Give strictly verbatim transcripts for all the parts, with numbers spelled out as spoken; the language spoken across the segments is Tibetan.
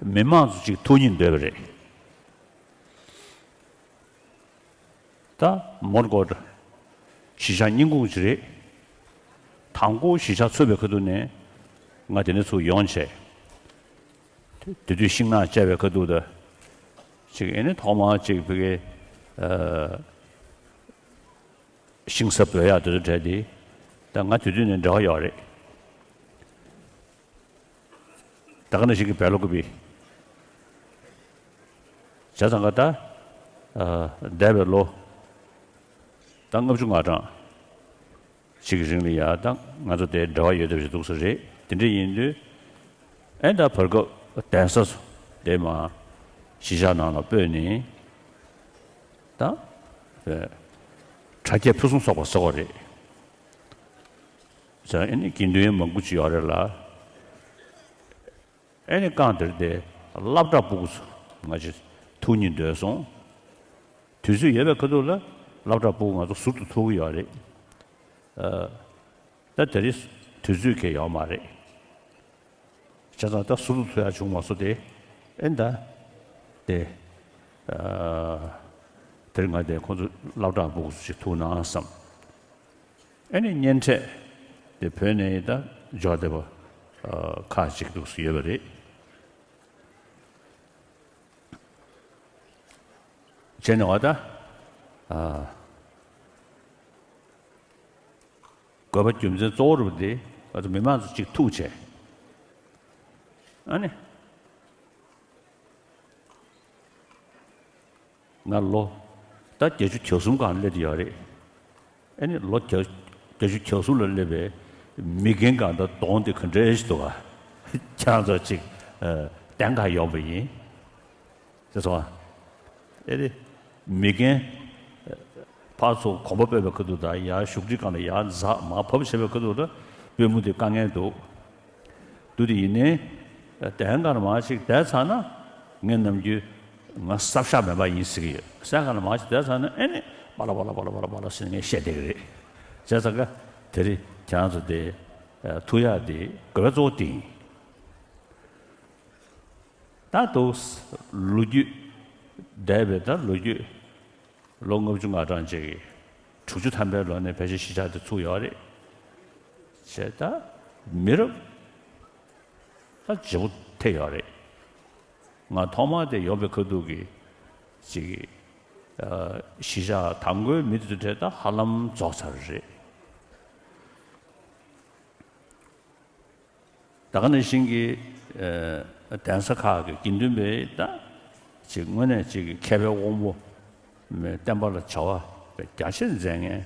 མི་མང་ཚོ་ཅིག་ཐུག་སྙིང་འདོད་པ་རེད། ད་མོར་གོ་གཞིས་ཆགས་རྙིང་ཁུངས་ཅིག་རེད། དང་པོ་གཞིས་ཆགས་ཚུགས་པའི་ཁ་ཐུག་ནས་ང་དེ་ནས་ཚུར་ཡོང་བྱས། དེ་དུས་ཤིང་ནགས་བཅད་པའི་ཁ་ཐུག་ད་ཅིག་ཨེ་ནི་ཐོག་མར་ཅིག་ཕ་གི་ཤིང་ས་འབོད་ཡག་དེ་ཚོ་གྲས་དེ་ད་ང་དེ་དུས་ནས་འབྲེལ་བ་ཡོད་རེད། ད་ག་ནང་བཞིན་གྱི་བལ་ལོ་ཀུ་པི་བྱས་ཙང་ཀ་ད་འདས་པའི་ལོ་ད་ལྔ་བཅུ་ང་གྲངས་ཅིག་གི་རིང་ལ་ཡ་ད་ང་ཚོ་དེ་འབྲེལ་བ་ཡོད་བསྡད་པ་ཞིག་འདུག་ས་རེད། དེ་འདྲ་ཡིན་དུས་ཨེ་ད་བར་སྐབས་གདན་ས་ཚོ་དེ་མ་གཞིས་ཆགས་ནང་ལ་སྤོས་ནས་ད་དྲ་རྒྱ་ཕུན་སུམ་ཚོགས་པ་ཟེར་བ་རེད། ཟེར་ཨེ་ནི་དགེ་འདུན་མང་པོ་ཅིག་ཡོད་རེད་ལ། ཨེ་ནི་རྐང་དེར་དེ་སློབ་གྲྭ་སྤུ་གུ་ཚོ་ང་ཚོ་ཐུག་སྙིང་འདོད་སོང་། དུས་ཚོད་ཡོད་པའི་ཁ་ཐུག་ལ་སློབ་གྲྭ་སྤུ་གུ་ང་ཚོ་ཟུར་དུ་ཐུག་གི་ཡོད་རེད། ད་དེ་རིང་དུས་ཚོད་གང་ཡོད་མ་རེད། བྱས་ཙང་ད་ཟུར་དུ་ཐུག་ཡག་བྱུང་མ་སོང་སྟེ། ཨེ་ད་དེ་དེ་རིང་ང་དེ་ཁོང་ཚོ་སློབ་གྲྭ་སྤུ་གུ་ཚོ་ཞིག་ཐུག་ན་བསམ། ཨེ་ནི་གཉེན་འཕྲད་དེ་བོད་ནས་ད་འབྱོར་བསྡད་པ་ཁག་ཅིག་འདུག་སེ་ཡོད་པ་རེད། བྱས་ནས་བ་ད་དགོས་པ་རྒྱུ་མཚན་གཙོ་བོ་རུ་དེ་ང་ཚོ་མི་མང་ཚོ་གཅིག་ཐུག་བྱས། ཨ་ནི། ང་ལོ་ད་བརྒྱད་ཅུ་གྱ་གསུམ་སྒང་སླེབས་ཡོད་རེད། ཨ་ནི་ལོ་བརྒྱ་བརྒྱད་ཅུ་གྱ་གསུམ་ལ་སླེབས་པའི་མི་རྒན་གང་ད་གདོང་དེ་ག་འདྲ་ཞིག་འདུག་ག་ཁྱེད་རང་ཚོ་ཅིག་གདན་ག་ཡོང་པ་ཡིན། ཟེར་སོང་ཨ། ཨེ་རེད། མི་རྒན་ཕར་ཚུར་གོམ་པ་སྤོས་པའི་ཁ་ཐུག་དང་ཡར་བཞུགས་ཁྲི་སྒང་ལ་ཡར་འཛེགས་མར་བབས་བྱས་པའི་ཁ་ཐུག་ལ་པུས་མོ་དེ་དཀའ་ངལ་འདུག་འདུག་དེ་ཡིན་ནའི། གདན་སྒང་ལ་མར་ཅིག་བསྡད་ཚར་ན་ངས་ནམ་རྒྱུན་ང་གསར་བཞག་མེད་པ་ཡིན་ཟེར་གྱི་ཡོད། གདན་སྒང་ལ་མར་ཅིག་བསྡད་ཚར་ན་ཨེ་ནི་པ་ལ་པ་ལ་པ་ལ་པ་ལ་པ་ལ་ཟེར་ངས་བཤད་བསྡད་ཀྱི་རེད། བྱས་ཙང་ཀ་དེ་རིང་ཁྱེད་རང་ཚོ་དེ་ཐུག་ཡག་དེ་དགོས་པ་གཙོ་བོ་དེ་ཡིན། ད་དུ་ལོ་རྒྱུས་འདས་པའི་ད་ལོ་རྒྱུས་ལོ་ལྔ་བཅུ་ང་གྲངས་ཅིག་གི་དྲུག་ཅུ་ཐམ་པའི་ལོ་ནས་ཕལ་ཆེར་གཞིས་ཆགས་དེ་ཚུགས་ཡོད་རེད། བྱས་ད་མི་རབས་ད་ལྗིད་པོ་ཐེབས་ཡོད་རེད། ང་ཐོག་མར་དེ་ཡོང་པའི་ཁ་ཐུག་གི་ཅིག་གཞིས་ཆགས་དང་པོའི་མི་དེ་ཚོ་གྲས་ད་ཧ་ལམ་རྫོགས་ཚར་རེད། ད་ག་ནང་བཞིན་གྱི་གདན་ས་ཁག་གི་དགེ་འདུན་པའི་ད་ཅིག་དངོས་གནས་ཅིག་གི་མཁས་པའི་དབང་པོ་བསྟན་པ་ལ་བྱ་བ་རྒྱ་ཆེར་མཛད་མཁན་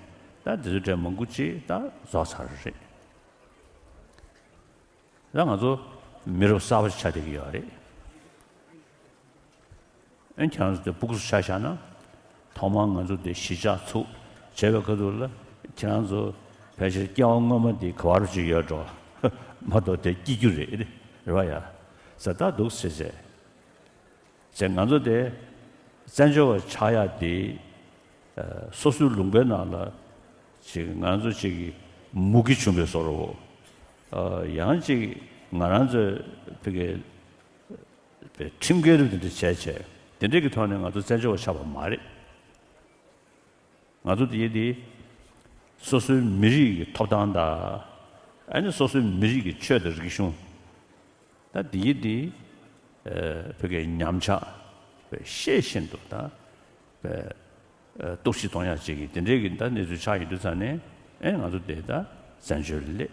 ད་འདི་ཚོ་གྲས་མང་པོ་ཅིག་ད་རྫོགས་ཚར་རེད། ད་ང་ཚོ་མི་རབས་གསར་པ་ཞིག་ཆགས་བསྡད་ཀྱི་ཡོད་རེད། ཨེ་ཁྱེད་རང་ཚོ་དེ་སྤུ་གུ་ཚོ་ཆ་བཞག་ན། ཐོག་མར་ང་ཚོ་དེ་གཞིས་ཆགས་ཚུགས་བྱས་པའི་ཁ་ཐུག་ལ་ཁྱེད་རང་ཚོ་ཕལ་ཆེར་སྐྱེ་བ་སྔོན་མ་དེ་ག་བར་ཅིག་ཡོད་འགྲོ་མ་གཏོགས་དེ་སྐྱེ་རྒྱུ་རེད་རེད་བ་ཡ། ཟ་ད་འདུག་ཟེར་བྱས། ཟེར་ང་ཚོ་དེ་བཙན་བྱོལ་བ་ཆགས་ཡག་དེ་སོ་སོའི་ལུང་པའི་ནང་ལ་ཅིག་ང་ཚོ་ཅིག་གི་མུ་གེ་བྱུང་བའི་བཟོ་འདྲ་བོ། ཡང་ཅིག་ང་རང་ཚོའི་ཕ་གི་ཁྲིམས་འགལ་རུ་དེ་འདྲ་བྱས་བྱས་དེ་འདྲ་གི་ཐོག་ནས་ང་ཚོ་བཙན་བྱོལ་བ་ཆགས་པ་མ་རེད། ང་ཚོ་དེ་ཡི་དེ་སོ་སོའི་མི་རིགས་ཀྱི་ཐོབ་ཐང་དང་ཨ་ནི་སོ་སོའི་མི་རིགས་ཀྱི་ཆོས་དང་རིག་གཞུང་ད་དེ་ཡི་དེ་བོད་ཀྱི་ཉམས་ཆག་ཤེས་བཞིན་དུ་ད་གཏོར་བཤིག་གཏོང་ཡག་ཅིག་གི་དེ་འདྲའི་གི་ད་གནས་ཚུལ་ཆགས་ཡོད་དུས་ཙང་ནས་ཨེ་ང་ཚོ་དེ་ད་བཙན་བྱོལ་སླེབས།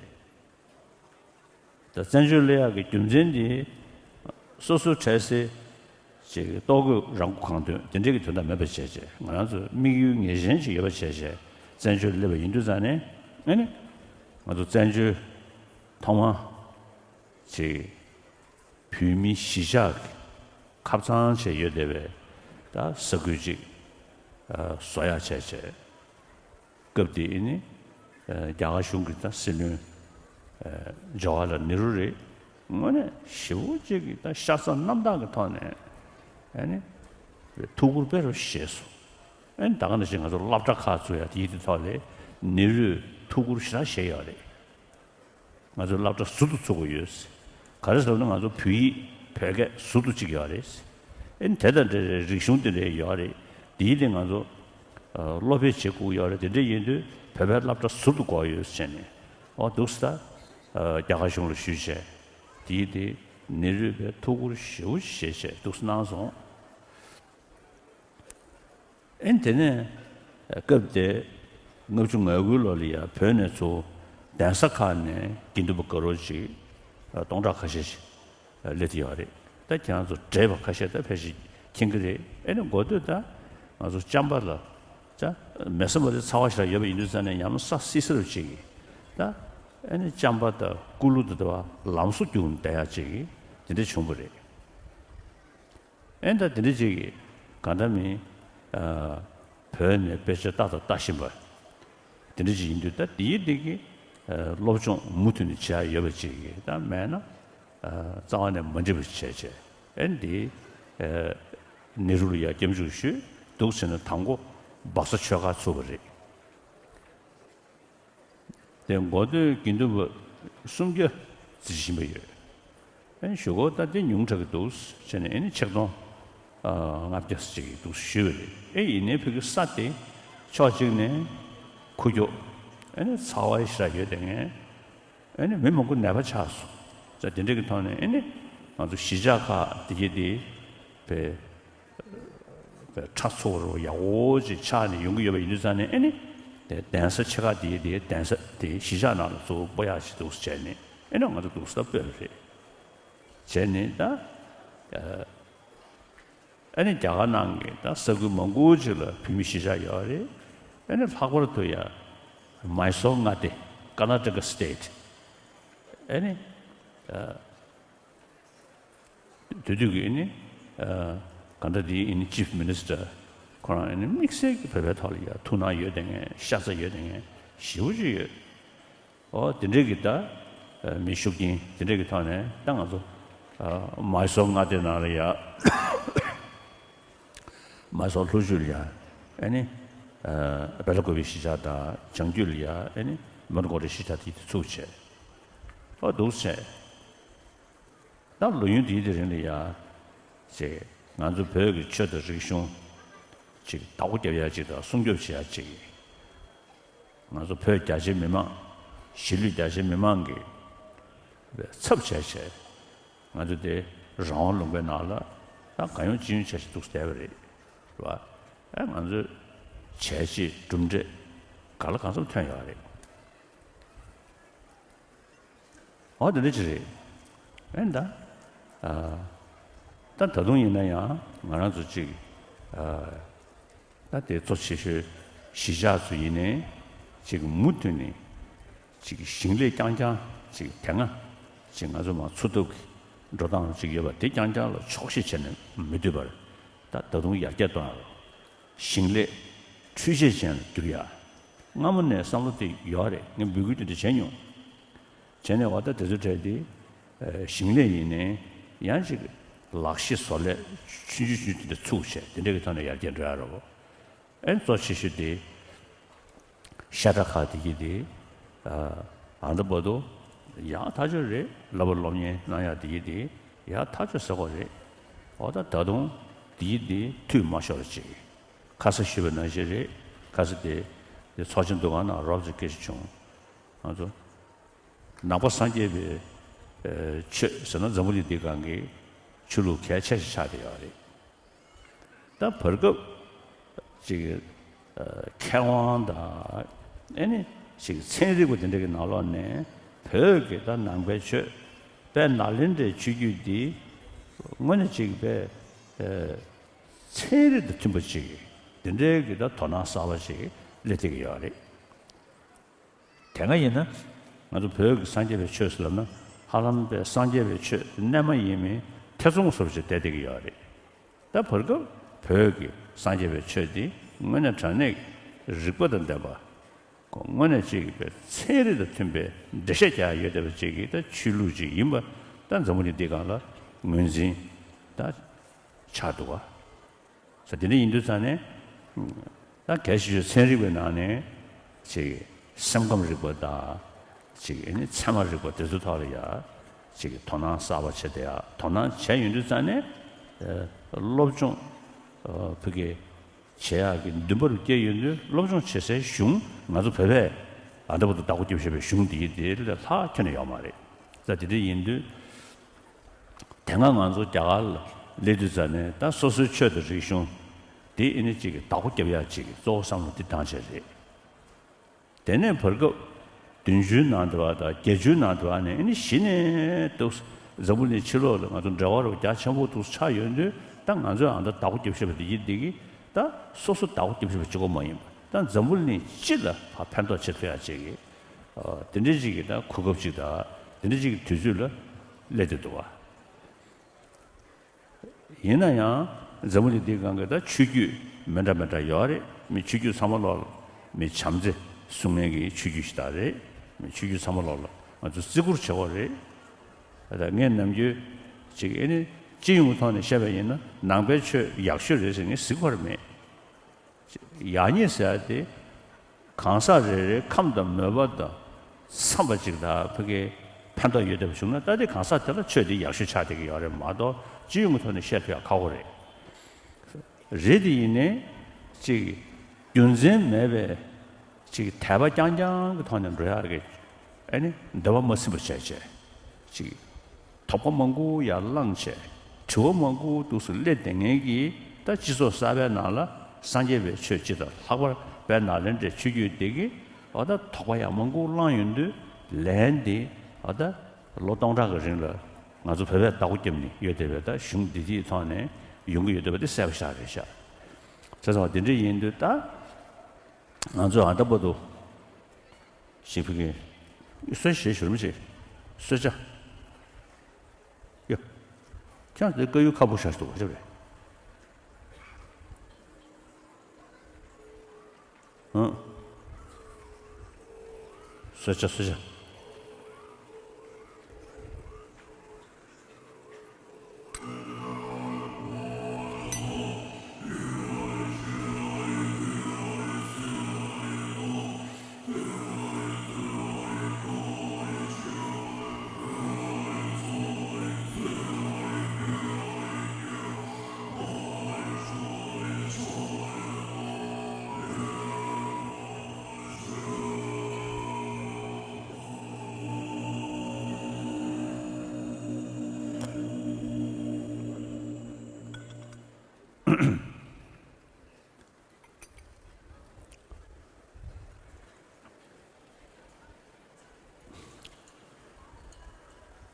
ད་བཙན་བྱོལ་སླེབས་ཡག་གི་རྒྱུ་མཚན་འདི་སོ་སོའི་འཕྲལ་སེལ་ཅིག་ལྟོ་གོས་རང་མགོ་གང་ཐོན་དེ་འདྲའི་གི་དོན་དག་མེད་པ་བྱས་བྱས་ང་རང་ཚོའི་དམིགས་ཡུལ་ངེས་ཅན་ཅིག་ཡོད་པ་བྱས་བྱས་བཙན་བྱོལ་སླེབས་པ་ཡིན་དུས་ཙང་ནས་ཨ་ནི་ང་ཚོ་བཙན་བྱོལ་ཐོག་མ་ཅིག་བོད་མི་གཞིས་ཆགས་ཀྱི་ཁབ་ཚང་བྱས་ཡོད་བསྡད་པའི་ད་ས་ཁུལ་ཅིག་བཟོ་ཡག་བྱས་བྱས། སྐབས་དེ་ནི་རྒྱ་གར་གཞུང་གི་ད་སྲིད་བློན་ཇ་ཝ་ཧར་ལཱལ་ནེ་རུ་རེད། དངོས་གནས་ཞེ་པོ་ཅིག་གི་ད་ཤ་ཚ་རྣམ་དག་གི་ཐོག་ནས་ཨ་ནི་ཐུགས་ཁུར་དཔེ་རུ་བཞེས་སོང་། ཨ་ནི་ད་ག་ནང་བཞིན་ང་ཚོ་སློབ་གྲྭ་ཁག་བཙུགས་ཡག་དེ་ཡི་དེ་ཐོག་ལས་ནེ་རུས་ཐུགས་ཁུར་ཞེ་དྲག་བཞེས་ཡོད་རེད། ང་ཚོ་སློབ་གྲྭ་ཟུར་དུ་ཚུགས་དགོས་ཡོད། ག་རེ་ཟེར་ན་ང་ཚོ་བོད་ཡིག་ བོད་སྐད་ཟུར་དུ་གཅིག་ཡོད་རེད། ཨེ་ནི་དེ་དང་འབྲེལ་བའི་རིག་གཞུང་དེ་འདྲ་ཡོད་རེད། དེའི་སྟེང་ང་ཚོ་ཨ་སློབ་དཔེ་བྱེད་དགོས་ཡོད་རེད། དེ་འདྲ་ཡིན་དུས་བོད་པའི་སློབ་གྲྭ་ཟུར་དུ་དགོས་ཡོད་ཟེར་ནས། ཨོ་འདུག་སེ་ད་ཨ་རྒྱ་གར་གཞུང་ལ་ཞུས་བྱས། དེའི་སྟེང་ནེ་རུས་པས་ཐུགས་ཁུར་ཞེ་པོ་བཞེས་བྱས་འདུག་སེ་གནང་སོང་། ཨེ་དེ་ནས་སྐབས་དེ་ལྔ་བཅུ་ང་དགུའི་ལོ་ལ་ཡ་བོད་ནས་ཚུར་གདན་ས་ཁག་ནས་དགེ་འདུན་པ་དགའ་རོགས་ཅིག་སྟོང་ཕྲག་ཁ་ཤས་ཤིག་སླེབས་ཡོད་རེད། ད་ཁྱེད་རང་ཚོ་བགྲེས་པ་ཁ་ཤས་ད་ཕལ་ཆེར་མཁྱེན་གྱི་རེད། ཨེ་ནི་འགོ་སྟོད་ད་ང་ཚོ་ཅམ་པ་ལ་ད་མེ་ས་མ་རི་ཚ་བ་ཞིག་ཡོད་པ་ཡིན་དུས་ཙང་ནས་ཡང་ན་ས་བསིལ་ས་རུ་ཅིག་གི་ད་ཨེ་ནི་ཅམ་པ་དང་ཀུ་ལུ་དང་དེ་བ་ལམ་བཟོ་རྒྱུག་ནས་བསྡད་ཡག་ཅིག་གི་དེ་འདྲ་བྱུང་བ་རེད། ཨེ་ད་དེ་འདྲ་ཅིག་གི་གང་ལྟར་མིན་ཨ་བོད་ནས་དཔེ་ཆ་ལྟ་དང་ལྟ་བཞིན་པ་དེ་འདྲ་ཅིག་ཡིན་དུས། ད་དེའི་སྟེང་གི་ཨ་སློབ་སྦྱོང་མུ་མཐུད་ནས་བྱེད་ཡ་ཡོད་པ་ཅིག་གི་ད་མེད་ན་ཨ་རྩ་བ་ནས་མ་འགྲིག་པ་བྱས་བྱས། ཨེ་འདི་ཨ་ནེ་རུ་ལ་ཡ་སྐྱབས་འཇུག་ཞུས་འདུག་ཟེར་ནས་དང་པོ་སྦག་ས་ཆོས་སྒར་ཚུགས་པ་རེད། དེ་འགོ་སྟོད་དགེ་འདུན་པ་སུམ་བརྒྱ་ཙམ་ཕྱིན་པ་ཡོད། ཨེ་ཞུ་སྒོ་ད་དེ་ཉུང་དྲགས་ཀྱི་འདུག་ཟེར་ནས། ཨེ་ནི་ཆིག་སྟོང་ལྔ་བརྒྱ་ཙམ་ཅིག་འདུག་ཞུས་པ་རེད། ཨེ་ཡིན་ནའི་ཕ་གི་ས་དེ་ཕྱོགས་གཅིག་ནས་ཁུག་ཀྱོག་ཨེ་ནི་ཚ་བ་ཞེ་དྲག་ཡོད་དེ་ངས། ཨེ་ནི་མི་མང་པོ་ནད་པ་ཆགས་སོང་། ཙང་དེ་འདྲ་གི་ཐོག་ནས་ཨེ་ནི་ང་ཚོ་གཞིས་ཆགས་ཁག་དེ་གྱད་དེ་བས་པའི་ཁྲ་ཚོ་རུ་ཡག་པོ་ཅིག་ཆགས་ནས་ཡོང་གི་ཡོད་པ་ཡིན་དུས་ཙང་ནས། ཨེ་ནི་དེ་གདན་ས་ཆེ་ཁག་དེའི་དེའི་གདན་ས་དེ་གཞིས་ཆགས་ནང་ལ་གཙོ་བོ་སྤོ་ཡག་ཅིག་འདུག་སེ་བྱས་ནས། ཨེ་ནི་ང་ཚོ་འདུག་སེ་ད་སྤོས་པ་རེད། བྱས་ནས་ད་ཨ་ཨེ་ནི་རྒྱ་གར་ནང་གི་ད་ས་ཁུལ་མང་པོ་ཅིག་ལ་བོད་མི་གཞིས་ཆགས་ཡོད་རེད། ཨེ་ནི་ལྷག་པར་དུ་ཡ་མཱི་སོར་མངའ་སྡེ། Karnataka State། ཨེ་ནི་ཨ་དེ་དུས་ཀྱི་ཨེ་ནི་ཨ་ག་འདྲ་དེའི་ཨེ་ནི་Chief Minister ཁོ་རང་ཨེ་ནི་དམིགས་བསལ་གྱི་བོད་པའི་ཐོག་ལ་ཡ་ཐུགས་སྣང་ཡོད་དེ་ངས། ཤ་ཚ་ཡོད་དེ་ངས་ཞེ་པོ་ཅིག་ཡོད། ཨོ་དེ་འདྲས་ཀྱི་ད་ཨ་མི་ཤུགས་རྐྱེན་དེ་འདྲས་ཀྱི་ཐོག་ནས་ད་ང་ཚོ་ཨ་མཱི་སོར་མངའ་སྡེ་ནང་ལ་ཡ་མཱི་སོར་ལྷོ་ཕྱོགས་ལ་ཡ་ཨེ་ནི་ཨ་བེ་ལ་ཀུ་པེ་གཞིས་ཆགས་དང་། བྱང་རྒྱུད་ལ་ཡ་ཨེ་ནི་མོན་གྷོ་རི་གཞིས་ཆགས་དེ་དེ་ཚུགས་བྱས། ཨོ་འདུག་སེ་བྱས། ད་ལོ་ཡུན་དེའི་དེ་རིང་ལ་ཡ་ཅིག་ང་ཚོ་བོད་ཀྱི་ཆོས་དང་རིག་གཞུང་ཅིག་བདག་པོ་རྒྱབ་ཡ་ཅིག་དང་སྲུང་སྐྱོབ་བྱེད་ཡ་ཅིག་ང་ཚོ་བོད་རྒྱ་ཆེའི་མི་མང་། གཞིས་ལུས་རྒྱ་ཆེའི་མི་མང་གི་ཚབ་བྱས་བྱས། ང་ཚོ་དེ་རང་དབང་ལུང་པའི་ནང་ལ་ད་གང་ཡོང་ཅི་ཡོང་བྱས་བྱས་འདུག་བསྡད་པ་རེད། རེད་བ། ཨ་ང་ཚོས་བྱས་རྗེས་གྲུབ་འབྲས་ག་ལ་གང་འཚམ་ཐོན་ཡོད་རེད། འོ་དེ་འདྲ་ཅིག་རེད། ཨེ་ད་ཨ་ད་ད་དུང་ཡིན་ན་ཡང་ང་རང་ཚོ་ཅིག་ཨ་ད་དེ་གཙོ་ཆེ་ཤོས་གཞིས་ཆགས་ཚོ་ཡིན་ནའི་ཅིག་མུ་མཐུད་ནས་ཅིག་ཞིང་ལས་རྐྱང་རྐྱང་ཅིག་དེ་སྔ་ཅིག་ང་ཚོ་མ་འཚོ་ཐབས་ཀྱི་འགྲོ་སྟངས་ཅིག་ཡོད་པ་དེ་རྐྱང་རྐྱང་ལ་འཁྱོག་བཤད་བྱས་ནས་མི་སྡོད་པར། ད་ད་དུང་ཡར་རྒྱས་གཏོང་ཡ་རོགས། ཞིང་ལས་འཕྲུལ་ཆས་ཅན་ལ་བསྒྱུར་ཡ། སྔ་མོ་ནས་བསམ་བློ་དེ་ཡོད་རེད། ངས་འབོད་སྐུལ་དེ་འདྲ་བྱས་མྱོང་། བྱས་ནས་འོ་ད་དེ་ཚོ་གྲས་དེ་ཨ་ཞིང་ལས་ཡིན་ནའི་ཡང་ཅིག་ལག་ཤེས་བཟོ་ལས་ཆུང་ཆུང་ཆུང་དེ་འདྲ་ཚུགས་བྱས། དེ་འདྲ་གི་ཐོག་ནས་ཡར་རྒྱས་འགྲོ་ཡ་རོགས། ཨེ་གཙོ་ཆེ་ཤོས་དེ་ཤ་ཁྲག་ཁག་དེ་གྱད་དེ་ཨ་ཨ་ད་བར་དུ་ཡག་ཐག་ཆོད་རེད། ལབ་པ་སློབ་གཉེར་གནང་ཡག་དེ་གྱད་དེ་ཡག་ཐག་ཆོད་ཟེར་གོ་རེད། འོ་ད་ད་དུང་དེ་གྱད་དེ་འཐུས་མ་ཤོར་བ་ཅིག་ཁ་ས་ཞུས་པ་ནང་བཞིན་རེད། ཁ་ས་དེ་དེ་ཚོགས་ཆེན་འདུ་ཁང་ནང་རོབ་ཙམ་སྐད་ཆ་བྱུང་། ང་ཚོ་ནང་པ་སངས་རྒྱས་པའི་ཨ་ཆོས་ཟེར་ན་འཛམ་བུ་གླིང་འདིའི་སྒང་གི་ཆོས་ལུགས་གལ་ཆེ་ཤོས་ཆགས་བསྡད་ཡོད་རེད། ད་བར་སྐབས་ཅིག་ཨ་མཁས་དབང་དང་ཨེ་ནི་ཅིག་ཚན་རིག་པ་དེ་འདྲ་གི་ནང་ལོགས་ནས་བོད་ཀྱི་ད་ནང་པའི་ཆོས་དཔལ་ནཱ་ལེནྡྲའི་ཆོས་བརྒྱུད་འདི་དངོས་གནས་ཅིག་དཔེ་ཨ་ཚན་རིག་དང་མཐུན་པ་ཅིག་དེ་འདྲའི་གི་ད་དོ་སྣང་གསར་པ་ཅིག་སླེབས་བསྡད་ཀྱི་ཡོད་རེད། དེ་སྔ་ཡིན་ན་ང་ཚོ་བོད་ཀྱི་སངས་རྒྱས་པའི་ཆོས་ཟེར་ལབ་ན་ཧ་ལམ་པའི་སངས་རྒྱས་པའི་ཆོས་རྣལ་མ་ཡིན་མིན་ཐེ་ཚོམ་བཟོ་བྱས་བསྡད་བསྡད་ཀྱི་ཡོད་རེད། ད་བར་སྐབས་བོད་ཀྱི་སངས་རྒྱས་པའི་ཆོས་འདི་དངོས་གནས་དྲང་གནས་ཀྱི་རིག་པ་དང་ལྡན་པ། དངོས་གནས་ཅིག་གི་ཚན་རིག་དང་མཐུན་པའི་འགྲེལ་བཤད་རྒྱག་ཡ་ཡོད་བསྡད་པ་ཅིག་གི་ད་ཆོས་ལུགས་ཅིག་ཡིན་པ་ད་འཛམ་བུ་གླིང་འདིའི་སྒང་ལ་ངོས་འཛིན་ད་ཆགས་འདུག་ག་ས་དེ་འདྲ་ཡིན་དུས་ཙང་ནས། ད་གལ་ཆེ་ཤོས་ཚན་རིག་པའི་ནང་ནས་ཅིག་སེམས་ཁམས་རིག་པ་དང་། ཅིག་ཨ་ནི་ཚད་མ་རིག་པ་དེ་ཚོའི་ཐོག་ལ་ཡ་ ཅིག་གི་དོ་སྣང་གསར་པ་བྱེད་བསྡད་ཡ། དོ་སྣང་བྱས་ཡོང་དུས་ཙང་ནས་ཨ་སློབ་སྦྱོང་ཨ་ཕ་གི་བྱེད་ཡག་གི་འདུན་པ་རུ་སྐྱེས་ཡོང་དུས། སློབ་སྦྱོང་བྱེད་སའི་གཞུང་ང་ཚོ་བོད་པས་ཨ་ད་བར་དུ་བདག་པོ་རྒྱབ་བཞག་པའི་གཞུང་འདི་དེ་ལས་ལྷག་ཁྱོན་ནས་ཡོད་མ་རེད། ད་དེ་འདྲ་ཡིན་དུས། དེ་སྔ་ང་ཚོ་རྒྱ་གར་ལ་སླེབས་དུས་ཙང་ནས་ད་སོ་སོའི་ཆོས་དང་རིག་གཞུང་དེ་ཨེ་ནི་ཅིག་གི་བདག་པོ་རྒྱབ་ཡག་ཅིག་གི་གཙོ་བོ་བསམ་བློ་འདི་བཏང་བྱས་རེད། དེ་ནས་བར་སྐབས་བདུན་ཅུའི་ནང་དུ་བ་དང་བརྒྱད་ཅུའི་ནང་དུ་བ་ནས་ཨེ་ནི་གཞི་ནས་འདུག་འཛམ་བུ་གླིང་ཕྱི་ལོགས་ལ་ང་ཚོ་འབྲེལ་བ་རུ་རྒྱ་ཆེན་པོ་འདུག་ཆགས་ཡོད་དུས། ད་ང་ཚོས་ཨ་ད་བདག་པོ་རྒྱབ་བཞག་པ་འདི་ཡིན་འདི་གི་ད་སོ་སོ་བདག་པོ་རྒྱབ་བཞག་པ་གཅིག་པོ་མ་ཡིན་པ། ད་འཛམ་བུ་གླིང་སྤྱི་ལ་ཕན་ཐོགས་བྱེད་ཐུབ་ཡག་ཅིག་གི་ཨ་དེ་འདྲའི་ཅིག་གི་ད་གོ་སྐབས་ཅིག་དང་། དེ་འདྲའི་ཅིག་གི་དུས་ཚོད་ལ་སླེབས་བསྡད་འདུག་བ། ཡིན་ན་ཡང་འཛམ་བུ་གླིང་འདིའི་སྒང་གི་ད་ཆོས་བརྒྱུད་མི་འདྲ་མི་འདྲ་ཡོད་རེད། མི་ཆོས་བརྒྱུད་ཚང་མ་ལོག་ལ་མི་བྱམས་བརྩེ་སྲུང་མཁན་གྱི་ཆོས་བརྒྱུད་ཞིག་ད་རེད། མི་ཆོས་བརྒྱུད་ཚང་མ་ལོག་ལ་ང་ཚོ་བརྩི་བཀུར་བྱེད་དགོས་རེད། ད་ངས་ནམ་རྒྱུན་ཅིག་ཨེ་ནི་སྤྱི་ཡོངས་ཀྱི་ཐོག་ནས་བཤད་པ་ཡིན་ན། ནང་པའི་ཆོས་ཡག་ཤོས་རེད་ཟེར་ངས་ཟེར་གྱི་ཡོད་མ་རེད། ཡག་ཉེས་ཟེར་ཡ་དེ་གང་ཟག་རེ་རེའི་ཁམས་དང་མོས་པ་དང་འཚམས་པ་ཅིག་དང་ཕ་གིའི་ཕན་ཐོགས་ཡོད་བསྡད་པ་བྱུང་ན། ད་དེ་གང་ཟག་དེ་ལ་ཆོས་དེ་ཡག་ཤོས་ཆགས་བསྡད་ཀྱི་ཡོད་རེད་མ་གཏོགས། སྤྱི་ཡོངས་ཀྱི་ཐོག་ནས་བཤད་ཐུབ་ཡ་ཁག་པོ་རེད། རེད་དེ་ཡིན་ནའི་ཅིག་རྒྱུ་མཚན་མེད་པའི་ཅིག་དད་པ་རྐྱང་རྐྱང་གི་ཐོག་ནས་འགྲོ་ཡག་གི་ཨ་ནི་འདོད་པ་མ་ཚིམ་པ་བྱས་བྱས། ཅིག་དོགས་པ་མང་པོ་ཡར་བསླངས་བྱས། དྲི་བ་མང་པོ་འདུག་སེ་སླེབས་བསྡད་མཁན་གྱི་ད་སྤྱི་ཚོགས་གསར་པའི་ནང་ལ་སངས་རྒྱས་པའི་ཆོས་སྤྱི་དང་། ལྷག་པར་དཔལ་ནཱ་ལེནྡྲའི་ཆོས་བརྒྱུད་འདི་གིས་འོ་ད་དོགས་པ་ཡང་མང་པོ་བསླངས་ཡོང་དུས། ལན་འདི་འོ་ད་ལོ་སྟོང་ཕྲག་གི་རིང་ལ་ང་ཚོ་བོད་པས་བདག་པོ་བརྒྱབ་ནས་ཡོད་བསྡད་པའི་ད་གཞུང་འདི་དེའི་ཐོག་ནས་ཡོང་གི་ཡོད་བསྡད་པ་འདི་གསལ་པོ་ཞེ་དྲག་རེད་ཤག་བྱས་ཙང་འདི་འདྲ་ཡིན་དུས་ད། ང་ཚོས་ཨ་ད་བར་དུ་ཞིག་ཕ་གི་གསོལ་ཇ་ཞིག་ཞུ་རོགས་བྱེད། གསོལ་ཇ། ཡ། ཁྱེད་རང་དེ་དཀར་ཡོལ་ཁ་སྦུབ་བཞག་འདུག་ག་རེ་རེད། ཨང་། གསོལ་ཇ་གསོལ་ཇ།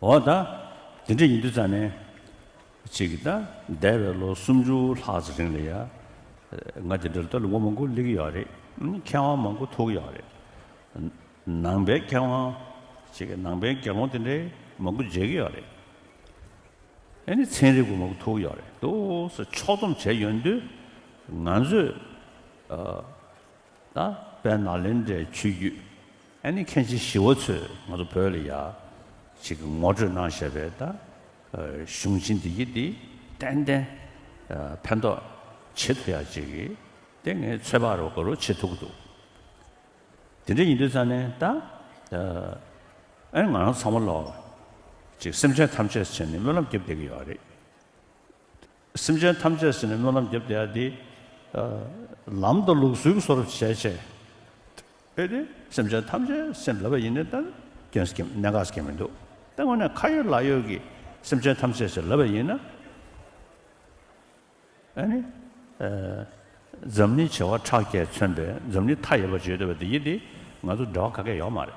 འོ་ད། དེ་འདྲ་ཡིན་དུས་ཙང་ནས་ཅིག་ད་འདས་པའི་ལོ་སུམ་ཅུ་ལྷག་ཙམ་རིང་ལ་ཡ། ང་དེ་འདྲ་ལ་ད་ལུང་པ་མང་པོ་སླེབས་ཀྱི་ཡོད་རེད། མཁས་དབང་མང་པོ་ཐུག་ཡོད་རེད། ནང་པའི་མཁས་དབང་ཅིག་ནང་པའི་དགེ་སློང་དེ་འདྲའི་མང་པོ་མཇལ་གྱི་ཡོད་རེད། ཨ་ནི་ཚན་རིག་པ་མང་པོ་ཐུག་ཡོད་རེད། འདུག་སེ་ཕྱོགས་བསྡོམས་བྱས་ཡོང་དུས་ང་ཚོས་ཨ། ད་དཔལ་ནཱ་ལེནྡྲའི་ཆོས་བརྒྱུད། ཨ་ནི་མཁན་ཆེན་ཞི་བ་འཚོས་ང་ཚོ་བོད་ལ་ཡ་ཅིག་ངོ་སྤྲོད་གནང་བཞག་པའི་ད་གཞུང་ཆེན་འདི་གི་འདི་ཏན་ཏན་ཕན་ཐོགས་བྱེད་ཐུབ་ཡ་ཅིག་གི་དེ་ངས་ཚོད་དཔག་རོགས་དགའ་རོགས་བྱེད་ཐུབ་ཀྱི་འདུག་དེ་འདྲ་ཡིན་དུས་ཙང་ནས་ད་ཨ་ནི་ང་རང་ཚང་མ་ལོག་ཅིག་སེམས་ཅན་ཐམས་ཅད་བྱས་ནས་སྨོན་ལམ་རྒྱབ་བསྡད་ཀྱི་ཡོད་རེད། སེམས་ཅན་ཐམས་ཅད་ཟེར་ནས་སྨོན་ལམ་རྒྱབ་བསྡད་ཡ་དེ། ལམ་དང་ལུགས་སྲོལ་གྱི་བཟོ་འདྲ་བྱས་བྱས། ཨེ་དེ་སེམས་ཅན་ཐམས་ཅད་སེམས་ལབ་པ་ཡིན་ནའི་ད་སྐྱོན་སྐྱོན་གནད་འགག་སྐྱོན་མི་འདུག་ད་དངོས་གནས་ཁ་ཡོད་ལག་ཡོད་ཀྱི་སེམས་ཅན་ཐམས་ཅད་ཟེར་ལབ་པ་ཡིན་ན། ཨ་ནི། འཛམ་གླིང་བྱེ་བ་ཕྲག་བརྒྱས་མཚོན་པའི་འཛམ་གླིང་མཐའ་ཡས་པ་ཅིག་ཡོད་བསྡད་པ་དེ་ཡིན་དེ་ང་ཚོ་འབྲེལ་བ་ག་གེ་ཡོད་མ་རེད།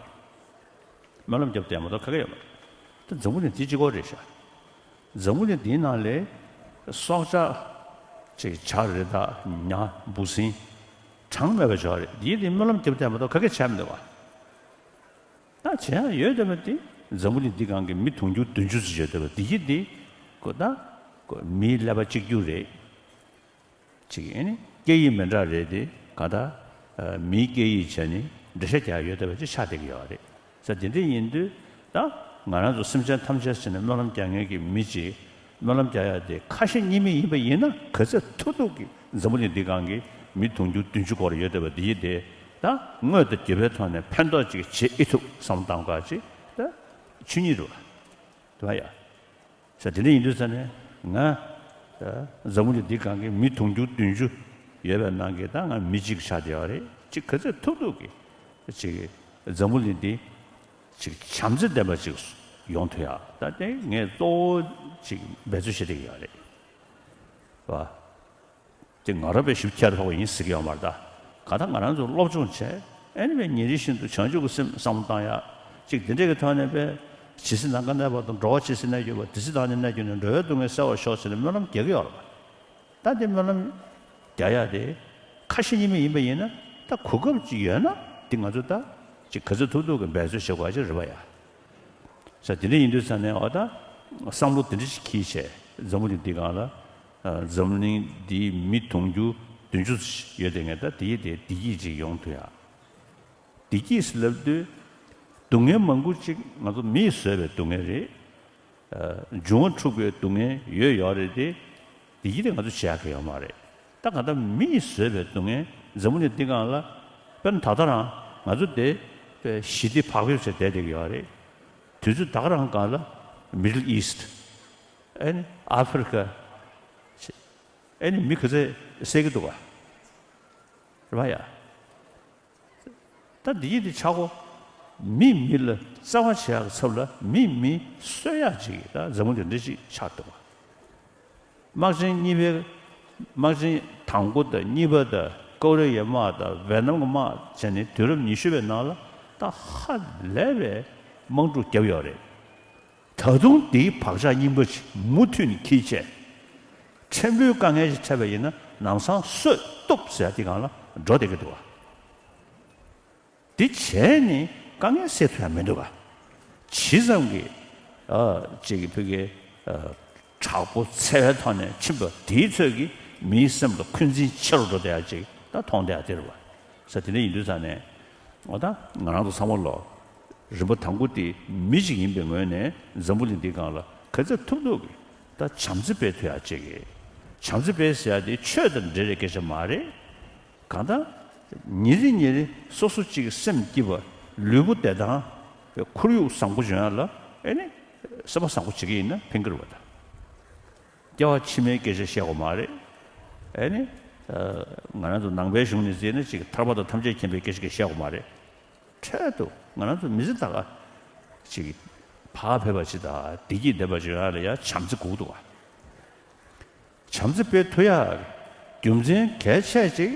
སྨོན་ལམ་རྒྱབ་བསྡད་མ་གཏོགས་ག་གེ་ཡོད་མ་རེད། ད་འཛམ་བུ་གླིང་འདི་གཅིག་པོ་རེད་ཤག་འཛམ་བུ་གླིང་འདིའི་ནང་ལ་སྲོག་ཆགས་ཅིག་བྱ་རི་དྭགས་ཉ་འབུ་སྲིན་གྲངས་མེད་པ་ཅིག་ཡོད་རེད། འདིའི་འདི་སྨོན་ལམ་རྒྱབ་བསྡད་མ་གཏོགས་ག་གེ་བྱས་མི་འདུག་བ། ད་བྱེད་ཡག་ཡོད་བསྡད་པ་འདི་འཛམ་བུ་གླིང་འདི་སྒང་གི་མི་དུང་ཕྱུར་བདུན་ཅུ་ཙམ་ཡོད་བསྡད་པ་འདི་གི་འདི་ཀོ་ད་ཀོ་མིའི་ཀླད་པ་གཅིག་གྱུར་རེད། ཅིག་ཨེ་ནི་སྐད་ཡིག་མི་འདྲ་རེད་དེ་ག་ད། མིའི་སྐད་ཡིག་བྱས་ནས་འགྲེལ་བཤད་རྒྱག་ཡག་ཡོད་བསྡད་པ་ཅིག་ཆགས་བསྡད་ཀྱི་ཡོད་རེད། ས་དེ་འདྲ་ཡིན་དུས་ད་ང་རང་ཚོ་སེམས་ཅན་ཐམས་ཅད་ཟེར་ནས་སྨོན་ལམ་རྒྱག་མཁན་གྱི་མི་ཅིག་སྨོན་ལམ་རྒྱག་ཡག་དེ་ཁ་ཞེ་གཉིས་མེད་ཡིན་པ་ཡིན་ན་ག་ཚད་ཐུབ་ཐུབ་ཀྱིས་འཛམ་བུ་གླིང་འདི་སྒང་གི་མི་དུང་ཕྱུར་བདུན་ཅུ་སྐོར་ཡོད་བསྡད་པ་འདི་ཡིན་དེ་ད་དངོས་དང་བརྒྱུད་པའི་ཐོག་ནས་ཕན་ཐོགས་ཅིག་བྱེད་ཨེ་ཐུབ་བསམ་བློ་བཏང་དགོས་ཅིག་ད་ཆོས་ཉིད་རེད་བ། དེ་བ་ཡ། ས་དེ་འདྲ་ཡིན་དུས་ས་ནས་ང་འཛམ་བུ་གླིང་འདི་སྒང་གི་མི་དུང་ཕྱུར་བདུན་ཅུ་ཡོད་པའི་ནང་གི་ད་ང་མི་གཅིག་ཆགས་བསྡད་ཡོད་རེད། གཅིག་ག་ཚོད་ཐུབ་ཐུབ་ཀྱི་ཅིག་འཛམ་བུ་གླིང་འདི་ཅིག་བྱམས་བརྩེ་ལྡན་པ་ཅིག་ཡོང་ཐུབ་ཡ། ད་དེ་ངས་གཙོ་བོ་ཅིག་འབད་རྩོལ་བྱེད་བསྡད་ཀྱི་ཡོད་རེད་བ། དེ་ང་རང་པའི་ཞིབ་ཁྱེར་ཐོག་ཡིན་ཟེར་གྱི་ཡོད་མ་རེད། ད་ག་ད་ང་རང་ཚོ་སློབ་སྦྱོང་བྱས། ཨ་ནི་པའི་ཉིན་རེ་བཞིན་དུ་བྱང་ཆུབ་ཀྱི་སེམས་བསམ་བློ་བཏང་ཡག་ཅིག་དེ་འདྲས་ཀྱི་ཐོག་ནས་པའི་ཇི་སྲིད་ནམ་མཁའ་གནས་པ་དང་། འགྲོ་བ་ཇི་སྲིད་གནས་གྱུར་པ། དེ་སྲིད་བདག་ནི་གནས་གྱུར་ནས། འགྲོ་བའི་སྡུག་བསྔལ་སེལ་བར་ཤོག་ཟེར་ནས་སྨོན་ལམ་རྒྱག་གི་ཡོད་རེད་པ། ད་དེ་སྨོན་ལམ་རྒྱག་ཡག་དེ་ཁ་ཞེ་གཉིས་མེད་ཡིན་པ་ཡིན་ན། ད་གོ་སྐབས་ཅིག་ཡོད་ན་དེ་ང་ཚོ་ད་ཅིག་ག་ཚོད་ཐུབ་ཐུབ་ཀྱི་འབད་རྩོལ་བྱེད་དགོས་ཡག་ཅིག་རེད་པ་ཡ། ས་དེ་འདྲ་ཡིན་དུས་ས་ནས་འོ་ད་བསམ་བློ་དེ་འདྲ་ཞིག་འཁྱེར་བྱས། འཛམ་བུ་གླིང་འདི་སྒང་ལ་ཨ་འཛམ་གླིང་འདིའི་མི་དུང་ཕྱུར་བདུན་ཅུ་ཡོད་དེ། ངས་ད་དེའི་དེ་བདེ་སྐྱིད་ཅིག་ཡོང་ཐུབ་ཡ། བདེ་སྐྱིད་ཟེར་ལབ་དུས་སྡུག་བསྔལ་མང་པོ་ཅིག་ང་ཚོ་མིས་བཟོས་པའི་སྡུག་བསྔལ་རེད། ཨ་འབྱུང་བ་འཁྲུགས་པའི་སྡུག་བསྔལ་ཡོད་ཡོད་རེད་དེ། བདེ་སྐྱིད་དེ་ང་ཚོ་བྱེད་ཡག་གི་ཡོད་མ་རེད། ད་ག་ད་མིས་བཟོས་པའི་སྡུག་བསྔལ་འཛམ་བུ་གླིང་འདི་སྒང་ལ། དཔེར་ན་ད་ལྟ་རང་ང་ཚོ་དེ་དཔེ་ཞི་བདེ་བག་ཕེབས་བྱས་བསྡད་བསྡད་ཀྱི་ཡོད་རེད། དུས་ཚོད་ད་ག་རང་སྒང་ལ་Middle East། ཨ་ནི་ཨ་ཧྥེ་རི་ཁ། ཨ་ནི་མི་ག་ཚོད་བསད་ཀྱི་འདུག་ག། རེད་པ་ཡ། ད་འདི་ཡིན་དེ་ཆག་སྒོ། མི་མི་ལ་བརྩེ་བ་བྱེད་ཡག་གི་ཚབ་ལ་མི་མི་གསོད་ཡག་ཅིག་ད་འཛམ་བུ་གླིང་འདི་ཅིག་ཆགས་འདུག་ག། དམག་ཆེན་གཉིས་པའི། དམག་ཆེན་དང་པོ་དང་གཉིས་པ་དང་ཀོ་རི་ཡའི་དམག་དང་ཝེ་ནམ་གྱི་དམག་བྱས་ནས་དུས་རབས་ཉི་ཤུ་པའི་ནང་ལ་ད་ཧ་ལས་པའི་དམག་འཁྲུག་བརྒྱབ་ཡོད་རེད། ད་དུང་དེའི་བག་ཆགས་རྙིང་པ་ཅིག་མུ་མཐུད་ནས་འཁྱེར་བྱས། ཕྲན་བུའི་དཀའ་ངལ་ཞིག་འཕྲད་པ་ཡིན་ན་ལམ་སང་གསོད་གཏུབ་ཟེར་ཡ་དེ་སྒང་ལ་འགྲོ་བསྡད་ཀྱི་འདུག་ག། དེ་བྱས་ནས་དཀའ་ངལ་སེལ་ཐུབ་ཡ་མི་འདུག་ག། ཇི་ཙམ་གྱི་ཨ་ཅིག་གི་ཕ་གི་ཨ་དྲག་པོ་འཚེ་བའི་ཐོག་ནས་ཕྱིན་པ་དེའི་ཚོད་ཀྱིས་མིའི་སེམས་ལ་འཁོན་འཛིན་ཆེ་རུ་འགྲོ་བསྡད་ཡ་ཅིག་ད་མཐོང་བསྡད་ཡ་དེ་རེད་པ། ས་དེ་འདྲ་ཡིན་དུས་ཙང་ནས་འོ་ད་ང་རང་ཚོ་ཚང་མ་ལོ། རིམ་པ་དང་པོ་དེ་མི་ཞིག་ཡིན་པའི་ངོས་ནས་འཛམ་བུ་གླིང་འདིའི་སྒང་ལ་ག་ཚོད་ཐུབ་ཐུབ་ཀྱིས་ད་བྱམས་བརྩེ་སྤེལ་ཐུབ་ཡག་ཅིག་གི། བྱམས་བརྩེ་སྤེལ་ཟེར་ཡག་དེ་ཆོས་དང་འབྲེལ་བའི་སྐད་ཆ་མ་རེད། གང་ལྟར་ཉིན་རེ་ཉིན་རེ་སོ་སོ་གཅིག་གི་སེམས་སྐྱིད་པ། ལུས་པོ་བདེ་ཐང་། ཁོར་ཡུག་བཟང་པོ་བྱུང་ཡག་ལ་ཨེ་ནི་སེམས་པ་བཟང་པོ་བྱེད་ཀྱི་ཡིན་ན་ཕན་གྱི་རེད་པ། ད་སྐྱེ་བ་ཕྱི་མའི་སྐད་ཆ་བཤད་དགོས་མ་རེད། ཨེ་ནི་ཨ་ང་རང་ཚོ་ནང་པའི་གཞུང་ནས་བརྩིས་ན་ཅིག་ཐར་པ་དང་ཐམས་ཅད་མཁྱེན་པའི་སྐད་ཆ་བཤད་དགོས་མ་རེད། འཕྲལ་དུ་ང་རང་ཚོ་མི་ཚེ་ད་ག་ཅིག་བག་ཕེབས་པ་ཅིག་དང་བདེ་སྐྱིད་ལྡན་པ་ཅིག་ཡོང་ཡག་ལ་ཡ་བྱམས་བརྩེ་དགོས་ཀྱི་འདུག་ག། བྱམས་བརྩེ་སྤེལ་ཐུབ་ཡག་རྒྱུ་མཚན་གལ་ཆེ་ཅིག་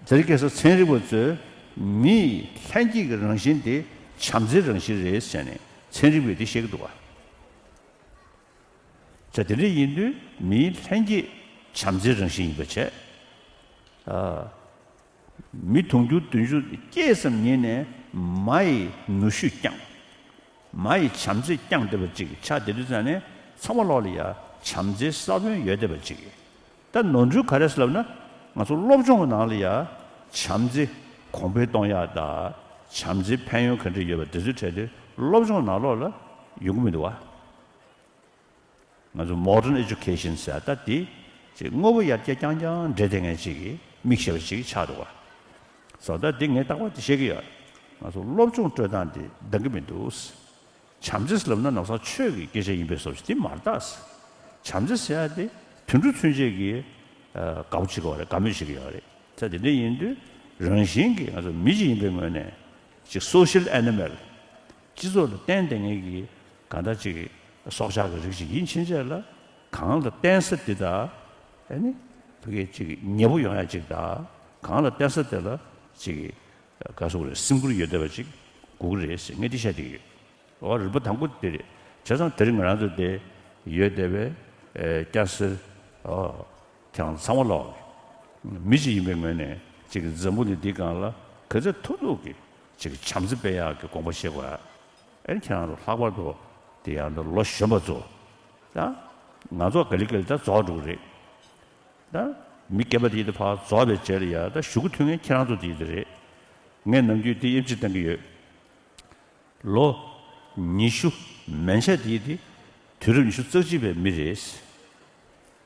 དེ་རིང་ཁ་སང་ཚན་རིག་པ་ཚོས་མིའི་ལྷན་སྐྱེས་ཀྱི་རང་བཞིན་དེ་བྱམས་བརྩེའི་རང་བཞིན་རེད་ཟེར་ནས་ཚན་རིག་པས་དེ་བཤད་ཀྱི་འདུག་ག། ད་དེ་འདྲ་ཡིན་དུས་མིའི་ལྷན་སྐྱེས་བྱམས་བརྩེའི་རང་བཞིན་ཡིན་པ་བྱས། ཨ། མི་དུང་ཕྱུར་བདུན་ཅུ་སྐྱེས་ཙམ་ཉིད་ནས་མ་ཡི་ནུས་ཤུགས་བསྐྱངས། མ་ཡི་བྱམས་བརྩེ་བསྐྱངས་བསྡད་པ་ཅིག་ཆགས་བསྡད་དུས་ཙང་ནས་ཚང་མ་ལོག་ལ་ཡ་བྱམས་བརྩེའི་ས་བོན་ཡོད་བསྡད་པ་ཅིག། ད་ནོར་འཁྲུལ་ག་རེ་ཟེར་ལབ་ན། ང་ཚོ་སློབ་སྦྱོང་གི་ནང་ལ་ཡ་བྱམས་བརྩེ་གོང་འཕེལ་གཏོང་ཡག་དང་། བྱམས་བརྩེའི་ཕན་ཡོན་ག་འདྲ་ཡོད་པ་དེ་ཚོའི་གྲས་དེ་སློབ་སྦྱོང་ནང་ལོགས་ལ་ཡོང་གི་མི་འདུག་བ། ང་ཚོ་modern education ཟེར་ད་དེ་ཅིག་དངོས་པོ་ཡར་རྒྱས་རྐྱང་རྐྱང་འབྲེལ་བསྡད་མཁན་ཅིག་གི་མིག་ཤེས་པ་ཅིག་ཆགས་འདུག་བ། སོ་ད་དེ་ངས་རྟག་པར་དེ་བཤད་ཀྱི་ཡོད། ང་ཚོ་སློབ་སྦྱོང་སྤྲོད་སྟངས་དེ་འདང་གི་མི་འདུག། བྱམས་བརྩེ་ལབ་ན་ནམ་སང་ཆོས་ཀྱི་སྐད་ཆ་ཡིན་པའི་བཟོ་ཞིག་དེ་མ་རེད་ད། བྱམས་བརྩེ་ཟེར་ཡ་དེ་དུད་འགྲོ་ཚུན་ཆད་ཀྱི་ཨ་དགའ་པོ་བྱེད་ཀྱི་ཡོད་རེད། དགའ་མོས་བྱེད་ཀྱི་ཡོད་རེད། ད་དེ་འདྲ་ཡིན་དུས་རང་བཞིན་གྱིས་ང་ཚོ་མི་ཞིག་ཡིན་པའི་ངོས་ནས་ཅིག་social animal། སྤྱི་ཚོགས་ལ་བརྟེན་བསྡད་མཁན་གྱི་གང་ལྟར་ཅིག་སྲོག་ཆགས་ཀྱི་རིགས་ཤིག་ཡིན་ཕྱིན་ཆད་ལ། གང་ལ་བརྟེན་ས་དེ་དག་ཨ་ནི་ཕ་གི་ཅིག་ཉེ་པོ་ཡོང་ཡ་ཅིག་དང་། གང་ལ་བརྟེན་ས་དེ་ལ་ཅིག་ག་སོགས་རེད། སེམས་ཁུར་ཡོད་བསྡད་པ་ཅིག་དགོས་ཀྱི་རེད་ཟེར་ངས་འདི་བཤད་བསྡད་ཀྱི་ཡོད། འོ་རིམ་པ་དང་པོ་དེ་རེད། བྱས་ཙང་དེ་རིང་ང་རང་ཚོ་དེ་ཡོད་བསྡད་པའི་ཨེ་སྐྱ་སེར། འོ་ཁྱེད་རང་ཚང་མ་ལོག་མི་ཞིག་ཡིན་པའི་ངོས་ནས་ཅིག་འཛམ་བུ་གླིང་འདིའི་སྒང་ལ་ག་ཚོད་ཐུབ་ཐུབ་ཀྱིས་ཅིག་བྱམས་བརྩེ་སྤེལ་ཡག་གི་དགོངས་པ་བཞེས་དགོས་ཡ། ཨེ་ཁྱེད་རང་ཚོ་ལྷག་པར་དུ་དེ་ཡང་འདི་ལོ་གཞོན་པ་ཚོ། ད་ང་ཚོ་ག་ལེ་ག་ལེ་ད་རྫོགས་འགྲོ་གི་རེད། ད་མི་རྒན་པ་དེ་ཡིན་དུས་ཕར་རྫོགས་པའི་རྗེས་ལ་ཡ་ད་གཞུག་གུ་ཐུག་མཁན་ཁྱེད་རང་ཚོ་དེ་ཡིན་དུས་རེད། ངས་ནམ་རྒྱུན་དེ་དབྱེ་འབྱེད་གཏང་གི་ཡོད། ལོ་ཉི་ཤུ་མན་ཆད་དེ་ཡིན་དུས་དུས་རབས་ཉི་ཤུ་རྩ་གཅིག་པའི་མི་རེད།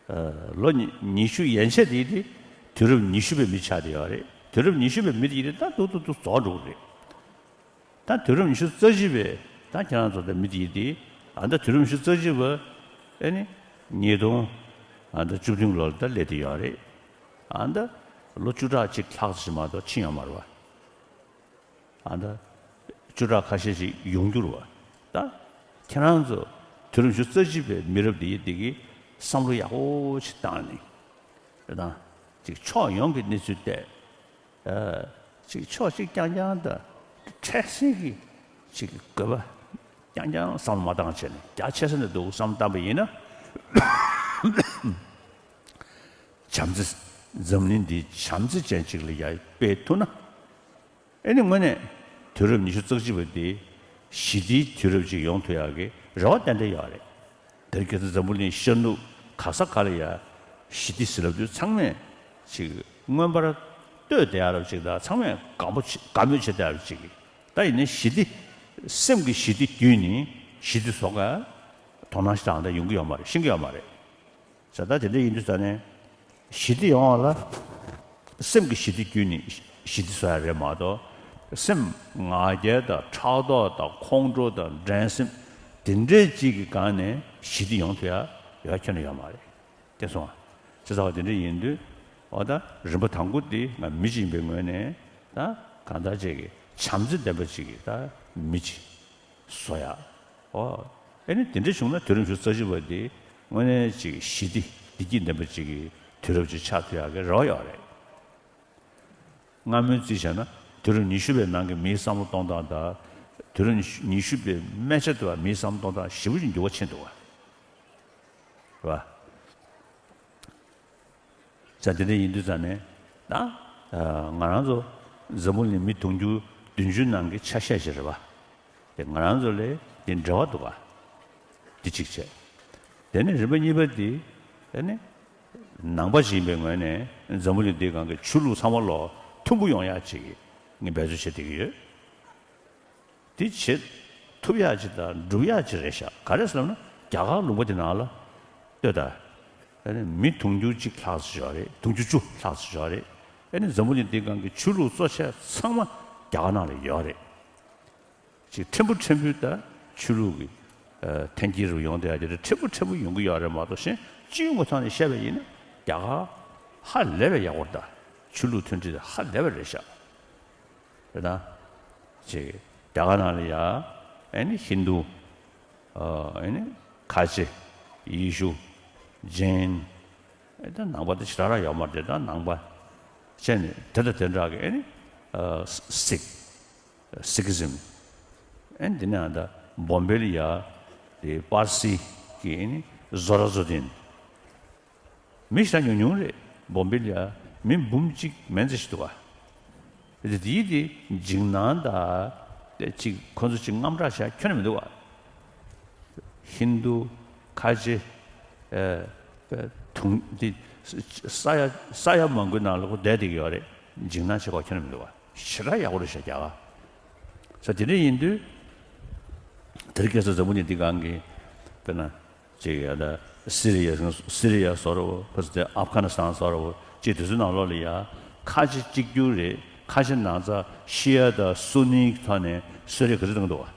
ཨ་ལོ་ཉི་ཉི་ཤུ་ཡན་ཆད་དེ་ཡིན་དུས་དུས་རབས་ཉི་ཤུ་པའི་མི་ཆགས་བསྡད་ཡོད་རེད། དུས་རབས་ཉི་ཤུ་པའི་མི་དེ་ཡིན་དུས་ད་ཏུ་ཏུ་ཏུ་རྫོགས་འགྲོ་གི་རེད། ད་དུས་རབས་ཉི་ཤུ་རྩ་གཅིག་པའི་ད་ཁྱེད་རང་ཚོ་ད་མི་དེ་ཡིན་དུས་ ཨ་ད་དུས་རབས་ཉི་ཤུ་རྩ་གཅིག་པ་ཨེ་ནི་ཉིས་སྟོང་ཨ་ད་བཅུ་བདུན་ལོ་ལ་ད་སླེབས་བསྡད་ཡོད་རེད། ཨ་ད་ལོ་བཅུ་ཕྲག་གཅིག་ལྷག་ཙམ་མ་གཏོགས་ཕྱིན་ཡོད་མ་རེད་བ། ཨ་ད་བཅུ་ཕྲག་ཁ་ཤས་ཤིག་ཡོང་རྒྱུ་རེད་བ། ད་ཁྱེད་རང་ཚོ་དུས་རབས་ཉི་ཤུ་རྩ་གཅིག་པའི་མི་རབས་འདི་འདི་གི་བསམ་བློ་ཡག་པོ་ཞིག་བཏང་ནས་རེད་དང་ཅིག་ཕྱོགས་ཡོངས་ཀྱི་གནས་ཚུལ་བལྟས། ཨ་ཅིག་ཕྱོགས་གཅིག་རྐྱང་རྐྱང་དང་འཕྲལ་སེལ་གྱི་ཅིག་དགོས་པ་རྐྱང་རྐྱང་བསམ་བློ་མ་བཏང་བྱས་ནས་རྒྱ་ཆེ་ས་ནས་འདུག་བསམ་བཏང་པ་ཡིན་ན། བྱམས་བརྩེ། འཛམ་གླིང་འདི་བྱམས་བརྩེ་ཅན་ཅིག་ལ་ཡར་སྤེལ་ཐུབ་ན། ཨེ་ནི་དངོས་གནས་དུས་རབས་ཉི་ཤུ་རྩ་གཅིག་པ་འདི་ཞི་བདེའི་དུས་རབས་ཅིག་ཡོང་ཐུབ་ཡག་གི་རེ་བ་ཏན་ཏན་ཡོད་རེད། དེར་ཁྱེད་ཚོ་འཛམ་བུ་གླིང་ཤར་ནུབ་ག་ས་ག་ལ་ཡ་ཞི་བདེ་ཟེར་ལབ་དུས་ཚང་མས་ཅིག་མངོན་པར་བསྟོད་བསྡད་ཡག་རབ་ཅིག་དང་ཚང་མས་དགའ་མོ་བྱེད་དགའ་མོས་བྱེད་བསྡད་ཡག་རབ་ཅིག་གི། ད་ཡིན་ནའི་ཞི་བདེ། སེམས་ཀྱི་ཞི་བདེ་བརྒྱུད་ནས་ཞི་བདེ་བཟོ་ག་དོ་སྣང་ཞིག་དང་ད་ཡོང་གི་ཡོད་མ་རེད། ཤེས་ཀྱི་ཡོད་མ་རེད། ཟེར་ད་དེ་འདྲ་ཡིན་དུས་ད་ནས་ཞི་བདེ་ཡོང་བ་ལ་སེམས་ཀྱི་ཞི་བདེ་བརྒྱུད་ནས་ཞི་བདེ་བཟོ་ཡ་རེད་མ་གཏོགས། སེམས་ང་རྒྱལ་དང་ཕྲག་དོག་དང་ཁོང་ཁྲོ་དང་འགྲན་སེམས་དེ་འདྲའི་ཅིག་གི་སྒང་ནས་ཞི་བདེ་ཡོང་ཐུབ་ཡ་ཡོད་ཁྱོན་ནས་ཡོད་མ་རེད། དེ་སོང་ཙི་ཙ་བ་དེ་འདྲ་ཡིན་དུས། འོ་ད་རིམ་པ་དང་པོ་དེ་ང་མི་གཅིག་ཡིན་པའི་ངོས་ནས་ད་གང་ལྟར་ཅིག་གི་བྱམས་བརྩེ་ལྡན་པ་ཅིག་གི་ད་མི་གཅིག་བཟོ་ཡ། ཨོ། ཨེ་ནི་དེ་འདྲ་བྱུང་ན་དུས་རབས་ཉི་ཤུ་རྩ་གཅིག་པ་འདི་དངོས་གནས་ཅིག་ཞི་བདེ་བདེ་སྐྱིད་ལྡན་པ་ཅིག་གི་དུས་རབས་ཅིག་ཆགས་ཐུབ་ཡག་གི་རེ་བ་ཡོད་རེད། སྔ་མོའི་རྩིས་བྱས་ན་དུས་རབས་ཉི་ཤུ་པའི་ནང་གི་མིའི་བསམ་བློ་གཏོང་སྟངས་དང་། དུས་རབས་ཉི་ཤུ་པའི་སྨད་ཆ་དུ་བ་མིའི་བསམ་བློ་གཏོང་སྟངས་ཞེ་པོ་ཅིག་འགྱུར་བ་ཕྱིན་འདུག་བ། རེད་བ། ས་དེ་འདྲ་ཡིན་དུས་ཙང་ནས་ད་ང་རང་ཚོ་འཛམ་བུ་གླིང་མི་དུང་ཕྱུར་བདུན་ཅུ་ནང་གི་ཆ་ཤས་ཤིག་རེད་བ། དེ་ང་རང་ཚོ་ལས་དེ་འབྲེལ་བ་འདུག་ག་དེ་གཅིག་བྱས། དེ་ནས་རིམ་པ་གཉིས་པ་དེ་དེ་ནས་ནང་པ་ཞིག་ཡིན་པའི་ངོས་ནས་འཛམ་བུ་གླིང་འདིའི་སྒང་གི་ཆོས་ལུགས་ཚང་མ་ལོ་མཐུན་པོ་ཡོང་ཡག་ཅིག་ངས་འབད་རྩོལ་བྱེད་བསྡད་ཀྱི་ཡོད། དེ་བྱེད་ཐུབ་ཡག་ཅིག་དང་སྒྲུབ་ཡག་ཅིག་རེད་ཤག་ག་རེ་ཟེར་ན་རྒྱ་གར་ལུང་པ་དེ་ནང་ལ་ལྟོས་དང་། ཨ་ནི་མི་དུང་ཕྱུར་གཅིག་ལྷག་ཙམ་ཡོད་རེད། དུང་ཕྱུར་བཅུ་ལྷག་ཙམ་ཡོད་རེད། ཨ་ནི་འཛམ་བུ་གླིང་འདིའི་སྒང་གི་ཆོས་ལུགས་གཙོ་ཆེ་ཚང་མ་རྒྱ་གར་ནང་ལ་ཡོད་རེད། ཅིག་ཕྲན་བུ་ཕྲན་བུ་དང་ཆོས་ལུགས་ཀྱི་ཨ་འཐེན་འཁྱེར་རུ་ཡོང་བསྡད་ཡ་དེ་འདྲ་ཕྲན་བུ་ཕྲན་བུ་ཡོང་གི་ཡོད་རེད་མ་གཏོགས། གཞན་སྤྱི་ཡོངས་ཀྱི་ཐོག་ནས་བཤད་པ་ཡིན་ན་རྒྱ་གར་ཧ་ལས་པའི་ཡག་པོ་རེད། ད་ཆོས་ལུགས་མཐུན་སྒྲིལ་དེ་ཧ་ལས་པ་རེད་ཤག་རེད་ད། ཅིག་རྒྱ་གར་ནང་ལ་ཡ་ཨེ་ནི་ཧིན་དུ། ཨ་ཨེ་ནི་ཁ་ཆེ། ཡེ་ཤུ། ཇེན། ཨེ་ད་ནང་པ་དེ་ཞེ་དྲག་རང་ཡོད་མ་རེད། ད་ནང་པ་བྱས་ནས་དེ་དང་དེ་འདྲ་གི་ཨེ་ནི་ཨ་སིག་སིག་ཨིཛམ། ཨེ་ནི་དེ་ནས་ཨ་ད་བོམ་བེ་ལ་ཡ་དེ་པར་སི་གི་ཨེ་ནི་ཟོ་ར་ཛོ་དིན། མི་ཞེ་དྲག་ཉུང་ཉུང་རེད། བོམ་བེ་ལ་ཡ་མི་འབུམ་གཅིག་མན་ཙམ་ཞིག་འདུག་ག་དེ་དེའི་དེ་འཇིགས་སྣང་དང་དེ་ཅིག་ཁོ་ཚོ་ཅིག་དངངས་སྐྲག་བྱ་ཁྱོན་ནས་མི་འདུག་ག་ཧིན་དུ། ཁ་ཆེ། ཨ་དུང་དེ་ས་ཡ་ས་ཡ་མང་པོའི་ནང་ལ་ཁོ་བསྡད་བསྡད་ཀྱི་ཡོད་རེད། འཇིགས་སྣང་བྱེད་དགོས་ཁྱོན་ནས་མི་འདུག་ག་ཞེ་དྲག་ཡག་པོ་རེད་ཤག་རྒྱ་གར། ས་དེ་འདྲ་ཡིན་དུས། དེར་ཁ་སང་འཛམ་བུ་གླིང་འདི་སྒང་གི་དཔེར་ན། ཅིག་ཡ་ད་སི་རི་ཡ་སི་རི་ཡ་བཟོ་འདྲ་བོ། ཕ་སི་ཏེ་ཨབ་གྷ་ནི་སི་ཐན་བཟོ་འདྲ་བོ། ཅིག་དེ་ཚོའི་ནང་ལོགས་ལ་ཡ་ཁ་ཆེ་གཅིག་གྱུར་རེད། ཁ་ཆེ་ནང་ཚ་ཤི་ཡ་དང་སུ་ནི་གི་ཐོག་ནས་གསོད་རེས་ག་ཚོད་གཏོང་གི་འདུག་བ།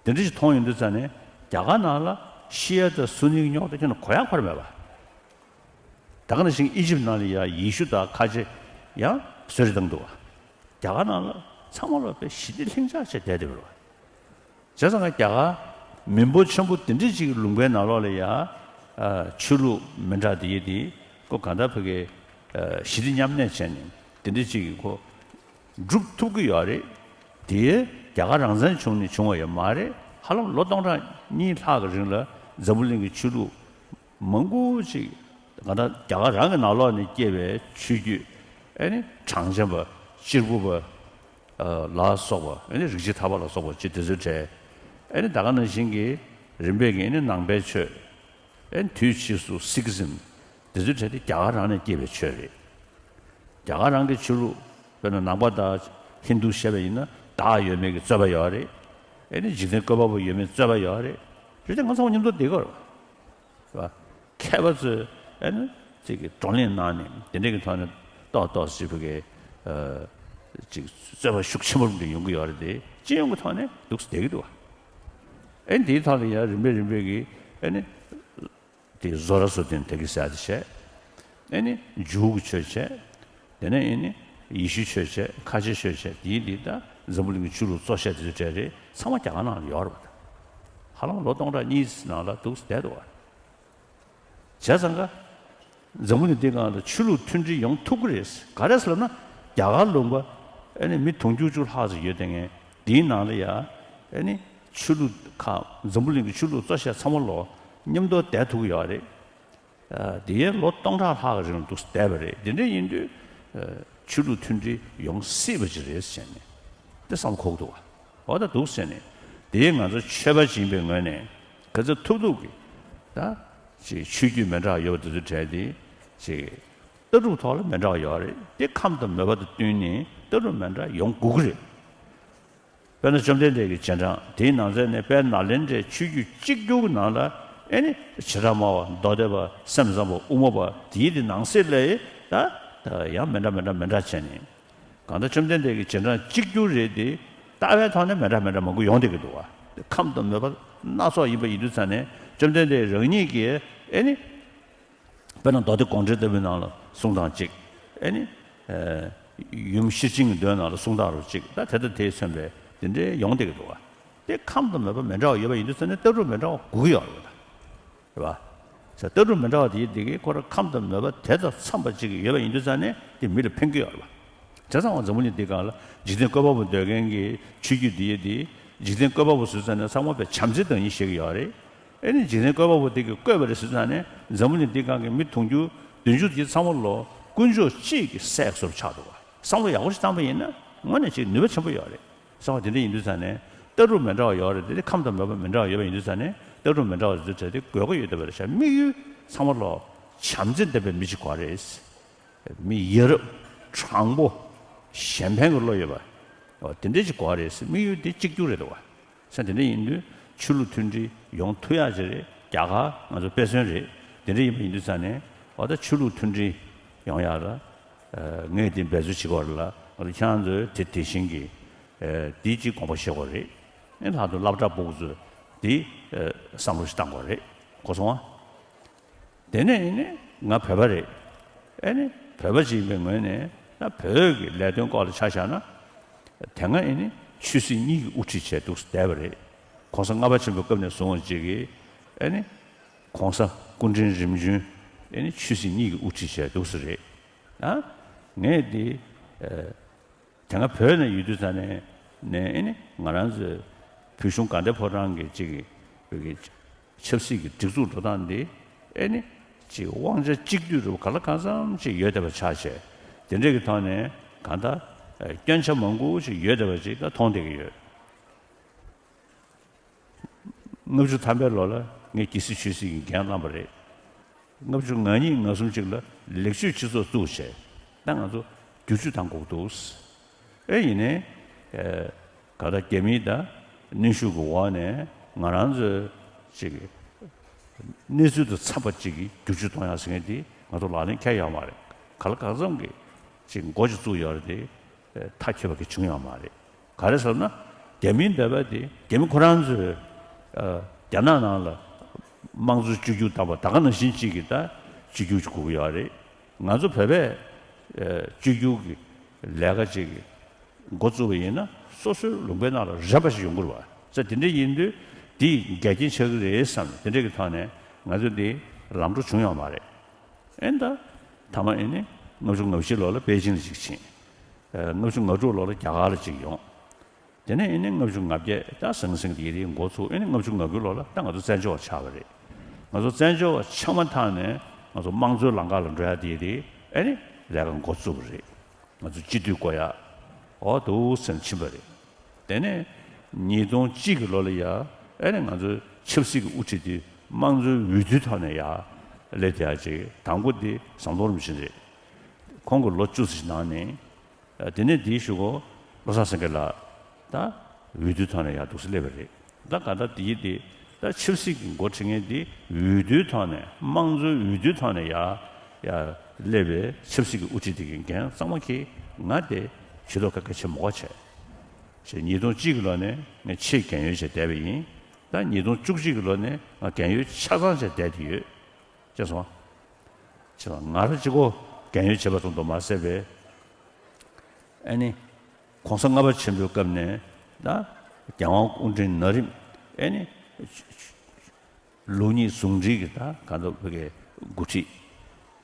དེ་འདྲ་ཞིག་མཐོང་ཡོང་དུས་ཙང་ནས་རྒྱ་གར་ནང་ལ་ཤི་ཡ་དང་སུ་ནི་གི་རྙོག་དྲ་ཁྱོན་ནས་གོ་ཡ་གོ་ར་མེད་པ། ད་ག་ནང་བཞིན་ཨི་ཇིབ་ནང་ལ་ཡ་ཡེ་ཤུ་དང་ཁ་ཆེ་ཡང་གསོད་རེས་བཏང་འདུག་བ། རྒྱ་གར་ནང་ལ་ཚང་མ་ལ་དཔེ་ཞི་བདེ་ལྷིང་འཇགས་བྱས་བསྡད་བསྡད་པ་རེད་བ། བྱས་ཙང་ང་རྒྱ་གར་མི་འབོར་ཆེན་པོ་དེ་འདྲ་ཅིག་གི་ལུང་པའི་ནང་ལོགས་ལ་ཡ་ཨ་ཆོས་ལུགས་མི་འདྲ་དེ་ཡི་དེ་ཁོ་གང་ལྟར་ཕ་གི་ཨ་ཞི་བདེ་མཉམ་གནས་བྱས་ནས་དེ་འདྲ་ཅིག་གི་ཁོ་སྒྲུབ་ཐུབ་ཀྱི་ཡོད་རེད། དེ་རྒྱ་གར་རང་བཙན་བྱུང་ནས་བྱུང་བ་ཡང་མ་རེད། ཧ་ལམ་ལོ་སྟོང་ཕྲག་གཉིས་ལྷག་གི་རིང་ལ་འཛམ་བུ་གླིང་གི་ཆོས་ལུགས་མང་པོ་ཅིག་ང་ད་རྒྱ་གར་རང་གི་ནང་ལོགས་ནས་སྐྱེས་པའི་ཆོས་བརྒྱུད། ཨེ་ནི་གྲངས་ཅན་པ། གཅེར་བུ་པ། ཨ་ལ་སོགས་པ། ཨེ་ནི་རིག་བྱེད་ཐར་པ་ལ་སོགས་པ་ཅིག་དེ་ཚོའི་གྲས། ཨེ་ནི་ད་ག་ནང་བཞིན་གྱི་རིམ་པས་ཀྱི་ཨེ་ནི་ནང་པའི་ཆོས། ཨེ་ནི་དུས་ཕྱིས་སུ་སིག་ཨིཛམ། དེ་ཚོའི་གྲས་དེ་རྒྱ་གར་རང་ནས་སྐྱེས་པའི་ཆོས་རེད། རྒྱ་གར་རང་གི་ཆོས་ལུགས། དཔེར་ན་ནང་པ་དང་ཧིན་དུ་བཤད་པ་ཡིན་ན་བདག་ཡོད་མེད་ཀྱི་རྩོད་པ་ཡོད་རེད། ཨེ་ནི་འཇིག་རྟེན་བཀོད་པ་པོ་ཡོད་མེད་རྩོད་པ་ཡོད་རེད། རེད་དེ་ང་ཚོ་མཉམ་དུ་བསྡད་དགོས་རེད། རེད་བ། མཁས་པ་ཚོས་ཨེ་ནི་ཅིག་གི་བགྲོ་གླེང་གནང་ནས་དེ་འདྲ་གི་ཐོག་ནས་ཏོག་ཏོག་ཅིག་ཕ་གི་ཨ་ཅིག་རྩོད་པ་ཤུགས་ཆེན་པོ་འདྲ་ཡོང་གི་ཡོད་རེད་དེ། སྤྱི་ཡོངས་ཀྱི་ཐོག་ནས་འདུག་སེ་བསྡད་ཀྱི་འདུག་བ། ཨེ་འདིའི་ཐོག་ལ་ཡང་རིམ་པས་རིམ་པས་ཀྱིས་ཨེ་ནི་དེ་བཟོ་ར་བཟོ་ལྡན་དེ་གི་ཟེར་དེ་བྱས། ཨེ་ནི་འཇུག་གི་ཆོས་བྱས། དེ་ནས་ཨེ་ནི་ཡེ་ཤུའི་ཆོས་བྱས། ཁ་ཆེ་ཆོས་བྱས། དེའི་འདི་ད་འཛམ་བུ་གླིང་གི་ཆོས་ལུགས་གཙོ་ཆེ་དེ་ཚོ་གྲས་རེད། ཚང་མ་རྒྱ་གར་ནང་ལ་ཡོད་རེད་པ། ད་ཧ་ལམ་ལོ་སྟོང་ཕྲག་གཉིས་ནང་ལ་འདུག་བསྡད་འདུག་བ། བྱས་ཙང་ཀ་འཛམ་བུ་གླིང་འདི་སྒང་ལ་ཆོས་ལུགས་མཐུན་སྒྲིལ་ཡོང་ཐུབ་ཀྱི་རེད། ག་རེ་ཟེར་ལབ་ན། རྒྱ་གར་ལུང་པ་ཨེ་ནི་མི་དུང་ཕྱུར་བཅུ་ལྷག་ཙམ་ཡོད་དེ། ངས་འདིའི་ནང་ལ་ཡ་ཨེ་ནི་ཆོས་ལུགས་ཁག་འཛམ་བུ་གླིང་གི་ཆོས་ལུགས་གཙོ་ཆེ་ཚང་མ་ལོ་མཉམ་དུ་བསྡད་ཐུབ་ཀྱི་ཡོད་རེད། ཨ། དེ་ཡས་ལོ་སྟོང་ཕྲག་ལྷག་གི་རིང་ལ་འདུག་བསྡད་པ་རེད། དེ་འདྲ་ཡིན་དུས་ཨ། ཆོས་ལུགས་མཐུན་སྒྲིལ་ཡོང་སྲིད་པ་ཅིག་རེད་ཟེར་ནས་དེ་བསམ་འཁོར་གྱི་འདུག་བ། འོ་ད་འདུག་ཟེར་ནས་དེ་ཡས་ང་ཚོ་ཆོས་པ་ཅིག་ཡིན་པའི་ངོས་ནས་ག་ཚོད་ཐུབ་ཐུབ་ཀྱིས་ད་ཅིག་ཆོས་བརྒྱུད་མི་འདྲ་བ་ཡོད་པ་དེ་ཚོའི་གྲས་དེ་ཅིག་ལྟ་གྲུབ་ཐོག་ལ་མི་འདྲ་བ་ཡོད་རེད། དེ་ཁམས་དང་མོས་པ་དང་བསྟུན་ནས་ལྟ་གྲུབ་མི་འདྲ་ཡོང་དགོས་ཀྱི་རེད། དཔེར་ན་བཅོམ་ལྡན་འདས་ཀྱི་རྗེས་འབྲང་དེའི་ནང་ཚན་ནས་དཔལ་ནཱ་ལེནྡྲའི་ཆོས་བརྒྱུད་གཅིག་གྱུར་གྱི་ནང་ལ་ཨེ་ནི་བྱེ་བྲག་སྨྲ་བ། མདོ་སྡེ་པ། སེམས་ཙམ་པ། དབུ་མ་པ། དེའི་དེ་ནང་གསེས་ལ་ད་ད་ཡང་མི་འདྲ་མི་འདྲ་མི་འདྲ་བྱས་ནས། གང་ལྟར་བཅོམ་ལྡན་འདས་ཀྱི་རྗེས་འབྲང་གཅིག་གྱུར་རེད་དེ། ལྟ་བའི་ཐོག་ནས་མི་འདྲ་མི་འདྲ་མང་པོ་ཡོང་བསྡད་ཀྱི་འདུག་བ། ཁམས་དང་མོས་པ་སྣ་ཚོགས་ཡིན་པ་ཡིན་དུས་ཙང་ནས་བཅོམ་ལྡན་འདས་རང་ཉིད་ཀྱིས་ཨེ་ནི། དཔེར་ན་མདོ་སྡེ་དགོངས་འགྲེལ་ལྟ་བུའི་ནང་ལ་གསུང་སྟངས་གཅིག་ཨེ་ནི། ཨེ། ཡུམ་ཤེར་ཕྱིན་གྱི་མདོའི་ནང་ལ་གསུང་སྟངས་རུ་གཅིག་ད་དེ་དང་དེས་མཚོན་པའི་དེ་འདྲའི་ཡོང་བསྡད་ཀྱི་འདུག་བ། དེ་ཁམས་དང་མོས་པ་མི་འདྲ་བ་ཡོད་པ་ཡིན་དུས་ཙང་ནས་ལྟ་གྲུབ་མི་འདྲ་བ་དགོས་ཀྱི་ཡོད་རེད་བ། རེད་བ། ལྟ་གྲུབ་མི་འདྲ་བ་དེ་དེ་གི་ཁོ་རང་ཁམས་དང་མོས་པ་དེ་དང་འཚམས་པ་གཅིག་ཡོད་པ་ཡིན་དུས་ཙང་ནས་དེ་མི་ལ་ཕན་གྱི་ཡོད་རེད་བ། བྱས་ཙང་འཛམ་བུ་གླིང་འདི་སྒང་ལ་འཇིག་རྟེན་བཀོད་པ་པོ་འདོད་མཁན་གྱི་ཆོས་བརྒྱུད་འདི་ཡི་འདི་འཇིག་རྟེན་བཀོད་པ་པོ་ཟེར་ཙང་ནས་ཚང་མ་དཔེ་བྱམས་བརྩེའི་བདག་ཉིད་བཤད་ཀྱི་ཡོད་རེད། ཨེ་ནི་འཇིག་རྟེན་བཀོད་པ་པོ་དེ་གིས་བཀོད་པ་རེད་ཟེར་ཙང་ནས་འཛམ་བུ་གླིང་འདི་སྒང་གི་མི་དུང་ཕྱུར་བདུན་ཅུ་དེ་ཚང་མ་ལོ་དཀོན་མཆོག་གཅིག་གི་སྲས་སུ་ཆགས་འདུག་བ། བསམ་བློ་ཡག་པོ་ཞིག་བཏང་པ་ཡིན་ན་དངོས་གནས་ཅིག་ནུས་པ་ཆེན་པོ་ཡོད་རེད། བསམ་བློ་དེ་འདྲ་ཡིན་དུས་ཙང་ནས་ལྟ་གྲུབ་མི་འདྲ་བ་ཡོད་རེད། དེ་ནི་ཁམས་དང་མོས་པ་མི་འདྲ་བ་ཡོད་པ་ཡིན་དུས་ཙང་ནས་ལྟ་གྲུབ་མི་འདྲ་བ་ཟེར་དུས་ཙང་དེ་དགོས་མཁོ་ཡོད་བསྡད་པ་རེད་ཤག་དམིགས་ཡུལ་ཚང་མ་ལོ་བྱམས་བརྩེ་ལྡན་པའི་མི་ཞིག་དགོས་རེད། མི་ཡ་རབས། དྲང་པོ། གཞན་ཕན་གྱི་བློ་ཡོད་པ། འོ་དེ་འདྲ་ཅིག་དགོས་རེད་ཟེར། དམིགས་ཡུལ་དེ་གཅིག་གྱུར་རེད་འདུག་བ། ས་དེ་འདྲ་ཡིན་དུས་ཆོས་ལུགས་མཐུན་སྒྲིལ་ཡོང་ཐུབ་ཡག་ཅིག་རེད། རྒྱ་གར་ང་ཚོ་དཔེ་མཚོན་རེད། དེ་འདྲ་ཡིན་པ་ཡིན་དུས་ཙང་ནས་འོ་ད་ཆོས་ལུགས་མཐུན་སྒྲིལ་ཡོང་ཡག་ལ་ངས་དེ་འབད་རྩོལ་བྱེད་དགོས་རེད་ལ། འོ་ད་ཁྱེད་རང་ཚོས་དེ་དེ་བཞིན་གྱི་དེའི་གཅིག་དགོངས་པ་བཞེས་དགོས་རེད། ཨེ་ལྷག་ཏུ་སློབ་གྲྭ་ཕྲུ་གུ་ཚོས་དེ་བསམ་བློ་ཞིག་བཏང་དགོས་རེད། གོ་སོང་ཨ། དེ་ནས་ཨེ་ནི་ང་བོད་པ་རེད། ཨེ་ནི་བོད་པ་ཅིག་ཡིན་པའི་ངོས་ནས་ད་བོད་ཀྱི་ལས་དོན་སྐོར་ལ་ཆ་བཞག་ན། དེ་སྔ་ཨེ་ནི་ཆོས་སྲིད་གཉིས་ཀྱི་དབུ་ཁྲིད་བྱས་འདུག་བསྡད་པ་རེད། ༸གོང་ས་ལྔ་པ་ཆེན་པོའི་སྐབས་ནས་བཟུང་བ་ཅིག་གིས་ཨེ་ནི་༸གོང་ས་སྐུ་ཕྲེང་རིམ་བྱོན་ཨེ་ནི་ཆོས་སྲིད་གཉིས་ཀྱི་དབུ་ཁྲིད་བྱས་འདུག་ས་རེད། ཨ། ངས་འདི། ཨེ། དེ་སྔ་བོད་ནས་ཡོད་དུས་ཙང་ནས་ནས་ཨེ་ནི་ང་རང་ཚོའི་བོད་གཞུང་དགའ་ལྡན་ཕོ་བྲང་གི་གཅིག་གི་བོད་ཀྱི་ཆབ་སྲིད་ཀྱི་སྒྲིག་འཛུགས་འགྲོ་སྟངས་འདི་ཨེ་ནི་གཅིག་དབང་ཆ་གཅིག་སྡུད་རུ་ག་ལ་གང་འཚམ་ཅིག་ཡོད་བསྡད་པ་ཆགས་བྱས། དེ་འདྲས་ཀྱི་ཐོག་ནས་གང་ལྟར་སྐྱོན་ཆ་མང་པོ་ཅིག་ཡོད་བསྡད་པ་ཅིག་ད་མཐོང་བསྡད་ཀྱི་ཡོད། ལྔ་བཅུ་ཐམ་པའི་ལོ་ལ་ངས་རྒྱལ་སྲིད་ཆོས་སྲིད་ཀྱི་འགན་བླངས་པ་རེད། ལྔ་བཅུ་ང་གཉིས་ང་གསུམ་གཅིག་ལ་ལེགས་བཅོས་སྤྱི་ཚོགས་བཙུགས་བྱས། ད་ང་ཚོ་བསྒྱུར་བཅོས་བཏང་དགོས་འདུག་ཨེ་ཡིན་ནའི། ཨེ། ག་ད་རྒྱ་མིའི་ད་གནོན་ཤུགས་ཀྱི་འོག་ནས་ང་རང་ཚོའི་ཅིག་གནས་ཚུལ་དང་འཚམས་པ་ཅིག་གི་བསྒྱུར་བཅོས་གཏོང་ཡག་ཟེར་མཁན་དེ་ང་ཚོ་ལག་ལེན་འཁེལ་ཡོད་མ་རེད། ག་ལ་གང་འཚམ་གྱི་ཅིག་འགོ་ཅིག་བཙུགས་ཡོད་རེད་དེ། མཐའ་འཁྱོལ་བ་གི་བྱུང་ཡོད་མ་རེད། ག་རེ་ཟེར་ན། རྒྱ་མིའི་འདོད་པ་དེ་རྒྱ་མི་ཁོ་རང་ཚོས་ཨ། རྒྱ་ནག་ནང་ལ་དམངས་གཙོའི་བཅོས་བསྒྱུར་བཏང་བ་ད་ག་ནང་བཞིན་གཅིག་གིས་ད་བཅོས་བསྒྱུར་བྱེད་དགོས་ཀྱི་ཡོད་རེད། ང་ཚོ་བོད་པས་ཨ། བཅོས་བསྒྱུར་གྱི་ལས་ཀ་ཅིག་འགོ་བཙུགས་པ་ཡིན་ན་སོ་སོའི་ལུང་པའི་ནང་ལ་རན་པ་ཞིག་ཡོང་དགོས་རེད་བ། ས་དེ་འདྲ་ཡིན་དུས་དེ་འགལ་རྐྱེན་ཆགས་ཀྱི་རེད་བསམ་ནས་དེ་འདྲ་གི་ཐོག་ནས་ང་ཚོ་འདི་ལམ་འགྲོ་བྱུང་ཡོད་མ་རེད། ཨེ་ད། ཐ་མ་ཨེ་ནི་ལྔ་བཅུ་ང་བཞི་ལོ་ལ་པེ་ཅིང་ལ་ཅིག་ཕྱིན། ཨ། ལྔ་བཅུ་ང་དྲུག་ལོ་ལ་རྒྱ་གར་ལ་ཅིག་ཡོང་། དེ་ནས་ཨེ་ནི་ལྔ་བཅུ་ང་བརྒྱད་ད་ཟང་ཟིང་དེ་རིང་འགོ་ཚུགས། ཨེ་ནི་ལྔ་བཅུ་ང་དགུ་ལོ་ལ་ད་ང་ཚོ་བཙན་བྱོལ་བ་ཆགས་པ་རེད། ང་ཚོ་བཙན་བྱོལ་བ་ཆགས་མ་ཐག་ནས་ང་ཚོ་དམངས་གཙོའི་ལམ་ཁ་ལ་འགྲོ་ཡ་དེ་རེད། ཨེ་ནི་ལས་ཀ་འགོ་བཙུགས་པ་རེད། ང་ཚོ་སྤྱི་འཐུས་བསྐོ་ཡ། འོ་འདུག་སེ་ཕྱིན་པ་རེད། དེ་ནས་ཉིས་སྟོང་གཅིག་གི་ལོ་ལ་ཡ་ཨེ་ནི་ང་ཚོའི་ཆབ་སྲིད་ཀྱི་དབུ་ཁྲིད་དེ་དམངས་གཙོའི་འོས་བསྡུའི་ཐོག་ནས་ཡ་སླེབས་བསྡད་ཡ་ཅིག་དང་པོ་དེ་ཟམ་གདོང་རིན་པོ་ཆེ་རེད། ཁོང་གིས་ལོ་བཅུ་ཙམ་ཞིག་གནང་ནས། དེ་ནས་དེའི་གཞུག་གུ་བློ་བཟང་སེང་གེ་ལགས་ད་འོས་བསྡུའི་ཐོག་ནས་ཡར་འདུག་སེ་སླེབས་པ་རེད། ད་ག་ད་དེའི་དེ་ད་ཆབ་སྲིད་ཀྱི་འགོ་ཁྲིད་མཁན་དེ་འོས་བསྡུའི་ཐོག་ནས་དམངས་གཙོའི་འོས་བསྡུའི་ཐོག་ནས་ཡར་ཡར་སླེབས་པའི་ཆབ་སྲིད་ཀྱི་དབུ་ཁྲིད་དེ་གི་འགན་གཙང་མ་འཁྱེར། ང་དེ་ཇུས་གཏོགས་ཁག་གལ་ཆེན་མོ་ག་བྱས། ཞེས་ཉིས་སྟོང་གཅིག་གི་ལོ་ནས་ངས་ཆེས་རྒན་ཡོལ་བྱས་བསྡད་པ་ཡིན། ད་ཉིས་སྟོང་བཅུ་གཅིག་གི་ལོ་ནས་ང་རྒན་ཡོལ་ཆ་ཚང་བྱས་བསྡད་དེ་ཡོད། ཅེས་སོང་། ཅེས་སོང་། ང་རང་གཅིག་པོ་རྒན་ཡོལ་བྱས་པ་ཙམ་དུ་མ་ཟད་པའི། ཨེ་ནི། ༸གོང་ས་ལྔ་པ་ཆེན་པོའི་སྐབས་ནས་ད་རྒྱལ་དབང་སྐུ་ཕྲེང་ན་རིམ། ཨེ་ནི། ལུགས་གཉིས་ཟུང་འབྲེལ་གྱི་ད་གང་ལྟར་བོད་ཀྱི་འགོ་ཁྲིད།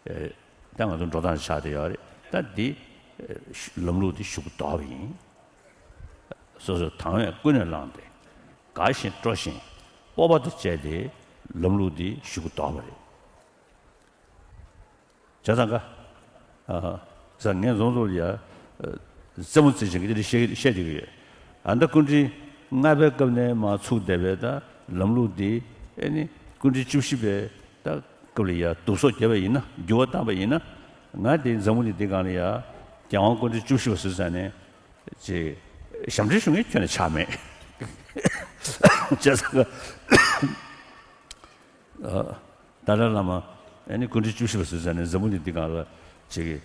ཨེ། ད་ང་ཚོ་འགྲོ་སྟངས་ཆགས་བསྡད་ཡོད་རེད། ད་འདི། ཨེ། ལམ་ལུགས་འདི་ཞུ་གི་དོགས་པ་ཡིན། སོ་སོས་དང་བས་ཀུན་ནས་བསླངས་ཏེ། དགའ་ཞིང་སྤྲོ་ཞིང་སྤོབས་པ་དང་བཅས་ཏེ་ལམ་ལུགས་འདི་ཞུ་གི་དོགས་པ་རེད། བྱས་ཙང་ཀ། ཨ། ས་ངས་རྫོང་ཚོགས་ལ་ཡ། ཨ། རྩེད་མོ་རྩེ་བཞིན་གྱི་འདི་བཤད་བཤད་བསྡད་ཀྱི་ཡོད། ཨ། ད་སྐུ་ཕྲེང་ལྔ་པའི་སྐབས་ནས་མར་ཚུགས་བསྡད་པའི་ད་ལམ་ལུགས་འདི། ཨེ་ནི། སྐུ་ཕྲེང་བཅུ་བཞི་པའི་ད་སྐབས་ལ་ཡ་བསྡུ་གསོག་བརྒྱབ་པ་ཡིན་ན། འགྱུར་བ་བཏང་པ་ཡིན་ན། ང་དེ་འཛམ་བུ་གླིང་འདི་སྒང་ལ་ཡ་རྒྱལ་དབང་སྐུ་ཕྲེང་བཅུ་བཞི་པ་ཟེར་ཙང་ནས་ཅིག་ཞབས་འདྲེན་ཞུ་མཁན་ཁྱོན་ནས་ཆགས་མེད། བྱས་ཙང་ཀ། ཨ། ཏཱ་ལའི་བླ་མ། ཨེ་ནི་སྐུ་ཕྲེང་བཅུ་བཞི་པ་ཟེར་ཙང་ནས་འཛམ་བུ་གླིང་འདི་སྒང་ལ་ཅིག་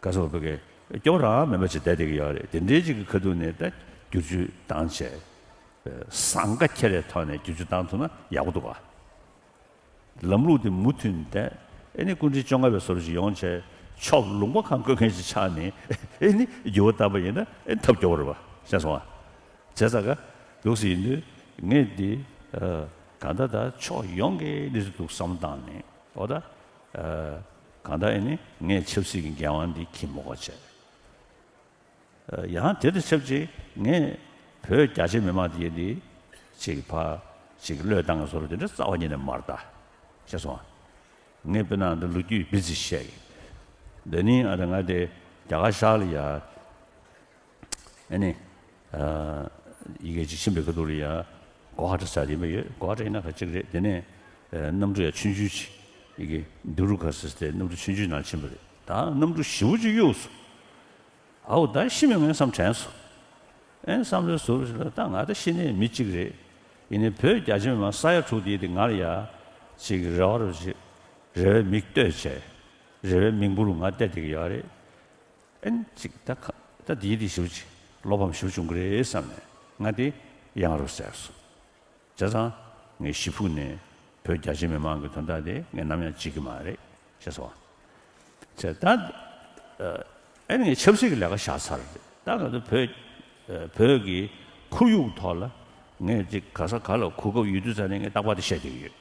ག་ཟེར་བ་བོད་སྐད་སྐྱོ་བོ་རང་མེད་པ་ཅིག་བསྡད་བསྡད་ཀྱི་ཡོད་རེད། དེ་འདྲའི་ཅིག་གི་ཁ་ཐུག་ནས་ད་བསྒྱུར་བཅོས་བཏང་བྱས། ཟང་ཀ་ཁྱེར་རེ་ཐོག་ནས་བསྒྱུར་བཅོས་བཏང་ཐུབ་ན་ཡག་པོ་འདུག་ག། ལམ་ལུགས་དེ་མུ་མཐུད་ནས་བསྡད། ཨེ་ནི་སྐུ་ཕྲེང་བཅོ་ལྔ་པའི་བཟོ་འདྲ་ཞིག་ཡོང་བྱས་ཕྱོགས་ལུང་པ་གང་བཀོད་མཁན་ཞིག་ཆགས་ནས། ཨེ་ནི་འགྱུར་བ་བཏང་པ་ཡིན་ན་ཨེ་ཐབས་སྐྱོ་བོ་རེད་པ། ཤེས་སོང་ཨ། བྱས་ཙང་ཀ། འདུག་སེ་ཡིན་དུས་ངས་འདི། ཨ། གང་ལྟར་ད་ཕྱོགས་ཡོངས་ཀྱི་གནས་ཚུལ་འདུག་བསམ་བློ་བཏང་ནས། འོ་ད། ཨ། གང་ལྟར་ཨེ་ནི་ངས་ཆབ་སྲིད་ཀྱི་འགན་དབང་འདི་འཁྱེར་མི་དགོས་བྱས། ཨ། ཡང་དེ་དང་ཆབས་ཅིག་ངས་བོད་རྒྱ་ཆེ་མི་མང་དེ་འདི་ཅིག་ཕར་ཅིག་བློས་བཏང་གི་བཟོ་འདྲ་དེ་འདྲ་རྩ་བ་ཉིད་ནས་མ་རེད་ད། ཤེས་སོང་ཨ། ངས་དཔེར་ན་འདི་ལོ་རྒྱུས་སྦི་ཙི་བཤད་ཀྱི། འདི་ནི་ཨ་ད་ང་དེ་རྒྱ་གར་ཤར་ལ་ཡ། ཨེ་ནི། ཨ། ཡི་གེ་ཅིག་ཕྱིན་པའི་ཁ་ཐུག་ལ་ཡ། གོ་ཧ་ཊ་ཟེར་ཡིན་པ་ཡོད། གོ་ཧ་ཊ་ཡིན་ན་ག་ཅིག་རེད། དེ་ནས། ཨ། གནམ་གྲུ་ཡ་ཆུང་ཆུང་ཅིག་ཡི་གེ་དུ་རུ་ཁ་ཟེར་ཏེ་གནམ་གྲུ་ཆུང་ཆུང་ནང་ཕྱིན་པ་རེད། ད་གནམ་གྲུ་ཞེ་པོ་ཅིག་གཡུགས་སོང་། ཨའོ་ད་ཤི་མི་ངན་བསམ་དྲན་སོང་། ཨེ་བསམ་བློའི་ཟུར་ཞིག་ལ་ད་ང་ད་ཤི་ནས་མི་གཅིག་རེད། ཡིན་ནའི་བོད་རྒྱ་ཆེ་མི་མང་ས་ཡ་དྲུག་དེ་དེ་ང་ལ་ཡ། ཅིག་རེ་བ་རུ་ཅིག་རེ་བའི་མིག་ལྟོས་བྱས། རེ་བའི་མིག་འབུར་ང་བལྟས་བསྡད་ཀྱི་ཡོད་རེད། ཨེ་ཅིག་ད་ཁ་ད་དེའི་དེ་ཞེ་པོ་ཅིག་བློ་ཕམ་ཞེ་པོ་བྱུང་གི་རེད་བསམ་ནས་ང་དེ་ཡང་རུ་ཟེར་སོང་། བྱས་ཙང་ངས་ཞེ་ཕུགས་ནས་བོད་རྒྱ་ཆེ་མི་མང་གི་དོན་དག་དེ་ངས་ནམ་ཡང་བརྗེད་ཀྱི་མ་རེད་ཅེས་སོ། བྱས་ཙང་། ཨ་ནི་ངས་ཆབ་སྲིད་ཀྱི་ལས་ཀ་བཞག་ཚར་རེད། ད་ང་ཚོ་བོད་བོད་ཀྱི་ཁོར་ཡུག་ཐོག་ལ་ངས་ཅིག་ག་ས་ག་ལ་གོ་སྐབས་ཡོད་དུས་ཙ་ནས་ངས་རྟག་པར་དེ་བཤད་བསྡད་ཀྱི་ཡོད།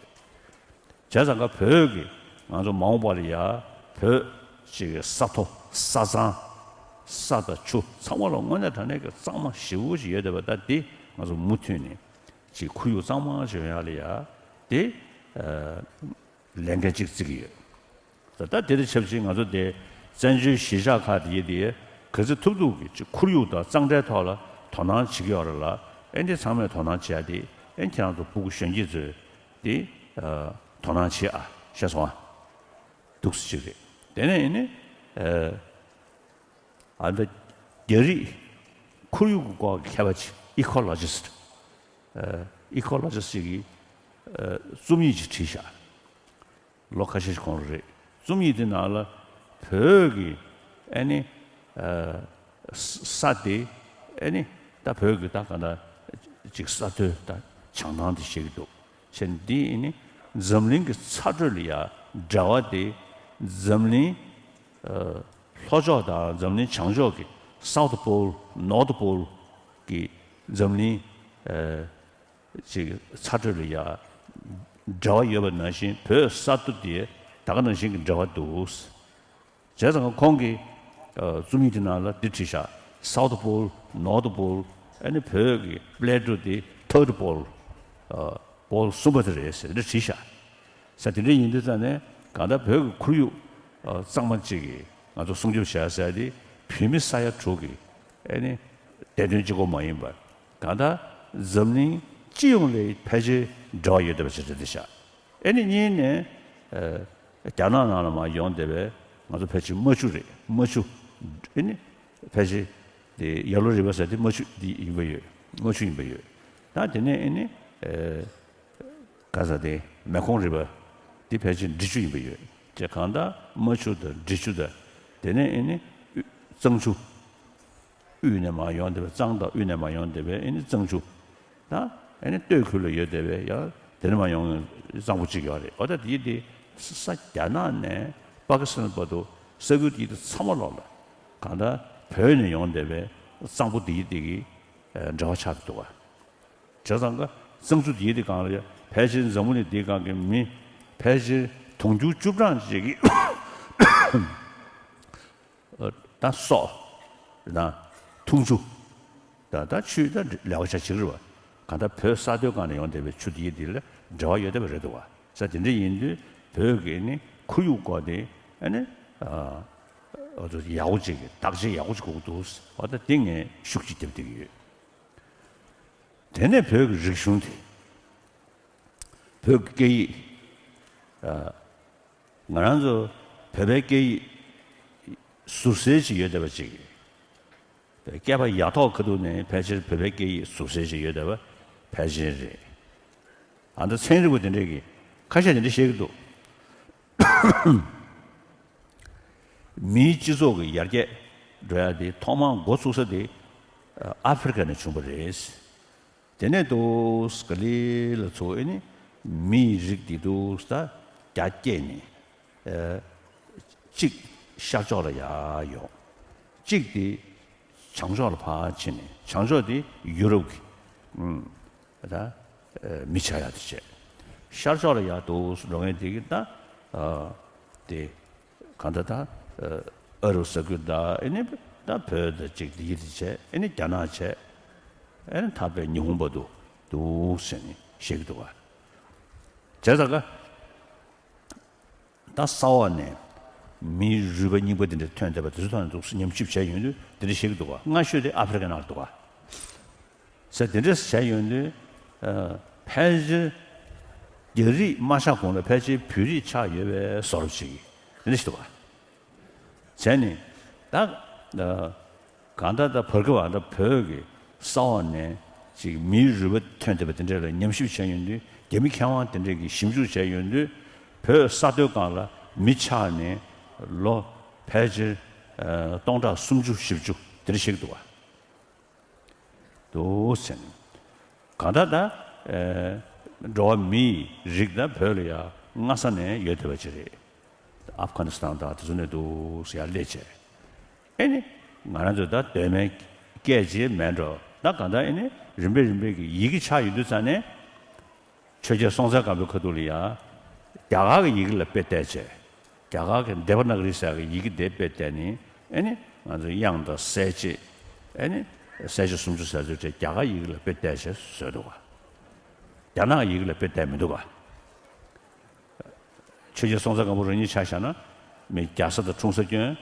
བྱས་ཙང་ཀ་བོད་ཀྱི་ང་ཚོ་མ་འོངས་པ་ལ་ཡ་བོད་ཅིག་གི་ས་མཐོ་ས་གཙང་ས་དང་ཆུ་ཚང་མ་ལ་དངོས་གནས་དྲང་གནས་ཀྱི་གཙང་མ་ཞེ་པོ་ཅིག་ཡོད་བསྡད་པ་ད་འདི་ང་ཚོ་མུ་མཐུད་ནས། ཅིག་ཁོར་ཡུག་གཙང་མ་ཅིག་ཡོང་ཡག་ལ་ཡ་དེ། ཨ། ལས་འགན་ཅིག་བརྩི་གི་ཡོད། ད་ལྟ་དེ་དང་ཆབས་ཅིག་ང་ཚོ་དེ་བཙན་བྱོལ་གཞིས་ཆགས་ཁག་དེ་ཡི་དེ་ག་ཚོད་ཐུབ་ཐུབ་ཀྱིས་ཅིག་ཁོར་ཡུག་དང་གཙང་སྦྲའི་ཐོག་ལ་དོ་སྣང་བྱེད་ཀྱི་ཡོད་རེད་ལ། ཨེ་འདི་ཚང་མས་དོ་སྣང་བྱེད་ཡ་དེ་ཨེ་ཁྱེད་རང་ཚོ་ཕྲུ་གུ་གཞོན་སྐྱེས་ཚོས་དེ། ཨ། དོ་སྣང་བྱེད་ཨ་ཤེས་སོང་ཨ། འདུག་སེ་ཅིག་རེད། དེ་ནས་ཨེ་ནི། ཨ། ཨ་ད་རྒྱ་རིགས་ཁོར་ཡུག་གི་སྐོར་གྱི་མཁས་པ་ཅིག་ཨི་ཁོ་ལོ་ཇི་སི་ཊི། ཨ། ཨི་ཁོ་ལོ་ཇི་སི་ཊི་ཅིག་གིས། ཨ། རྩོམ་ཡིག་ཅིག་བྲིས་ཤག་ལོ་ཁ་ཤས་ཤིག་གོང་ལ་རེད། རྩོམ་ཡིག་དེ་ནང་ལ་བོད་ཀྱི་ཨ་ནི། ཨ། ས་ས་དེ་ཨ་ནི་ད་བོད་ཀྱི་ད་ག་ད་ཅིག་ས་མཐོའི་ད་བྱང་ཐང་དེ་བཤད་ཀྱི་འདུག་བྱས་ནས་འདི་ཨ་ནི་འཛམ་གླིང་གི་ཚ་དྲོད་ལ་ཡ་འབྲེལ་བ་དེ་འཛམ་གླིང་། ཨ། ལྷོ་ཕྱོགས་དང་འཛམ་གླིང་བྱང་ཕྱོགས་ཀྱི་South Pole North Pole གྱི་འཛམ་གླིང་། ཨ། ཅིག་ཚ་དྲོད་ལ་ཡ་འབྲེལ་བ་ཡོད་པ་ནང་བཞིན་བོད་ས་མཐོ་དེ་ད་ག་ནང་བཞིན་གྱི་འབྲེལ་བ་འདུག་བྱས་ཙང་ཁོང་གིས། ཨ། རྩོམ་ཡིག་དེ་ནང་ལ་འདི་བྲིས་ཤག South Pole North Pole ཨ་ནི་བོད་ཀྱི་པླེ་ཊོ་དེ་Third Pole། ཨ། པོལ་གསུམ་པ་དེ་རེད་ཟེར་འདི་བྲིས་ཤག་ས་དེ་འདྲ་ཡིན་དུས་ཙང་ནས་གང་ལྟར་བོད་ཀྱི་ཁོར་ཡུག་ཨ། གཙང་མ་ཅིག་གིས་ང་ཚོ་སྲུང་སྐྱོབ་བྱ་ཟེར་དེ་བོད་མི་ས་ཡ་དྲུག་གི་ཨ་ནི་བདེ་དོན་གཅིག་པོ་མ་ཡིན་པར་གང་ལྟར་འཛམ་གླིང་སྤྱི་ཡོངས་ལ་ཕལ་ཆེར་འབྲེལ་བ་ཡོད་བསྡད་པ་ཞིག་རེད་བསྡད་ཤག་ཨ་ནི་གཉིས་ནས། ཨ། རྒྱ་ནག་ནང་ལ་མར་ཡོང་བསྡད་པའི་ང་ཚོ་ཕལ་ཆེར་རྨ་ཆུ་རེད། རྨ་ཆུ་ཨ་ནི་ཕལ་ཆེར་དེ་ཡ་ལོ་རི་བར་ཟེར་དེ་རྨ་ཆུ་འདི་ཡིན་པ་ཡོད། རྨ་ཆུ་ཡིན་པ་ཡོད། ད་དེ་ནས་ཨ་ནི། ཨ། ག་ས་དེ་མེ་ཀོང་རི་བར་དེ་ཕལ་ཆེར་འབྲི་ཆུ་ཡིན་པ་ཡོད། དེ་གང་ལྟར་རྨ་ཆུ་དང་འབྲི་ཆུ་དང་དེ་ནས་ཨ་ནི་གཙང་ཆུ། དབུས་ནས་མར་ཡོང་བསྡད་པའི་གཙང་དང་དབུས་ནས་མར་ཡོང་བསྡད་པའི་ཨ་ནི་གཙང་ཆུ། ད་ ཨ་ནི་སྟོད་ཁུལ་ལ་ཡོད་བསྡད་པའི་ཡང་དེ་ནས་མར་ཡོང་གཙང་པོ་གཅིག་ཡོད་རེད། འོ་ད་དེ་དེ་ས་རྒྱ་ནག་ནས་པ་ཀི་སི་ཐན་བར་དུ་ས་ཁུལ་དེ་དེ་ཚང་མ་ལོག་ལ་གང་ལྟར་བོད་ནས་ཡོང་བསྡད་པའི་གཙང་པོ་དེ་དེ་གི་འབྲེལ་བ་ཆགས་འདུག་བ། བྱས་ཙང་ཀ་གཙང་ཆུ་དེ་དེ་གང་ལ་ཡ་ཕལ་ཆེར་འཛམ་བུ་གླིང་འདིའི་སྒང་གི་མི་ཕལ་ཆེར་དུང་ཕྱུར་བཅུ་གྲངས་ཅིག་གི་ད་སོག་དང་འཐུང་ཆུ་ད་ད་ཆུ་ད་ལེ་བ་ཆ་ཅིག་རེད་བ། གང་ལྟར་བོད་ས་མཐོའི་སྒང་ནས་ཡོང་བསྡད་པའི་ཆུ་དེ་དེ་ལ་འབྲེལ་བ་ཡོད་བསྡད་པ་རེད་འདུག་བ། ས་དེ་འདྲ་ཡིན་དུས་བོད་ཀྱི་ནི་ཁོར་ཡུག་སྐོར་དེ་ཨ་ནི་ཨ་ཨ་ཚོ་ཡག་པོ་ཅིག་གི་བརྟག་དཔྱད་ཡག་པོ་ཅིག་དགོས་ཀྱི་འདུག་འོ་ད་དེ་ངས་ཤུགས་ཅིག་རྒྱབ་བསྡད་ཀྱི་ཡོད། དེ་ནས་བོད་ཀྱི་རིག་གཞུང་དེ། བོད་ཀྱི་སྐད་ཡིག་ཨ། ང་རང་ཚོ་བོད་པའི་སྐད་ཡིག་ཟུར་གསལ་ཅིག་ཡོད་བསྡད་པ་ཅིག་སྐད་པ་ཡ་ཐོག་ཁ་ཐུག་ནས་ཕལ་ཆེར་བོད་པའི་སྐད་ཡིག་ཟུར་གསལ་ཅིག་ཡོད་བསྡད་པ་ཕལ་ཆེར་རེད། ཨ་ད་ཚན་རིག་པ་དེ་འདྲས་ཀྱིས་ཁ་ཤས་དེ་འདྲས་བཤད་ཀྱི་འདུག་མིའི་སྤྱི་ཚོགས་ཀྱི་ཡར་རྒྱས་འགྲོ་ཡ་དེ་ཐོག་མར་འགོ་ཚུགས་ས་དེ་ཨ་ཧྥེ་རི་ཁ་ནས་བྱུང་བ་རེད། དེ་ནས་འདུག་ག་ལེ་ལ་ཚོ་ཨེ་ནི་མིའི་རིགས་འདི་འདུག་ད་རྒྱ་སྐྱེད་ནས་ཨེ་གཅིག་ཤར་ཕྱོགས་ལ་ཡར་ཡོང་། གཅིག་དེ་བྱང་ཕྱོགས་ལ་ཕར་ཕྱིན་ནས་བྱང་ཕྱོགས་དེ་ཡུ་རོབ་ཀྱི་ཨུམ་ད་ཨེ་མི་ཆགས་ཡག་དེ་བྱས། ཤར་ཕྱོགས་ལ་ཡར་འདུག་འགྲོ་མཁན་དེ་གི་ད་ཨ་དེ། གང་ལྟར་ད་ཨ་རུ་ས་ཁུལ་དང་ཨེ་ནི་ད་བོད་དང་གཅིག་དེ་ཡི་དེ་བྱས་ཨེ་ནི་རྒྱ་ནག་བྱས་ཨེ་ནི་མཐའ་བའི་ཉི་ཧོང་བར་དུ་འདུག་ཟེར་ནས་བཤད་ཀྱི་འདུག་ག་བྱས་ཙང་ཀ་ད་ས་འོག་ནས་མིའི་རུས་པ་རྙིང་པ་དེ་འདྲ་ཐོན་བསྡད་པ་དེ་ཚོ་ཐོག་ནས་འདུག་ཉམས་ཞིབ་བྱས་ཡོང་དུས་དེ་འདྲ་བཤད་ཀྱི་འདུག་ག་སྔ་ཤོས་དེ་ཨ་ཧྥེ་རི་ཁ་ནང་ལ་འདུག་ག་ཟེར་དེ་འདྲ་བྱས་ཡོང་དུས། ཨ་ཕལ་ཆེར་རྒྱ་རིགས་མ་ཆགས་གོང་ལ་ཕལ་ཆེར་བོད་རིགས་ཆགས་ཡོད་པའི་བཟོ་འདྲ་ཅིག་དེ་འདྲ་ཞིག་འདུག་ག་བྱས་ནས་ད་ཨ་གང་ལྟར་ད་བར་སྐབས་ཨ་ད་བོད་ཀྱི་ས་འོག་ནས་ཅིག་མིའི་རུས་པ་ཐོན་བསྡད་པ་དེ་འདྲ་ལ་ཉམས་ཞིབ་བྱས་ཡོང་དུས་རྒྱ་མི་མཁས་དབང་དེ་འདྲས་ཀྱིས་ཞིབ་འཇུག་བྱས་ཡོང་དུས་བོད་ས་མཐོའི་སྒང་ལ་མི་ཆགས་ནས་ལོ་ཕལ་ཆེར་ཨ་སྟོང་ཕྲག་སུམ་ཅུ་བཞི་བཅུ་དེ་འདྲ་ཞིག་འདུག་ག་འདུག་ཟེར་ནས། གང་ལྟར་ད་ཨེ་འགྲོ་བ་མིའི་རིགས་ད་བོད་ལ་ཡ་སྔ་ས་ནས་ཡོད་བསྡད་པ་ཅིག་རེད། ཨབ་གྷ་ནི་སི་ཐན་དང་དེ་ཚོ་ནས་འདུག་ཟེར་ཡ་སླེབས་བྱས། ཨེ་ནི་ང་རང་ཚོ་ད་གདོད་མའི་སྐད་ཅིག་མེད་འགྲོ། ད་གང་ལྟར་ཨེ་ནི་རིམ་པས་རིམ་པས་ཀྱི་ཡི་གེ་ཆགས་ཡོང་དུས་ཙང་ནས། ཆོས་རྒྱལ་སྲོང་བཙན་སྒམ་པོའི་ཁ་ཐུག་ལ་ཡ། རྒྱ་གར་གྱི་ཡི་གེ་ལ་དཔེ་བལྟས་བྱས། རྒྱ་གར་གྱི་དེ་བ་ན་ག་རི་ཟེར་གྱི་ཡི་གེ་དེ་དཔེ་བལྟས་ནས་ཨེ་ནི་ང་ཚོ་དབྱངས་དང་གསལ་བྱེད། ཨེ་ནི་གསལ་བྱེད་སུམ་ཅུ་ཟེར་ཚུལ་བྲིས་རྒྱ་གར་ཡི་གེ་ལ་དཔེ་བལྟས་བྱས་བཟོས་འདུག་ག་རྒྱ་ནག་ཡི་གེ་ལ་དཔེ་བལྟས་མི་འདུག་ག་ཆོས་རྒྱལ་སྲོང་བཙན་སྒམ་པོ་རང་ཉིད་ཆ་བཞག་ན་མི་རྒྱལ་ས་དང་འཁྲུངས་ས་སྐྱོན།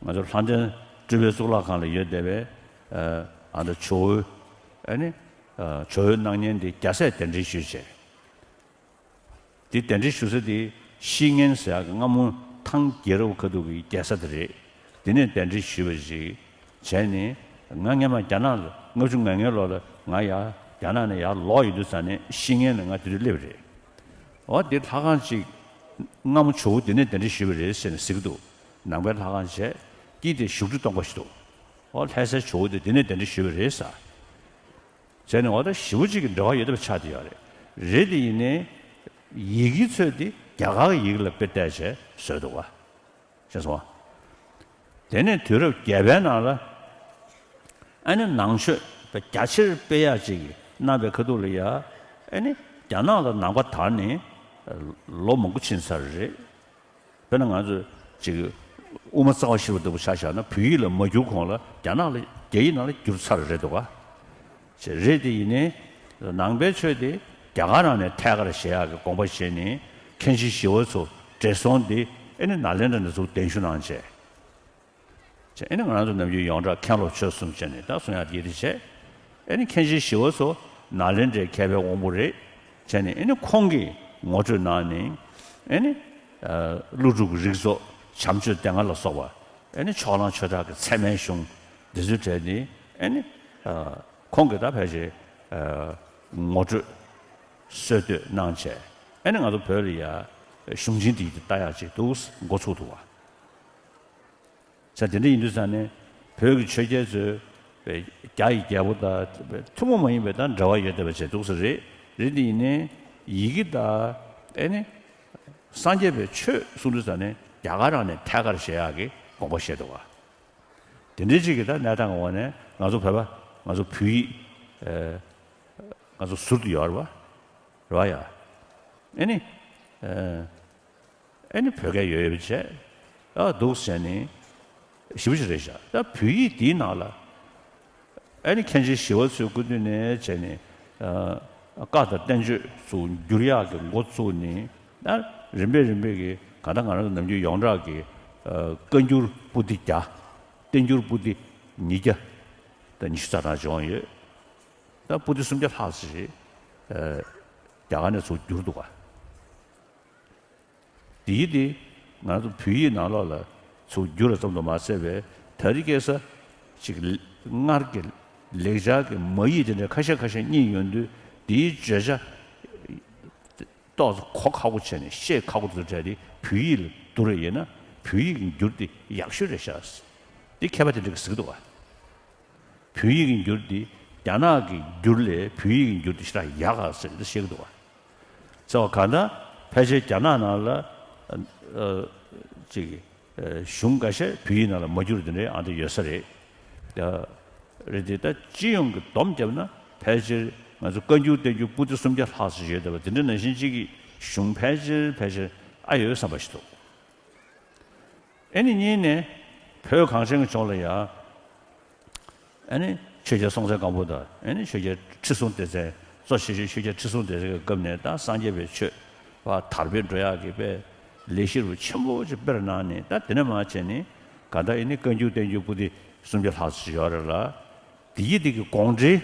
ང་ཚོ་ལྷ་ལྡན་སྤྲུལ་པའི་གཙུག་ལག་ཁང་ལ་ཡོད་བསྡད་པའི་ཨ་ད་ཇོ་བོའི་ཨེ་ནི་ཇོ་བོའི་སྣང་བརྙན་འདི་རྒྱལ་སྲས་གདན་འདྲེན་ཞུས་བྱས། འདི་གདན་འདྲེན་ཞུ་ས་དེ་བཤེས་གཉེན་ཟེར་ཡག་གི་སྔ་མོ་ཐང་རྒྱལ་རབས་ཁ་ཐུག་གི་རྒྱལ་ས་དེ་རེད། དེ་ནས་གདན་འདྲེན་ཞུས་པ་ཞིག་བྱས་ནས་ང་སྔན་མ་རྒྱ་ནག་ལ་ལྔ་བཅུ་ང་ལྔའི་ལོ་ལ་ང་ཡར་རྒྱ་ནག་ནས་ཡར་ལོག་ཡོང་དུས་ཙང་ནས་བཤེས་གཉེན་ལ་ང་དེ་དུས་སླེབས་པ་རེད། འོ་དེ་ལྷ་ཁང་ཅིག་སྔ་མོ་ཇོ་བོ་དེ་ནས་གདན་འདྲེན་ཞུས་པ་རེད་ཟེར་ནས་ཟེར་གྱི་འདུག་ནང་པའི་ལྷ་ཁང་བྱས་དཀྱིལ་དེ་བཞུགས་ཁྲི་སྟོང་པ་ཞིག་འདུག་འོ་ལྷ་སའི་ཇོ་བོ་དེ་དེ་ནས་གདན་འདྲེན་ཞུས་པ་རེད་ཟེར། བྱས་ནས་འོ་ད་ཞེ་པོ་ཅིག་གི་འབྲེལ་བ་ཡོད་བསྡད་པ་ཆགས་བསྡད་ཡོད་རེད། རེད་དེ་ཡིན་ནའི་ཡི་གེ་ཚོས་དེ་རྒྱ་གར་གྱི་ཡི་གེ་ལ་དཔེ་བལྟས་བྱས་བཟོས་འདུག་ག་ཤེས་སོང་ང་། དེ་ནས་དུས་རབས་བརྒྱད་པའི་ནང་ལ་ཨ་ནི་ནང་ཆོས་ད་རྒྱ་ཆེར་སྤེལ་ཡག་ཅིག་གནང་པའི་ཁ་ཐུག་ལ་ཡ་ཨ་ནི་རྒྱ་ནག་ལ་ནང་པ་དར་ནས་ལོ་མང་པོ་ཕྱིན་ཚར་རེད། དཔེར་ན་ང་ཚོས་ཅིག་དབུ་མ་རྩ་བ་ཤེས་རབ་ལྟ་བུ་ཆ་བཞག་ན་བོད་ཡིག་ལ་མ་བསྒྱུར་གོང་ལ་རྒྱ་ནག་ལ་རྒྱ་ཡིག་ནང་ལ་བསྒྱུར་ཚར་རེད་འདུག་ག་ཅེས་རེད་དེ་ཡིན་ནའི་ནང་པའི་ཆོས་དེ་རྒྱ་གར་ནང་ནས་ཐད་ཀར་བཞེས་ཡག་གི་དགོངས་པ་བཞེས་ནས་མཁན་ཆེན་ཞི་བ་འཚོ་བགྲེས་སོང་དེ་ཨེ་ནི་ནཱ་ལེནྡྲ་ནས་ཚུར་གདན་ཞུ་གནང་བྱས། ཅེས་ཨེ་ནི་ང་རང་ཚོ་ནམ་རྒྱུན་ཡོངས་གྲགས་མཁན་སློབ་ཆོས་གསུམ་བྱས་ནས་ད་གསུང་ཡག་དེ་དེ་བྱས། ཨེ་ནི་མཁན་ཆེན་ཞི་བ་འཚོ་ནཱ་ལེནྡྲའི་མཁས་པའི་དབང་པོ་རེད། བྱས་ནས་ཨེ་ནི་ཁོང་གིས་ངོ་སྤྲོད་གནང་ནས་ཨེ་ནི་ཨ་ཀླུ་སྒྲུབ་ཀྱི་རིགས་ཚོགས་བྱམས་ཆོས་སྡེ་ལྔ་ལ་སོགས་པ་ཨེ་ནི་ཕྱོགས་གླང་ཆོས་གྲགས་ཀྱི་ཚད་མའི་གཞུང་འདི་ཚོའི་གྲས་ནི་ཨེ་ནི་ཨ་ཁོང་གིས་ད་ཕལ་ཆེར་ཨ་ངོ་སྤྲོད་སྲོལ་གཏོད་གནང་བྱས་ཨེ་ནི་ང་ཚོ་བོད་ལ་ཡ་གཞུང་ཆེན་འདི་ལྟ་ཡག་ཅིག་འདུག་འགོ་ཚུགས་འདུག་བ། ས་དེ་འདྲ་ཡིན་དུས་ཙང་ནས་བོད་ཀྱི་ཆོས་རྒྱལ་ཚོས་ པའི་རྒྱ་ཡི་རྒྱལ་པོ་དང་ཐུན་མོང་མ་ཡིན་པའི་དང་འབྲེལ་བ་ཡོད་བསྡད་པ་བྱས་འདུག་ས་རེད། རེད་དེ་ཡིན་ནའི་ཡི་གེ་དང་ཨེ་ནི་སངས་རྒྱས་པའི་ཆོས་གསུང་དུས་ཙ་ནས་རྒྱ་གར་རང་ནས་ཐད་ཀར་བཤད་ཡག་གི་དགོངས་པ་བཞེས་འདུག་ག། དེ་འདྲའི་ཅིག་གི་ད་གནས་སྟངས་འོག་ནས་ང་ཚོ་བོད་པ་ང་ཚོ་བོད་ཡིག་ཨེ་ང་ཚོ་ཟུར་དུ་ཡོད་རེད་བ། རེད་བ་ཡ། ཨེ་ནི་ཨེ་ཨེ་ནི་བོད་སྐད་ཡོད་ཡོད་བྱས་ཨ་འདུག་ཟེར་ནི་ཞེ་པོ་ཅིག་རེད་ཤག། ད་བོད་ཡིག་འདིའི་ནང་ལ་ཨེ་ནི་མཁན་ཆེན་ཞི་བ་འཚོའི་སྐུ་དུས་ནས་བྱས་ནས་ཨ་བཀའ་དང་བསྟན་བཅོས་ཚུར་བསྒྱུར་ཡག་གི་འགོ་བཙུགས་ནས་ད་རིམ་པས་རིམ་པས་ཀྱི་གང་ལྟར་ང་རང་ཚོ་ནམ་རྒྱུན་ཡོངས་གྲགས་ཀྱི་ཨ་བཀའ་འགྱུར་པོ་ཏི་བརྒྱ། བསྟན་འགྱུར་པོ་ཏི་ཉིས་བརྒྱ་དང་ཉི་ཤུ་རྩ་གྲངས་བྱུང་ཡོད། ད་པོ་ཏི་སུམ་བརྒྱ་ལྷག་ཙམ་ཞིག་ཨ་རྒྱ་གར་ནས་ཚུར་བསྒྱུར་འདུག་ག། དེའི་དེ་ང་ཚོ་བོད་ཡིག་ནང་ལོགས་ལ་ཚུར་བསྒྱུར་བ་ཙམ་དུ་མ་ཟད་པའི་ད་རེས་ཁ་སང་ཅིག་སྔར་གྱི་ལེགས་སྦྱར་གྱི་མ་ཡིག་དེ་འདྲ་ཁ་ཤས་ཁ་ཤས་རྙེད་ཡོང་དུས་དེའི་བརྗོད་བྱ་ཏོག་ཙམ་གོ་ཁག་པོ་བྱས་ནས་ཤེས་ཁག་པོ་དེ་ཚོ་བྲལ་ཏེ་བོད་ཡིག་ལ་བསྡུར་བ་ཡིན་ན་བོད་ཡིག་གི་འགྱུར་དེ་ཡག་ཤོས་རེད་ཤག། དེ་མཁས་པ་དེ་འདྲ་གིས་ཟེར་གྱི་འདུག་ག། བོད་ཡིག་གི་འགྱུར་འདི་རྒྱ་ནག་གི་འགྱུར་ལས་བོད་ཡིག་གི་འགྱུར་འདི་ཞེ་དྲག་ཡག་ག་ཟེར་ཏེ་བཤད་ཀྱི་འདུག་བ། ཟེར་བ་གང་ལྟར་ཕལ་ཆེར་རྒྱ་ནག་ནང་ལ་ཨ་ཅིག་ཨ་གཞུང་འགའ་ཤས་བོད་ཡིག་ནང་ལ་མ་འགྱུར་དེ་འདྲའི་ཨང་དེ་ཡོད་ས་རེད། ཡ་རེད་དེ་ད་སྤྱི་ཡོངས་ཀྱི་སྡོམ་བརྒྱབ་ན་ཕལ་ཆེར་ང་ཚོ་བཀའ་འགྱུར་བསྟན་འགྱུར་པོ་ཏི་སུམ་བརྒྱ་ལྷག་ཙམ་ཡོད་བསྡད་པ་དེ་འདྲ་ནང་བཞིན་གཅིག་གི་གཞུང་ཕལ་ཆེར་ཕལ་ཆེར་ཨ་ཡོད་བསམ་པ་ཞིག་འདུག། ཨེ་ནི་གཉིས་ནས་བོད་གངས་ཅན་གྱི་ལྗོངས་ལ་ཡང་ཨེ་ནི་ཆོས་རྒྱལ་སྲོང་བཙན་སྒམ་པོ་དང་ཨེ་ནི་ཆོས་རྒྱལ་ཁྲི་སྲོང་ལྡེ་བཙན། གཙོ་ཆེ་ཤོས་ཆོས་རྒྱལ་ཁྲི་སྲོང་ལྡེ་བཙན་གྱི་སྐབས་ནས་ད་སངས་རྒྱས་པའི་ཆོས་པ་དར་སྤེལ་འགྲོ་ཡག་གི་དཔེ་ལས་གཞི་རུ་ཆེན་པོ་ཅིག་སྤེལ་གནང་ནས་ད་དེ་ནས་མར་བྱས་ནས་ག་ད་ཨེ་ནི་བཀའ་འགྱུར་བསྟན་འགྱུར་པོ་ཏི་སུམ་བརྒྱ་ལྷག་ཙམ་ཡོད་རེད་ལ། དེ་ཡི་དེ་གི་དགོངས་འགྲེལ།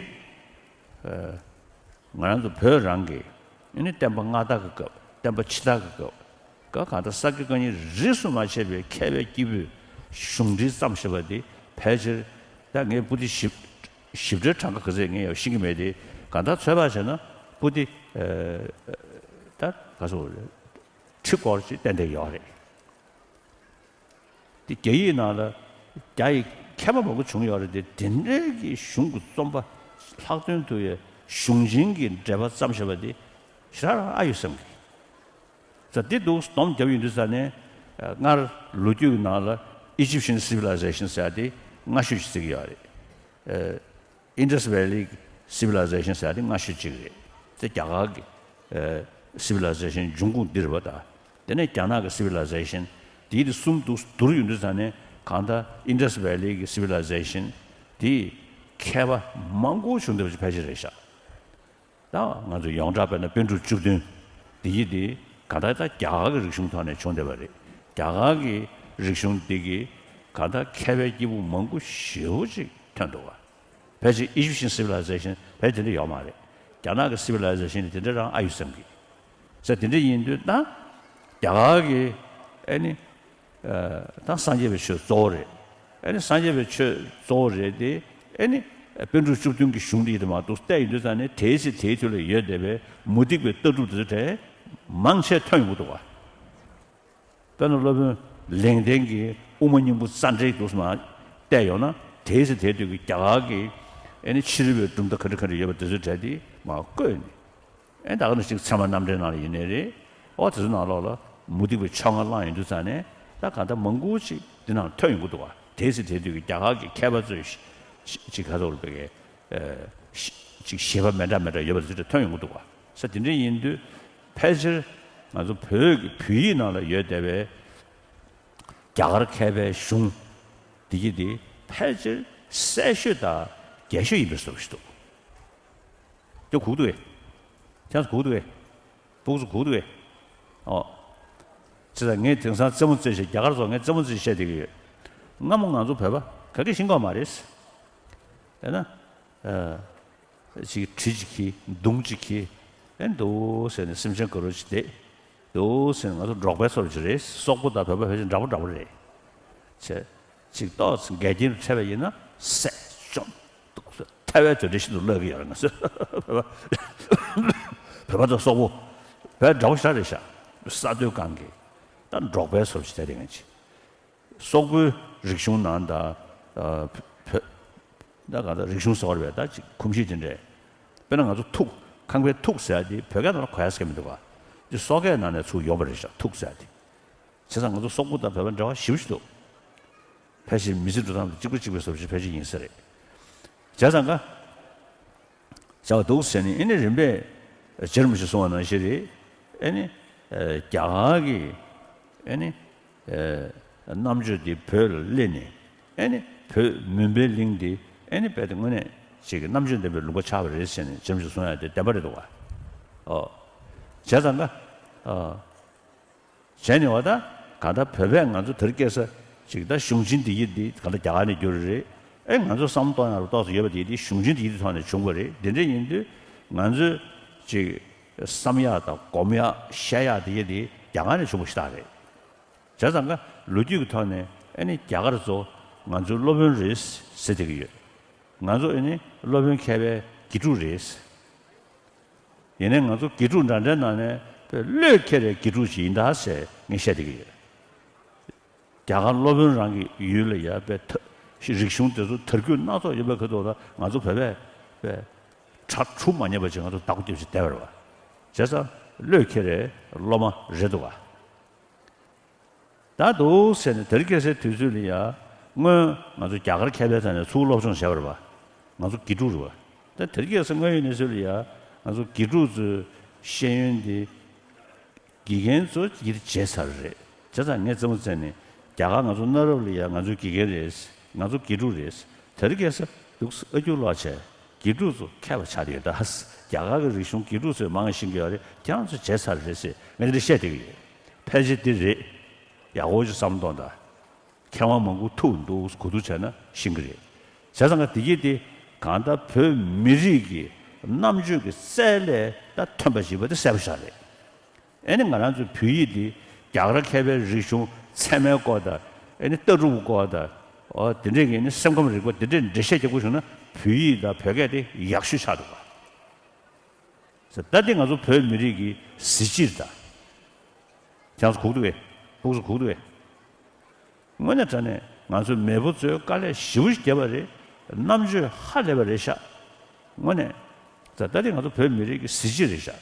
ང་རང་ཚོ་བོད་རང་གི་ཨ་ནི་བསྟན་པ་སྔ་དར་གྱི་སྐབས། བསྟན་པ་ཕྱི་དར་གྱི་སྐབས། ག་གང་ལྟར་ས་དགེ་བཀའ་རྙིང་རིས་སུ་མ་ཆད་པའི་མཁས་པའི་སྐྱེས་བུས་གཞུང་འགྲེལ་བརྩམས་བཞག་པ་དེ་ཕལ་ཆེར་ད་ངས་པོ་ཏི་ཞིབ་ཞིབ་ཕྲའི་གྲངས་ཀ་ག་ཚད་ངས་ཡང་ཤེས་ཀྱི་མེད་དེ། གང་ལྟར་ཚོད་དཔག་བྱས་ན་པོ་ཏི་ད་ག་ཚོད་རེད། ཁྲི་སྐོར་ཅིག་ཏན་ཏན་ཡོད་རེད། དེ་རྒྱ་ཡིག་ནང་ལ་རྒྱ་ཡི་མཁས་པ་མང་པོ་བྱུང་ཡོད་རེད་དེ། དེ་འདྲའི་གི་གཞུང་གི་རྩོམ་པ་ལྷག་དོན་དུ་ཡ་གཞུང་ཆེན་གྱི་འགྲེལ་པ་བརྩམས་བཞག་པ་དེ་ཞེ་དྲག་རང་ཨ་ཡོད་བསམ་གི། ད་འདི་འདུག་སྡོམ་བརྒྱབ་ཡོང་དུས་ཙ་ནས་སྔར་ལོ་རྒྱུས་ཀྱི་ནང་ལ་Egyptian Civilization ཟེར་ཡ་དེ་སྔ་ཤོས་ཤིག་བརྩི་གི་ཡོད་རེད། Indus Valley Civilization ཟེར་ཡ་དེ་སྔ་ཤོས་གཅིག་རེད། དེ་རྒྱ་གར་གྱི་ཨེ་Civilization འབྱུང་ཁུངས་འདི་རེད་པ། ད་དེ་ནས་རྒྱ་ནག་གི་Civilization། དེའི་དེ་གསུམ་དུ་བསྡུར་ཡོང་དུས་ཙ་ནས་གང་ལྟར་Indus Valley གི་Civilization དེ་མཁས་པ་མང་པོ་བྱུང་བསྡད་པ་ཅིག་ཕལ་ཆེར་རེད་ཤག། ད་ང་ཚོ་ཡོངས་གྲགས་དཔེར་ན་པཎ་གྲུབ་བཅུ་བདུན་འདི་ཡི་དེ་གང་ལྟར་ད་རྒྱ་གར་གྱི་རིག་གཞུང་ཐོག་ནས་བྱུང་བསྡད་པ་རེད། རྒྱ་གར་གྱི་རིག་གཞུང་འདི་གི་གང་ལྟར་མཁས་པའི་སྐྱེས་བུ་མང་པོ་ཞེ་པོ་ཅིག་ཐོན་འདུག་བ། ཕལ་ཆེར་Egyptian Civilization ཕལ་ཆེར་དེ་འདྲ་ཡོད་མ་རེད། རྒྱ་ནག་གི་Civilization དེ་འདྲ་རང་ཨ་ཡོད་བསམ་གི། ཟེར་དེ་འདྲ་ཡིན་དུས་ད་རྒྱ་གར་གི་ཨེ་ནི་ད་སངས་རྒྱས་པའི་ཆོས་གཙོ་བོ་རེད། ཨེ་ནི་སངས་རྒྱས་པའི་ཆོས་གཙོ་བོ་རེད་དེ། ཨེ་ནི་པཎ་གྲུབ་བཅུ་བདུན་གྱི་གཞུང་འདི་ཡིན་དུ་མ་གཏོགས་བལྟས་ཡོང་དུས་ཙ་ནས་དེའི་ཚེ་དེའི་དུས་ལ་ཡོད་བསྡད་པའི་མུ་སྟེགས་པའི་ལྟ་གྲུབ་དེ་ཚོ་གྲས་མང་ཆེ་ཐོན་ཡོང་གི་འདུག་བ། དཔེར་ན་སློབ་དཔོན་ལེགས་ལྡན་གྱི་དབུ་མ་སྙིང་པོ་རྩ་འགྲེལ་དུ་མ་བལྟས་ཡོང་ན་དེའི་ཚེ་དེའི་དུས་ཀྱི་རྒྱ་གར་གྱི་ཨེ་ནི་ཕྱི་རོལ་པའི་གྲུབ་མཐའ་ག་འདྲ་ག་འདྲ་ཡོད་པ་དེ་ཚོའི་གྲས་དེ་མར་བཀོད་ནས། ཨེ་ད་ག་ནང་བཞིན་ཚད་མ་རྣམ་འགྲེལ་ནང་ལ་ཡིན་ནའི་རེད། ཨོ་དེ་ཚོ་ནང་ལོགས་ལ་མུ་སྟེགས་པའི་ཕྱོགས་སྔ་བླངས་ཡོང་དུས་ཙ་ནས་ད་གང་ལྟར་མང་པོ་ཅིག་འདི་ནང་ཐོན་ཡོང་གི་འདུག་བ། དེའི་ཚེ་དེའི་དུས་ཀྱི་རྒྱ་གར་གྱི་མཁས་པ་ཚོས་ཅིག་ག་ཚོད་རེད་པའི་ཅིག་བཞེད་པ་མི་འདྲ་མི་འདྲ་ཡོད་པ་དེ་ཚོ་ཐོན་ཡོང་གི་འདུག་བ། ས་དེ་འདྲ་ཡིན་དུས་ཕལ་ཆེར་ང་ཚོ་བོད་ཀྱི་བོད་ཡིག་ནང་ལ་ཡོད་བསྡད་པའི་རྒྱ་གར་མཁས་པའི་གཞུང་འདི་གི་དེ་ཕལ་ཆེར་གསལ་ཤོས་དང་རྒྱས་ཤོས་ཡིན་པའི་བཟོ་ཞིག་འདུག། དེ་གུག་འདུག་གས། ཁྱེད་ཚོ་གུག་འདུག་གས། སྦུག་ཚོ་གུག་འདུག་གས། ཨོ། ཅི་ད་ངས་དེང་སང་རྩེད་མོ་རྩེ་བྱས་རྒྱ་གར་ཚོ་ངས་རྩེད་མོ་རྩེ་བཤད་བསྡད་ཀྱི་ཡོད། སྔ་མོ་ང་ཚོ་བོད་པ་ག་གེ་ཤེས་ཀྱི་ཡོད་མ་རེད། དེ་ན། ཨ། ཅིག་གྲི་ཅིག་གིས་མདུང་ཅིག་གིས་ཨེ་འདུག་ཟེར་ནས་སེམས་ཅན་དགའ་རོགས་ཅིག་བསྡད། འདུག་ཟེར་ནས་ང་ཚོ་འབྲོག་པའི་ཚོར་ཅིག་རེད། སོག་པོ་དང་བོད་པ་ཕལ་ཆེར་འདྲ་པོ་འདྲ་པོ་རེད། བྱས། ཅིག་ཏོག་ཙམ་འགལ་རྐྱེན་འཕྲད་པ་ཡིན་ན་བསད་བཅོམ་འདུག་ཟེར། ཐལ་བའི་དོད་འདྲ་ཤིན་ཏུ་བརླག་གི་ཡོད་རེད་ང་ཚོ། བོད་པ་དང་སོག་པོ། བོད་འདྲ་པོ་ཞེ་དྲག་རེད་ཤག། ས་རྡོའི་སྒང་གི། ད་འབྲོག་པའི་ཚོར་ཅིག་བསྡད་དེ་ང་ཅིག། སོག་པོའི་རིག་གཞུང་ནང་དང་། ཨ། བོད། ད་གང་ལྟར་རིག་གཞུང་ཟེར་བ་རེད་པས། ད་ཅིག་ཁུངས་སྐྱེལ་དེ་འདྲས། དཔེར་ན་ང་ཚོ་ཐུག་ཁང་པའི་ཐུག་ཟེར་ཡ་དེ་བོད་སྐད་ནང་ལ་གོ་ཡ་ཟེར་མི་འདུག་ག། དེ་སོག་སྐད་ནང་ནས་ཚུར་ཡོང་བ་རེད་ཤག། ཐུག་ཟེར་ཡ་དེ། བྱས་ཙང་ང་ཚོ་སོག་པོ་དང་བོད་པ་འབྲེལ་བ་ཞེ་པོ་ཞིག་འདུག། ཕལ་ཆེར་མི་ཚེ་འགྲོ་སྟངས་དེ་གཅིག་པ་གཅིག་པའི་བཟོ་བྱེད་ཕལ་ཆེར་ཡིན་ས་རེད། བྱས་ཙང་ཀ། བྱ་བ་འདུག་ཟེར་ནས་ཨེ་ནི་རིམ་པས་རྗེ་རིན་པོ་ཆེས་གསུངས་པ་ནང་བཞིན་རེད། ཨེ་ནི། ཨ། རྒྱ་གར་གྱི་ཨེ་ནི། ཨ། རྣམ་དཔྱོད་འདི་བོད་ལ་སླེབས་ནས། ཨེ་ནི་བོད་མུན་པའི་གླིང་འདི་ཨེ་ནི་རྦད་དེ་དངོས་གནས་ཅིག་གི་རྣམ་དཔྱོད་ལྡན་པའི་ལུང་པ་ཆགས་པ་རེད་ཟེར་ནས་རྗེ་རིན་པོ་ཆེས་གསུང་ཡ་དེ་བདེན་པ་རེད་འདུག་ག། ཨོ། བྱས་ཙང་ཀ། ཨ། བྱས་ནས་བ་ད་གང་ལྟར་བོད་པས་ང་ཚོ་དེ་རིང་ཁ་སང་ཅིག་ད་གཞུང་ཆེན་འདི་ཡི་འདི་གང་ལྟར་རྒྱ་གར་ནས་བསྒྱུར་རེད། ཨེ་ང་ཚོ་བསམ་བློ་གཏོང་ཡག་ལ་ཏོག་ཙམ་ཡོད་པ་དེ་འདི་གཞུང་ཆེན་འདི་ཡི་འདི་ཐོག་ནས་བྱུང་བ་རེད། འདི་འདྲ་ཡིན་དུས་ང་ཚོས་ཅིག་བསམ་ཡག་དང་སྒོམ་ཡག་བཤད་ཡག་དེ་ཡི་འདི་རྒྱ་གར་ནས་བྱུང་བ་ཞིག་རེད། བྱས་ཙང་ཀ་ལོ་རྒྱུས་ཀྱི་ཐོག་ནས་ཨེ་ནི་རྒྱ་གར་ཚོ་ང་ཚོའི་སློབ་དཔོན་རེད་ཟེར་བསྡད་ཀྱི་ཡོད། ང་ཚོ་ཨེ་ནི་སློབ་དཔོན་མཁས་པའི་དགེ་ཕྲུག་རེད། ཡིན་ནའི་ང་ཚོ་དགེ་ཕྲུག་འདྲ་འདྲའི་ནང་ནས་དཔེ་བློས་འཁེལ་བའི་དགེ་ཕྲུག་ཅིག་ཡིན་ད་ཟེར་ངས་བཤད་བསྡད་ཀྱི་ཡོད། རྒྱ་གར་སློབ་དཔོན་རང་གི་ཡུལ་ལ་ཡ་དཔེ་ཐ་རིག་གཞུང་དེ་ཚོ་དར་རྒྱས་སྣ་ཚོགས་ཡོད་པའི་ཁ་ཐོག་ལ་ང་ཚོ་བོད་པས་དཔེ་གྲ་གྲུ་མ་རྙེད་པ་ཅིག་ང་ཚོ་བདག་པོ་རྒྱབ་ཅིག་བསྡད་པ་རེད་པ། བྱས་ཙང་བློས་འཁེལ་བའི་སློབ་མ་རེད་འདུག་ག། ད་འདུག་ཟེར་ནས་དེ་རིང་ཁ་སང་དུས་ཚོད་ལ་ཡ། སྔོན་ང་ཚོ་རྒྱ་གར་མཁས་པའི་ཐད་ནས་ཚུར་སློབ་སྦྱོང་བྱས་པ་རེད་པ། ང་ཚོ་དགེ་ཕྲུག་རེད་པ། ད་དེ་རིང་ཁ་སང་དངོས་ཡོད་གནས་ཚུལ་ལ་ཡ། ང་ཚོ་དགེ་ཕྲུག་ཚོའི་ཤེས་ཡོན་འདི་དགེ་རྒན་ཚོ་ཡིད་བྱེད་ཚར་རེད། བྱས་ཙང་ངས་རྩེད་མོ་རྩེ་ནས་རྒྱ་གར་ང་ཚོ་གནའ་རབས་ལ་ཡ་ང་ཚོའི་དགེ་རྒན་རེད། ང་ཚོ་དགེ་ཕྲུག་རེད། དེ་རིང་ཁ་སང་འདུག་ཨ་སྐྱོ་ལོ་བྱས། དགེ་ཕྲུག་ཚོ་མཁས་པ་ཆགས་ཡོད་ད། རྒྱ་གར་གྱི་རིག་གཞུང་དགེ་ཕྲུག་ཚོས་མང་ཤེས་ཀྱི་ཡོད་རེད། ཁྱེད་རང་ཚོས་བྱས་ཚར་རེད་ཟེར་ངས་འདི་འདྲ་བཤད་བསྡད་ཀྱི་ཡོད། ཕལ་ཆེར་འདི་རེད། ཡག་པོ་ཅིག་བསམ་གཏོང་དང་། མཁས་དབང་མང་པོ་ཐུག་འདུག་གོ་བསྡུར་བྱས་ན་ཤེས་ཀྱི་རེད། བྱས་ཙང་ཀ་འདི་གྱིས་འདི་གང་ལྟར་བོད་མི་རིགས་ཀྱི་རྣམ་དཔྱོད་ཀྱི་རྩལ་ལས་ད་ཐོན་པ་ཞིག་པ་དེ་གསལ་པོ་ཞིག་རེད། ཨེ་ནི་ང་རང་ཚོའི་བོད་ཡིག་འདི་རྒྱ་གར་མཁས་པའི་རིག་གཞུང་ཚད་མའི་སྐོར་དང་། ཨེ་ནི་ལྟ་གྲུབ་སྐོར་དང་། འོ་དེ་འདྲས་ཀྱི་ནི་སེམས་ཁམས་རིག་པ་དེ་འདྲས་འགྲེལ་བཤད་རྒྱག་དགོས་བྱུང་ན་བོད་ཡིག་དང་བོད་སྐད་དེ་ཡག་ཤོས་ཆགས་འདུག་ག། ཟེར་ད་འདི་ང་ཚོ་བོད་མི་རིགས་ཀྱི་གཟི་བརྗིད་དང་། ཁྱེད་ཚོ་གོ་གི་འདུག་གས། ཕྲུ་གུ་ཚོ་གོ་གི་འདུག་གས། དངོས་གནས་དྲང་གནས་ང་ཚོའི་མེས་པོ་ཚོས་དཀའ་ལས་ཞེ་པོ་ཞིག་བརྒྱབ་པ་རེད། རྣམ་དཔྱོད་ཧ་ལས་པ་རེད་ཤག། དངོས་གནས། ད་ལྟ་དེ་ང་ཚོ་བོད་མི་རིགས་ཀྱི་གཟི་བརྗིད་རེད་ཤག།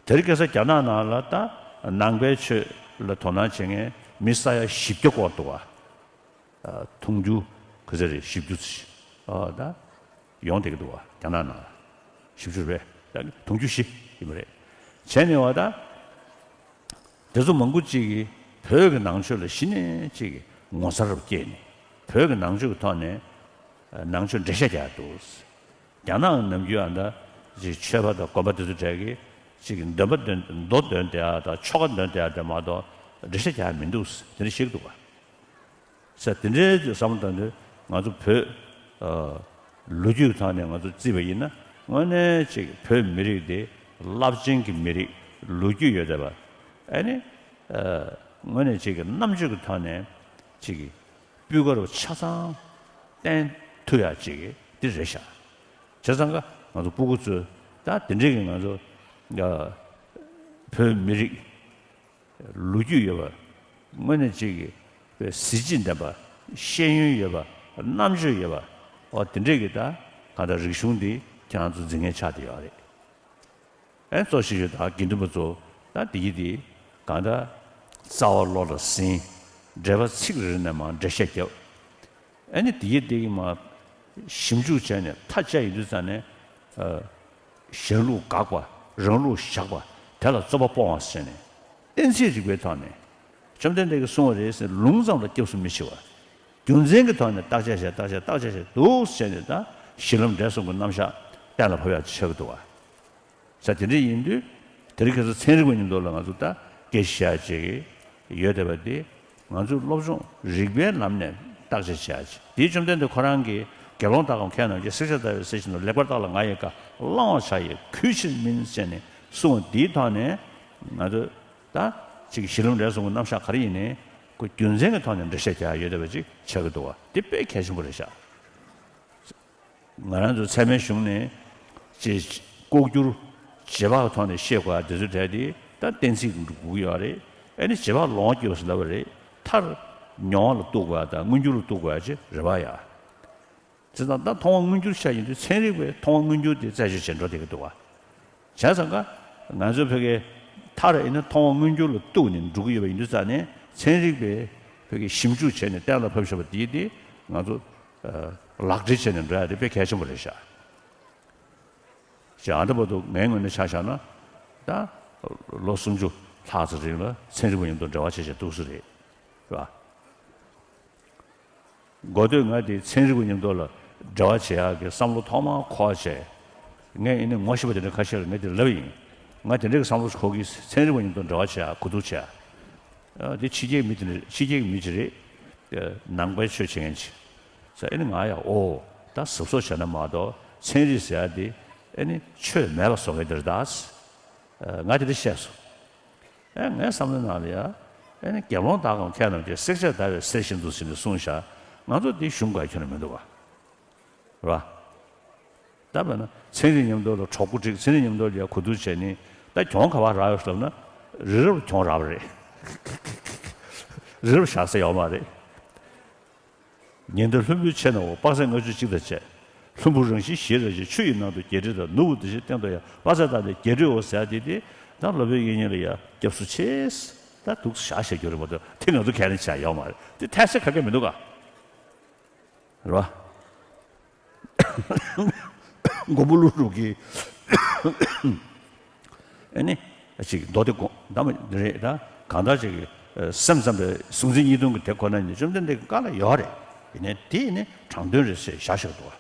དེ་རིང་ཁ་སང་རྒྱ་ནག་ནང་ལ་ད་ནང་པའི་ཆོས་ལ་དོ་སྣང་བྱེད་མཁན་མི་ས་ཡ་བཞི་བརྒྱ་སྐོར་འདུག་ག། ཨ། དུང་ཕྱུར་ག་ཚོད་རེད། བཞི་བཅུ་ཙམ་ཞིག། ཨ། ད་ཡོང་བསྡད་ཀྱི་འདུག་ག། རྒྱ་ནག་ནང་ལ་བཞི་བཅུ་རེད་པས། ད་དུང་ཕྱུར་བཞི་ཡིན་པ་རེད། བྱས་ནས་བ་ད། དེ་ཚོ་མང་པོ་ཅིག་གིས་བོད་ཀྱི་ནང་ཆོས་ལ་གཞི་ནས་ཅིག་ངོ་མཚར་རུ་སྐྱེས་ནས། བོད་ཀྱི་ནང་ཆོས་ཀྱི་ཐོག་ནས་ནང་ཆོས་འགྲེལ་བཤད་རྒྱག་འདུག། རྒྱ་ནག་ནམ་རྒྱུན་ཨ་ད་ཅིག་ཆོས་པ་དང་དགོན་པ་དེ་ཚོ་གྲས་ཀྱིས་ཅིག་འདོན་པ་འདོན། མདོ་འདོན་བསྡད་ཡ་དང་ཆོ་ག་འདོན་བསྡད་ཡ་འདྲ་མ་གཏོགས་འགྲེལ་བཤད་རྒྱག་ཡ་མི་འདུག། དེ་འདྲ་བཤད་ཀྱི་འདུག་ག། ས་དེ་འདྲའི་བསམ་བློ་བཏང་དུས་ང་ཚོ་བོད། ཨ། ལོ་རྒྱུས་ཐོག་ནས་ང་ཚོ་བརྩིས་པ་ཡིན་ན་དངོས་གནས་ཅིག་བོད་མི་རིགས་དེ་རླབས་ཆེན་གྱི་མི་རིགས་ལོ་རྒྱུས་ཡོད་བསྡད་པ། ཨ་ནི། ཨ། དངོས་གནས་ཅིག་གི་རྣམ་དཔྱོད་ཀྱི་ཐོག་ནས་ཅིག་གི་སྤུས་ཀ་རུ་ཆ་ཚང་བསྟན་ཐུབ་ཡ་ཅིག་གི་འདི་རེད་ཤག། བྱས་ཙང་ཀ་ང་ཚོ་སྤུ་གུ་ཚོས་ད་དེ་འདྲའི་གི་ང་ཚོ། ཨ། བོད་མི་རིགས། ལོ་རྒྱུས་ཡོད་པ། དངོས་གནས་ཅིག་གི་གཟི་བརྗིད་ལྡན་པ། ཤེས་ཡོན་ཡོད་པ། རྣམ་དཔྱོད་ཡོད་པ། འོ་དེ་འདྲས་ཀྱི་ད་གང་ལྟར་རིག་གཞུང་འདི་ཁྱེད་རང་ཚོ་འཛིན་མཁན་ཆགས་བསྡད་ཡོད་རེད། ཨེ་གཙོ་ཆེ་ཤོས་ད་དགེ་འདུན་པ་ཚོ་ད་འདི་གི་འདི་གང་ལྟར་རྩ་བ་བློ་ལ་ཟིན། འགྲེལ་པ་ཚིག་རེ་རེ་ནས་མར་འགྲེལ་བཤད་བརྒྱབ། ཨ་ནི་དེ་ཡི་སྟེང་མ་ཞིབ་འཇུག་བྱས་ནས་མཐའ་དཔྱད་ཡོང་དུས་ཙ་ནས། ཨ། གཞན་ལུགས་དགག་པ། རང་ལུགས་བཞག་པ། དེ་ལ་རྩོད་པ་སྤོང་བ་ཟེར་ནས། གཏན་ཚིགས་རིག་པའི་ཐོག་ནས། བཅོམ་ལྡན་འདས་ཀྱིས་གསུངས་པ་རེད་ཟེར་ལུང་ཙམ་ལ་སྐྱབས་སུ་མི་མཆི་བ། རྒྱུ་མཚན་གྱི་ཐོག་ནས་བརྟག་དཔྱད་བྱས། བརྟག་དཔྱད་བརྟག་དཔྱད་བྱས་འདུག་ཟེར་ནས་ད་གཞི་ལམ་འབྲས་གསུམ་གྱི་རྣམ་གཞག་གཏན་ལ་ཕབ་ཡག་ཆགས་ཀྱི་འདུག་བ། ས་དེ་འདྲ་ཡིན་དུས་དེ་རིང་ཁ་སང་ཚན་རིག་པ་མཉམ་དུ་ལ་ང་ཚོ་ད་སྐད་ཆ་བཤད་ཅིག་ཡོད་བསྡད་པ་འདི་ང་ཚོས་སློབ་སྦྱོང་རིག་པའི་ལམ་ནས་བརྟག་དཔྱད་བྱ་ཅིག། དེའི་བཅོམ་ལྡན་འདས་ཁོ་རང་གིས་དགེ་སློང་དག་གམ་མཁས་རྣམས་ཀྱིས། བསྲེགས་བཅད་བརྡར་བའི་གསེར་བཞིན་དུ། ལེགས་པར་བརྟགས་ལ་ང་ཡི་བཀའ། བླང་བར་བྱ་ཡི་གུས་ཕྱིར་མིན་ཟེར་ནས་གསུངས་པ་འདིའི་ཐོག་ནས་ང་ཚོས་ད་ཅིག་གཞི་ལམ་འབྲས་གསུམ་གྱི་རྣམ་གཞག་ག་རེ་ཡིན་ནའི་ཁོ་རྒྱུ་མཚན་གྱི་ཐོག་ནས་འགྲེལ་བཤད་རྒྱག་ཡ་ཡོད་བསྡད་པ་ཅིག་ཆགས་ཀྱི་འདུག་བ། འདི་དཔེ་གལ་ཆེན་པོ་རེད་ཤག། ང་རང་ཚོ་ཚད་མའི་གཞུང་ནས་ཅིག་ལྐོག་གྱུར་རྗེས་དཔག་གི་ཐོག་ནས་བཤད་དགོས་ཡ་དེ་ཚོ་གྲས་དེ་ད་གཏན་ཚིགས་འགྲོ་དགོས་ཀྱི་ཡོད་རེད། ཨ་ནི་རྗེས་དཔག་ལོངས་སྤྱོད་ཟེར་ལབ་པ་རེད། མཐར་མྱོང་བ་ལ་གཏུག་དགོས་ཡ་དང་མངོན་གྱུར་ལ་གཏུག་དགོས་ཡ་ཅིག་རེད་པ་ཡ། དེ་དང་ད་མཐོང་བ་མངོན་གྱུར་ཆ་ཡིན་དུས་ཚན་རིག་པས་མཐོང་བ་མངོན་གྱུར་དེ་རྩད་གཅོད་བྱེད་འགྲོ་བསྡད་ཀྱི་འདུག་བ། བྱས་ཙང་ཀ་ང་ཚོའི་བོད་སྐད་མཐར་ཡིན་ན་མཐོང་བ་མངོན་གྱུར་ལ་གཏུགས་ནས་འགྲོ་གི་ཡོད་པ་ཡིན་དུས་ཙང་ནས་ཚན་རིག་པས་བོད་སྐད་ཞིབ་འཇུག་བྱས་ནས་གཏན་ལ་ཕབ་བཞག་པ་དེ་དེ་ང་ཚོ་ལག་བྲིས་བྱས་ནས་འགྲོ་ཡ་དེ་དཔེ་གལ་ཆེན་པོ་རེད་ཤག་ཅེས་ཨ་འདྲ་བར་དུ་ངའི་ངོས་ནས་ཆ་བཞག་ན་ད་ལོ་སུམ་ཅུ་ལྷག་ཙམ་རིང་ལ་ཚན་རིག་པ་མཉམ་དུ་འབྲེལ་བ་བྱས་བྱས་འདུག་སེ་རེད། རེད་བ། འགོ་སྟོད་ང་དེ་ཚན་རིག་པ་མཉམ་དུ་ལ་འབྲེལ་བ་བྱེད་ཡག་གི་བསམ་བློ་ཐོག་མར་འཁོར་བྱས། ངས་ཨ་ནི་ངོ་ཤེས་པ་དེ་འདྲ་ཁ་ཤས་ལ་ངས་དེ་ལབ་ཡིན། ང་དེ་འདྲའི་བསམ་བློ་འཁོར་གི། ཚན་རིག་པ་མཉམ་དུ་འབྲེལ་བ་བྱེད་ཡག་གོ་བསྡུར་བྱེད་ཡག་ཨ། དེ་ཕྱི་རྒྱལ་གྱི་མི་དེ་འདྲ། ཕྱི་རྒྱལ་གྱི་མི་ཅིག་རེད། ཨ། ནང་པའི་ཆོས་བྱེད་མཁན་ཅིག་ཟེར། ཨ་ནི་ང་ཡང་ཨོ། ད་གཟབ་གཟབ་བྱས་ན་མ་གཏོགས་ཚན་རིག་ཟེར་ཡག་དེ་ཨ་ནི་ཆོས་མེད་པ་བཟོ་མཁན་དེ་རེད་ད། ཨ། ང་དེ་འདྲ་བཤད་སོང་། ཨེ། ངའི་བསམ་བློའི་ནང་ལ་ཡ། ཨེ་ནི་རྒྱབ་ལོང་བཏང་གོང་ཁྱེད་རྣམས་ཀྱིས་བསྲེགས་བཅད་བརྡར་བའི་གསེར་བཞིན་དུ་ཟེར་ནས་གསུངས་བཞག་ང་ཚོ་འདི་ཞུམ་དགོས་ཁྱོན་ནས་མི་འདུག་ག་རེད་བ། ད་དཔེར་ན་ཚན་རིག་མཉམ་དུ་ལ་གྲོགས་པོ་བསྒྲིགས། ཚན་རིག་མཉམ་དུ་ལ་ཡ་གོ་བསྡུར་བྱས་ནས་ད་གྱོང་ག་པར་རག་ཡོད་ཟེར་ལབ་ན། རི་རབ་གྱོང་རག་པ་རེད། རི་རབ་བཞག་ས་ཡོད་མ་རེད། ཉི་ཟླ་ལྷུན་པོའི་ཕྱེད་ནང་འོ། དཔག་ཚད་ལྔ་བཅུ་གཅིག་དང་བཅས། ལྷུན་པོ་རང་བཞིན་ཞེས་ར་བྱེད། ཆུ་ཡི་ནང་དུ་བརྒྱད་ཁྲི་དང་། ནུབ་འོ་དེ་བཞིན་སྟེང་དུ་ཡང་། དཔག་ཚད་བཏང་སྟེ་བརྒྱད་ཁྲིའོ་ཟེར་ཡ་དེ་དེ་ད་སློབ་དཔོན་དབྱིག་གཉེན་ལ་ཡ་སྐྱབས་སུ་མཆི། ད་འདུག་བཞག་བཤད་རྒྱུ་རེད་མ་གཏོགས་དེ་ང་ཚོ་ག་རེ་བྱས་ཡོད་མ་རེད། དེ་ཐལ་ཆ་ག་གེ་མི་འདུག་ག་རེད་བ། མགོན་པོ་ཀླུ་སྒྲུབ་ཀྱིས་ཨ་ནི་ཅིག་མདོ་སྡེ་དགོངས་དག་མ་རེད་ད། གང་ལྟར་ཅིག་སེམས་ཙམ་པའི་གཟུང་འཛིན་གཉིས་སྟོང་གི་དེ་ཁོ་ན་ཉིད་བཅོམ་ལྡན་འདས་ཀྱི་བཀའ་ལ་ཡོད་རེད། ཡིན་ནའི་དེ་ནི་དྲང་དོན་རེད་ཟེར་བཞག་བཞག་འདུག་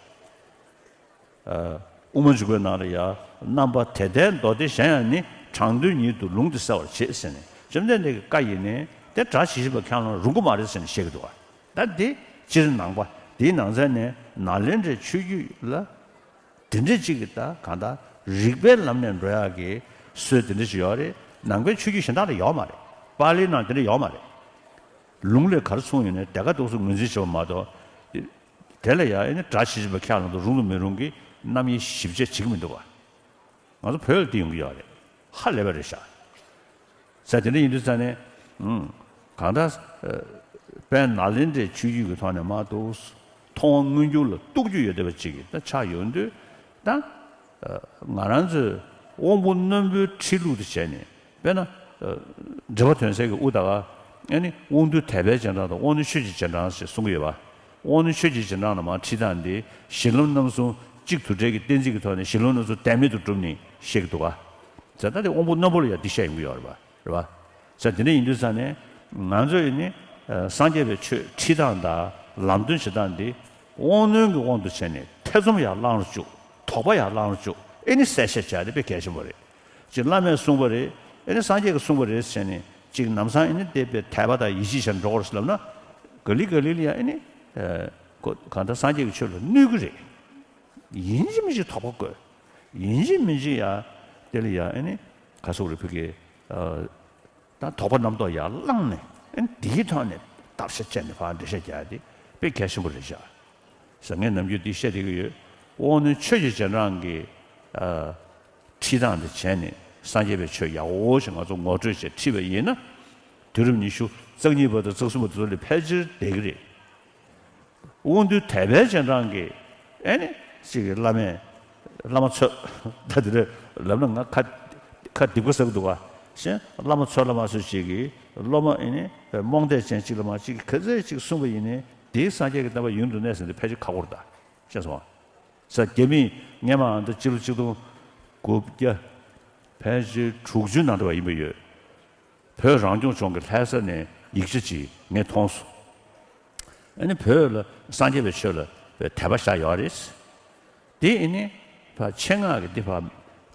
བ། དབུ་མ་འཇུག་པའི་ནང་ལ་ཡང་རྣམ་པ་དེ་ལྟའི་མདོ་སྡེ་གཞན་ཡང་ནི། དྲང་དོན་ཉིད་དུ་ལུང་འདི་གསལ་བར་བྱེད་ཟེར་ནས་བཅོམ་ལྡན་འདས་ཀྱི་བཀའ་ཡིན་ནའི་དེ་སྒྲ་ཇི་བཞིན་པར་ཁས་བླངས་རུང་གི་མ་རེད་ཟེར་ནས་བཤད་ཀྱི་འདུག་བ། ད་འདི་སྤྱིར་ནང་པ་འདིའི་ནང་ཚན་ནས་ནཱ་ལེནྡྲའི་ཆོས་བརྒྱུད་ལ་དེ་འདྲ་ཅིག་གི་ད་གང་ལྟར་རིགས་པའི་ལམ་ནས་འགྲོ་ཡག་གི་སྲོལ་དེ་འདྲ་ཅིག་ཡོད་རེད། ནང་པའི་ཆོས་བརྒྱུད་གཞན་དག་ལ་ཡོད་མ་རེད། པཱ་ལིའི་ནང་དེ་འདྲ་ཡོད་མ་རེད། ལུང་ལས་ག་རེ་གསུངས་ཡོད་ནའི་དེ་ག་འདུག་སེ་ངོས་འཛིན་བྱེད་པ་མ་གཏོགས། དེ་ལ་ཡང་ཨ་ནི་སྒྲ་ཇི་བཞིན་པར་ཁས་བླངས་དང་རུང་དང་མི་རུང་གི་རྣམ་དབྱེ་ཞིབ་དཔྱད་བྱེད་ཀྱི་མི་འདུག་བ། ང་ཚོ་བོད་ལ་དེ་ཡོང་གི་ཡོད་རེད། ཧ་ལས་པ་རེད་ཤག་ཟེར། དེ་འདྲ་ཡིན་དུས་ཙང་ནས། ཨང་། གང་ལྟར། ཨ། དཔལ་ནཱ་ལེནྡྲའི་ཆོས་བརྒྱུད་ཀྱི་ཐོག་ནས་མར་འདུག་སེ་མཐོང་བ་མངོན་གྱུར་ལ་གཏུགས་རྒྱུ་ཡོད་བསྡད་པ་ཅིག་གི་ད་ཆགས་ཡོང་དུས་ད། ཨ། ང་རང་ཚོས་དབང་པོ་རྣོན་པོའི་ཁྲིད་ལུགས་དེ་བྱས་ནས། དཔེར་ན། ཨ། འགྲེལ་པ་དོན་གསལ་གྱི་དབུ་ད་ག་ཨ་ནི་དབང་རྟུལ་དད་པའི་རྗེས་འབྲང་དང་དབང་རྣོན་ཆོས་ཀྱི་རྗེས་འབྲང་ཞེས་གསུང་གི་ཡོད་པ། དབང་རྣོན་ཆོས་ཀྱི་རྗེས་འབྲང་ལ་མར་ཁྲིད་སྟངས་འདི་གཞི་ལམ་རྣམ་གསུམ་གཅིག་དུ་འབྲེལ་གྱི་གཏན་ཚིགས་ཀྱི་ཐོག་ནས་གཞི་ལམ་རྣམ་གསུམ་དམ་མེད་དུ་བསྒྲུབས་ནས་བཤད་ཀྱི་འདུག་ག་ཟེར། ད་དེ་དབང་པོ་རྣོན་པོ་ལ་ཡང་འདི་བཤད་ཡོང་གི་ཡོད་རེད་པ། རེད་པ། ཟེར། དེ་འདྲ་ཡིན་དུས་ཙང་ནས་ང་ཚོ་ཡིན་ནི། ཨ། སངས་རྒྱས་པའི་ཆོས་ཁྲིད་སྟངས་དང་ལམ་སྟོན་བྱེད་སྟངས་འདི་དབང་རྣོན་གྱི་དབང་དུ་བྱས་ནས་ཐེ་ཚོམ་ཡར་བསླང་རུ་བཅུག་དོགས་པ་ཡར་བསླང་རུ་བཅུག་ཨེ་ནི་གསལ་བཤད་བྱ་དེ་དཔེ་གལ་ཆེན་པོ་རེད། ཅིག་བླ་མས་གསུངས་པ་རེད། ཨེ་ནི་སངས་རྒྱས་ཀྱིས་གསུངས་པ་རེད་ཟེར་ནས་ཅིག་ལམ་སང་ཨེ་ནི་དེ་དཔེ་དད་པ་དང་ཡིད་ཆེས་བྱས་ནས་འགྲོ་དགོས་རེད་ཟེར་ལབ་ན། ག་ལེ་ག་ལེ་ལ་ཡ་ཨེ་ནི། ཨ། ཁོ་གང་ལྟར་སངས་རྒྱས་ཀྱི་ཆོས་ལ་གནོད་ཀྱི་རེད། ཡིན་གཅིག་མིན་གཅིག་དོགས་པ་དགོས། ཡིན་གཅིག་མིན་གཅིག་ཡ། དེ་ལ་ཡ་ཨེ་ནི། ག་སོག་རེ་ཕུ་གེ། ཨ། ད་དོགས་པ་རྣམ་རྟོག་ཡར་བསླངས་ནས་ཨེ་ནི་དེའི་ཐོག་ནས་བརྟག་དཔྱད་བྱས་ནས་ཕར་འགྲེལ་བཤད་རྒྱག་ཡ་དེ་དཔེ་གལ་ཆེན་པོ་རེད་ཤག་ཟེར། ངས་ནམ་རྒྱུན་འདི་བཤད་བསྡད་ཀྱི་ཡོད། དབང་རྣོན་ཆོས་ཀྱི་རྗེས་འབྲང་གི། ཨ། ཁྲིད་སྟངས་དེ་བྱས་ནས་སངས་རྒྱས་པའི་ཆོས་ཡག་པོ་ཞིག་ང་ཚོ་ངོ་སྤྲོད་བྱས་ཁྲིད་པ་ཡིན་ན། དུས་རབས་ཉི་ཤུ་རྩ་གཉིས་པ་དང་རྩ་གསུམ་པ་དེ་ཚོ་ལས་ཕལ་ཆེར་བསྡད་ཀྱི་རེད། དབང་རྟུལ་དད་པའི་རྗེས་འབྲང་གི་ཨེ་ནི་ཅིག་གི་བླ་མས་བླ་མ་ཚོས་ད་དེ་འདྲ་ལབ་ན་ང་ཁ་ཁ་སྡིག་པ་བསགས་འདུག་ག་ཞེས་བླ་མ་ཚོས་བླ་མ་ཚོས་ཅིག་གི་སློབ་མ་ཨེ་ནི་རྨོངས་དད་ཅན་ཅིག་ལ་མར་ཅིག་ག་ཚོད་ཅིག་གསུངས་པ་ཡིན་ནའི་དེའི་སངས་རྒྱས་ཀྱི་བསྟན་པ་ཡུན་དུ་གནས་ཟིན་དེ་ཕལ་ཆེར་ཁག་པོ་རེད་ད། ཤེས་སོང་ང་། ས་རྒྱ་མིས་སྔས་མ་ཨ་འདི་ཕྱི་ལོ་ཆིག་སྟོང་དགུ་བརྒྱ་ཕལ་ཆེར་དྲུག་ཅུ་ནང་འདྲ་བ་ཡིན་པ་ཡོད། བོད་རང་སྐྱོང་ལྗོངས་ཀྱི་ལྷ་ས་ནས་ཡིག་ཆ་ཅིག་ངས་མཐོང་སོང་། ཨ་ནི་བོད་ལ་སངས་རྒྱས་པའི་ཆོས་ལ་དད་པ་བཞག་ཡོད་རེད། དེ་ཨ་ནི་ཕར་ཆེད་མངགས་ཀྱི་འདི་ཕར་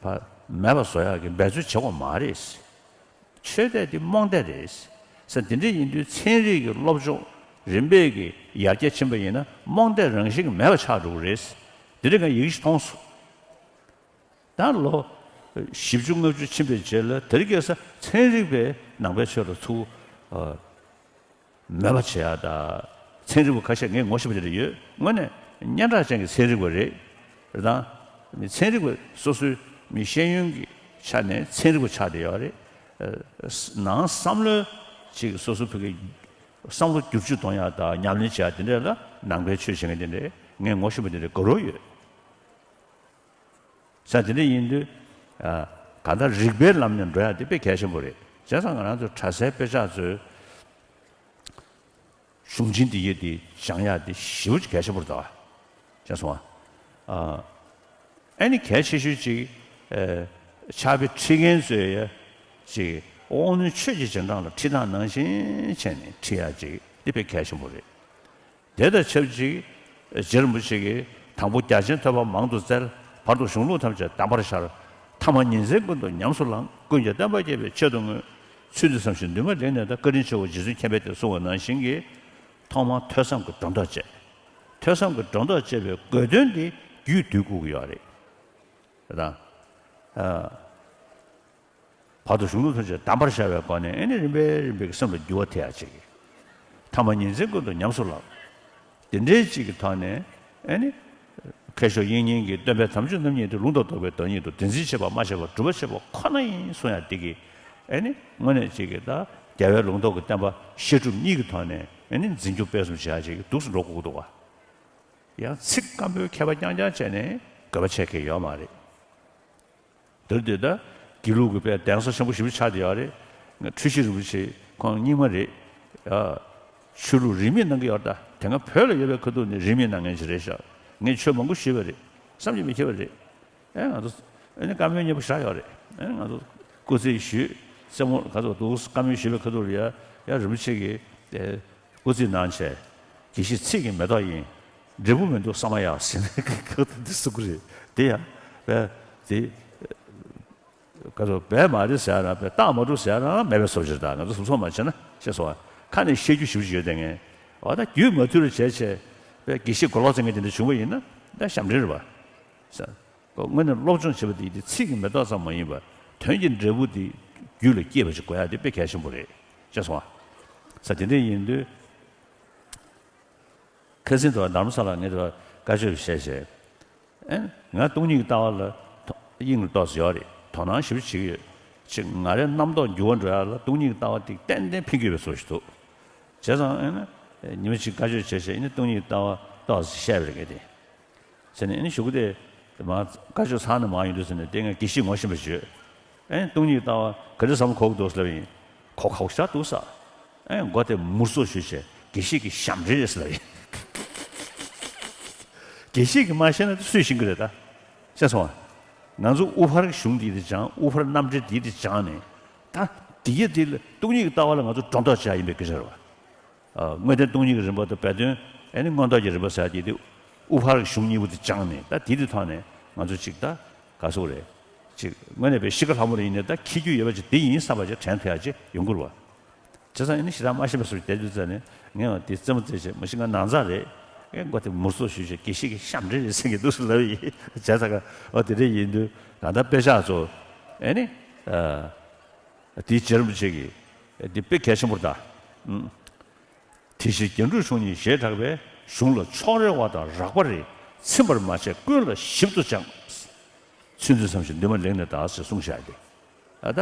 ཕར་མེད་པ་བཟོ་ཡག་གི་འབད་རྩོལ་བྱེད་དགོས་མ་རེད། ཆོས་དད་དེ་རྨོངས་དད་རེད། ས་འདི་འདྲ་ཡིན་དུས་ཚན་རིག་གི་སློབ་སྦྱོང་རིམ་པས་ཀྱི་ཡར་རྒྱས་ཕྱིན་པ་ཡིན་ན་རྨོངས་དད་རང་བཞིན་གྱིས་མེད་པ་ཆགས་འགྲོ་གི་རེད། འདི་འདྲ་ངས་ཡིག་ཆ་མཐོང་སོང་། ད་ལོ་བཞི་བཅུ་ལྔ་བཅུ་ཕྱིན་པའི་རྗེས་ལ་དེ་རིང་ཁ་སང་ཚན་རིག་པས་ནང་པའི་ཆོས་ལ་ཚུར་ཨ་མོས་པ་བྱེད་ཡག་དང་། ཚན་རིག་པ་ཁ་ཤས་ངས་ངོ་ཤེས་པ་དེ་འདྲ་ཡོད། དངོས་གནས་སྙན་གྲགས་ཅན་གྱི་ཚན་རིག་པ་རེད། རེད་དང་། མི་ཚན་རིག་པ་སོ་སོའི་མི་ཤེས་ཡོན་གྱི་ཆ་ནས་ཚན་རིག་པ་ཆགས་བསྡད་ཡོད་རེད། ཨ་ནང་བསམ་བློའི་ཅིག་སོ་སོ་བོད་ཀྱི་བསམ་བློ་བསྒྱུར་བཅོས་གཏོང་ཡག་དང་ཉམས་ལེན་བྱེད་ཡག་དེ་འདྲ་ལ་ནང་པའི་ཆོས་བྱེད་མཁན་དེ་འདྲས་ ངས་ངོ་ཤེས་པ་དེ་འདྲ་དགའ་རབ་ཡོད། ས་དེ་འདྲ་ཡིན་དུས། ཨ། གང་ལྟར་རིགས་པའི་ལམ་ནས་འགྲོ་ཡ་དེ་དཔེ་གལ་ཆེན་པོ་རེད། བྱས་ཙང་ང་རང་ཚོ་གྲྭ་སའི་དཔེ་ཆ་ཚོའི་གཞུང་ཆེན་འདི་ཡི་དེ་སྦྱང་ཡ་དེ་ཞེ་པོ་ཅིག་གལ་ཆེན་པོ་རེད་དོ། བྱས་སོང་ཨ། ཨ་ནི་གལ་ཆེ་ཤོས་ཅིག་ཨ། ཕྱག་དཔེ་ཁྲིད་མཁན་ཚོས་ཡ་ཅིག་དབང་རྣོན་ཆོས་ཀྱི་རྗེས་འབྲང་ལ་ཁྲིད་སྟངས་ནང་བཞིན་བྱས་ནས་ཁྲིད་ཡ་ཅིག་དེ་དཔེ་གལ་ཆེན་པོ་རེད། དེ་དང་ཆབས་ཅིག་རྗེ་རིན་པོ་ཆེ་གིས་དང་པོ་རྒྱ་ཆེན་ཐོས་པ་མང་དུ་བཙལ། བར་དུ་གཞུང་ལུགས་ཐམས་ཅད་གདམས་པར་ཤར། ཐ་མ་ཉིན་མཚན་ཀུན་ཏུ་ཉམས་སུ་བླངས། ཀུན་ཀྱང་བསྟན་པ་རྒྱས་པའི་ཆེད་དུ་བསྔོས། ཚུལ་འདི་བསམ་ཞིང་ནུས་མ་ལེགས་གནས་དང་། བཀའ་དྲིན་ཆེའོ་རྗེ་བཙུན་མཁྱེན་པས་དེ་གསུངས་པ་ནང་བཞིན་གྱི། ཐོག་མར་ཐོས་བསམ་གྱི་སྒྲོ་འདོགས་བཅད། ཐོས་བསམ་གྱི་སྒྲོ་འདོགས་བཅད་པའི་དགོས་དོན་དེ་རྒྱུད་སྡུད་དགོས་ཀྱི་ཡོད་རེད། དེ་དང་། ཨ། བར་དུ་གཞུང་ལུགས་ཐམས་ཅད་གདམས་པར་ཤར་བའི་སྒོ་ནས། ཨེ་ནི་རིམ་པས་རིམ་པས་ཀྱི་སེམས་ལ་འགྱུར་བ་ཐེབས་ཡ་ཅིག་ཐ་མ་ཉིན་མཚན་ཀུན་ཏུ་ཉམས་སུ་བླངས། དེ་འདྲའི་ཅིག་གི་ཐོག་ནས། ཨེ་ནི་མཁས་མཆོག་དབྱིག་གཉེན་གྱིས། སྟོན་པའི་དམ་ཆོས་རྣམ་གཉིས་དེ། ལུང་དང་རྟོགས་པའི་བདག་ཉིད་དོ། དེ་འཛིན་བྱེད་པ་སྨྲ་བྱེད་པ། སྒྲུབ་པ་བྱེད་པ་ཁོ་ན་ཡིན་གསུང་ཡ་འདི་གིས། ཨེ་ནི་དངོས་གནས་ཅིག་གི་ད་རྒྱལ་བའི་ལུང་རྟོགས་ཀྱི་བསྟན་པ་བཤད་སྒྲུབ་གཉིས་ཀྱི་ཐོག་ནས། ཨེ་ནི་འཛིན་སྐྱོང་སྤེལ་གསུམ་བྱེད་ཡ་ཅིག་འདུག་སེ་འགྲོ་དགོས་ཀྱི་འདུག་བ། ཡང་ཚིག་སྐམ་པོའི་མཁས་པ་རྐྱང་རྐྱང་བྱས་ནས་དགོས་པ་ཆགས་ཀྱི་ཡོད་མ་རེད། དེར་དེ་ལྟར་དགེ་ལུགས་ཀྱི་དཔེ་གདན་ས་ཆེན་པོ་ཞེ་པོ་ཆགས་བསྡད་ཡོད་རེད། འཁྲུལ་ཞིག་རིན་པོ་ཆེ་ཁོང་རྙིང་མ་རེད། ཡ། ཆོས་ལུགས་རིས་མེད་གནང་གི་ཡོད་རེད་ད། དེ་སྔ་བོད་ལ་ཡོད་པའི་ཁ་ཐུག་ནས་རིས་མེད་གནང་མཁན་ཞིག་རེད་ཤག་ངས་ཆོས་མང་པོ་ཞུས་པ་རེད། བསམ་གྱིས་མི་ཁྱབ་པ་རེད། ཨེ་ང་ཚོ། ཨེ་ནི་བཀའ་མོལ་སྙན་པོ་ཞེ་དྲག་ཡོད་རེད། ཨེ་ང་ཚོ་སྐུ་རྩེད་ཞུས། རྩེད་མོ་ག་ཚོད་འདུག་བཀའ་མོལ་ཞུས་པའི་ཁ་ཐུག་ལ་ཡ། ཡ་རིན་པོ་ཆེ་གིས། ཨེ། སྐུ་རྩེད་གནང་བྱས། དགེ་བཤེས་ཚིག་གི་མེ་ཏོག་ཡིན། འབྲས་བུ་མི་འདུག་ས་མ་ཡ་ཟེར་ནས་ཁ་ཐུག་འདི་གསུང་གི་རེད། དེ་ཡང་། ཨེ། དེ། ག་ཚོད་བས་མ་རེད་ཟེར་ཡ་རང་བས་རྟགས་མ་གྲུབ་ཟེར་ཡ་རང་མེད་པའི་བཟོ་ཅིག་རེད་ད། ང་ཚོ་གཟབ་གཟབ་མ་བྱས་ན་ཤེས་སོང་བ། ཁ་ནས་བཤད་རྒྱུ་ཞེ་པོ་ཅིག་ཡོད་དེ། ངས་འོ་ད་རྒྱུས་མ་མཐུན་རུ་བྱས་བྱས། བས་དགེ་བཤེས་མགོ་ལོག་བཙལ་མཁན་དེ་འདྲ་བྱུང་བ་ཡིན་ན་ད་ཞབས་འདྲེན་རེད་པ། ས། དངོས་གནས་སློབ་སྦྱོང་བྱེད་པ་དེ་དེ་ཚིག་གི་མེ་ཏོག་ཙམ་མ་ཡིན་པར་དོན་གྱི་འབྲས་བུ་དེ་རྒྱུད་ལ་སྐྱེས་པ་ཞིག་དགོས་ཡ་དེ་དཔེ་གལ་ཆེན་པོ་རེད། ཤེས་སོང་ཨ། ས་དེ་འདྲ་ཡིན་དུས། ཁ་སང་དུ་རྡ་རམ་ས་ལ་ངས་དུ་བཀའ་ཆོས་བཤད་བྱས། ཨེ། ང་སྟོང་ཉིད་ཀྱི་ལྟ་བ་ལ་དབྱིངས་ལ་ཏོག་ཙམ་ཡོད་རེད། དོ་སྣང་ཞེ་པོ་བྱེད་ཀྱི་ཡོད། ཅིག་ང་རའི་རྣམ་རྟོག་འགྱུར་བ་འགྲོ་ཡ་ལ་སྟོང་ཉིད་ཀྱི་ལྟ་བ་དེ་ཏན་ཏན་ཕན་གྱི་ཡོད་པའི་བཟོ་ཞིག་འདུག་བྱས་ཙང་ཨེ་ན། ཉི་མ་གཅིག་བཀའ་ཆོས་བྱས་བྱས་ཨེ་ནི་སྟོང་ཉིད་ཀྱི་ལྟ་བ་ཏོག་ཙམ་བཤད་པ་རེད་ག་དེ། ཟེར་ནས་ཨེ་ནི་གཞུག་གུ་དེ། དེ་མ་བཀའ་ཆོས་ཚར་ནས་མར་ཡོང་དུས་ཟེར་ནས་དེ་ངས་དགེ་བཤེས་ངོ་ཤེས་པ་བརྗོད། ཨེ་ནི་སྟོང་ཉིད་ཀྱི་ལྟ་བ་ག་རེ་བསམ་བློ་འཁོར་གྱི་འདུག་ཟེར་ལབ་ཡིན། གོ་གོ་ཤ་འདུག་ས། ཨེ་མགོ་དེ་མུར་སོ་ཞུས་བྱས་དགེ་བཤེས་ཀྱི་ཞབས་འདྲེན་རེད་ཟེར་ལབ་ཡིན། དགེ་བཤེས་ཀྱིས་མ་ཤེས་ན་དེ་སུས་ཤེས་ཀྱི་རེད་ད། ཤེས་སོང་ཨ། ང་ཚོ་དབུ་ཕར་གྱི་གཞུང་འདི་དེ་སྦྱངས། དབུ་ཕར་རྣམ་འགྲེལ་འདི་དེ་སྦྱངས་ནས། ད་དེ་ཡི་དེ་ལ་སྟོང་ཉིད་ཀྱི་ལྟ་བ་ལ་ང་ཚོ་སྒྲོ་འདོགས་བཅད་ཡ་ཡིན་པའི་སྐད་ཆ་རེད་བ། ཨ། དངོས་བསྟན་སྟོང་ཉིད་ཀྱི་རིམ་པ་དང་སྦས་དོན་ཨེ་ནི་མངོན་རྟོགས་ཀྱི་རིམ་པ་ཟེར་ཡ་དེ་དེ། དབུ་ཕར་གྱི་གཞུང་གཉིས་པོ་དེ་སྦྱངས་ནས་ད་དེ་དེ་ཐོག་ནས་ང་ཚོ་ཅིག་ད་ག་སོག་རེད། ཅིག་དངོས་གནས་པའི་ཤི་ཁ་ལྷ་མོ་རེ་ཡིན་ནས་ད་འཁྱེར་རྒྱུ་ཡོད་པ་ཅིག་དེ་ཡིན་བསམ་པ་ཅིག་དྲན་ཐུབ་ཡ་ཅིག་ཡོང་གི་རེད་བ། བྱས་ཙང་ཨེ་ནི་ཞེ་དྲག་མ་ཤེས་པ་སོགས་བསྡད་དུས་ཙ་ནས་ངས་འོ་དེ་རྩེད་མོ་རྩེ་བྱས་མ་གཞི་ང་ནང་ཚང་རེད། ཨེ་མགོ་དེ་མུར་སོ་ཞུས་བྱས་དགེ་བཤེས་ཀྱི་ཞབས་འདྲེན་རེད་ཟེར་གྱི་འདུག་ཟེར་ལབ་ཡིན། བྱས་ཙང་ཨོ་དེ་འདྲ་ཡིན་དུས་ད་ལྟ་དཔེ་ཆ་ཚོ་ཨེ་ནི། ཨ། དེའི་རྗེ་རིན་པོ་ཆེ་གིས་འདི་དཔེ་གལ་ཆེན་པོ་རེད་ད། ཨུམ། དེ་བཞིན་རྒྱན་དྲུག་གཞུང་གཉིས་ཞེས་གྲགས་པའི་གཞུང་ལ་ཕྱོགས་རེ་བ་དང་རགས་པ་རེ་ཚིམ་པར་མ་བྱས་ཀུན་ལ་ཞིབ་ཏུ་སྦྱངས། ཚུལ་འདི་བསམ་ཞིང་ནུས་མ་ལེགས་ནས་གདའ་ཟེར་གསུངས་བཞག་གི། ད་ལྟ་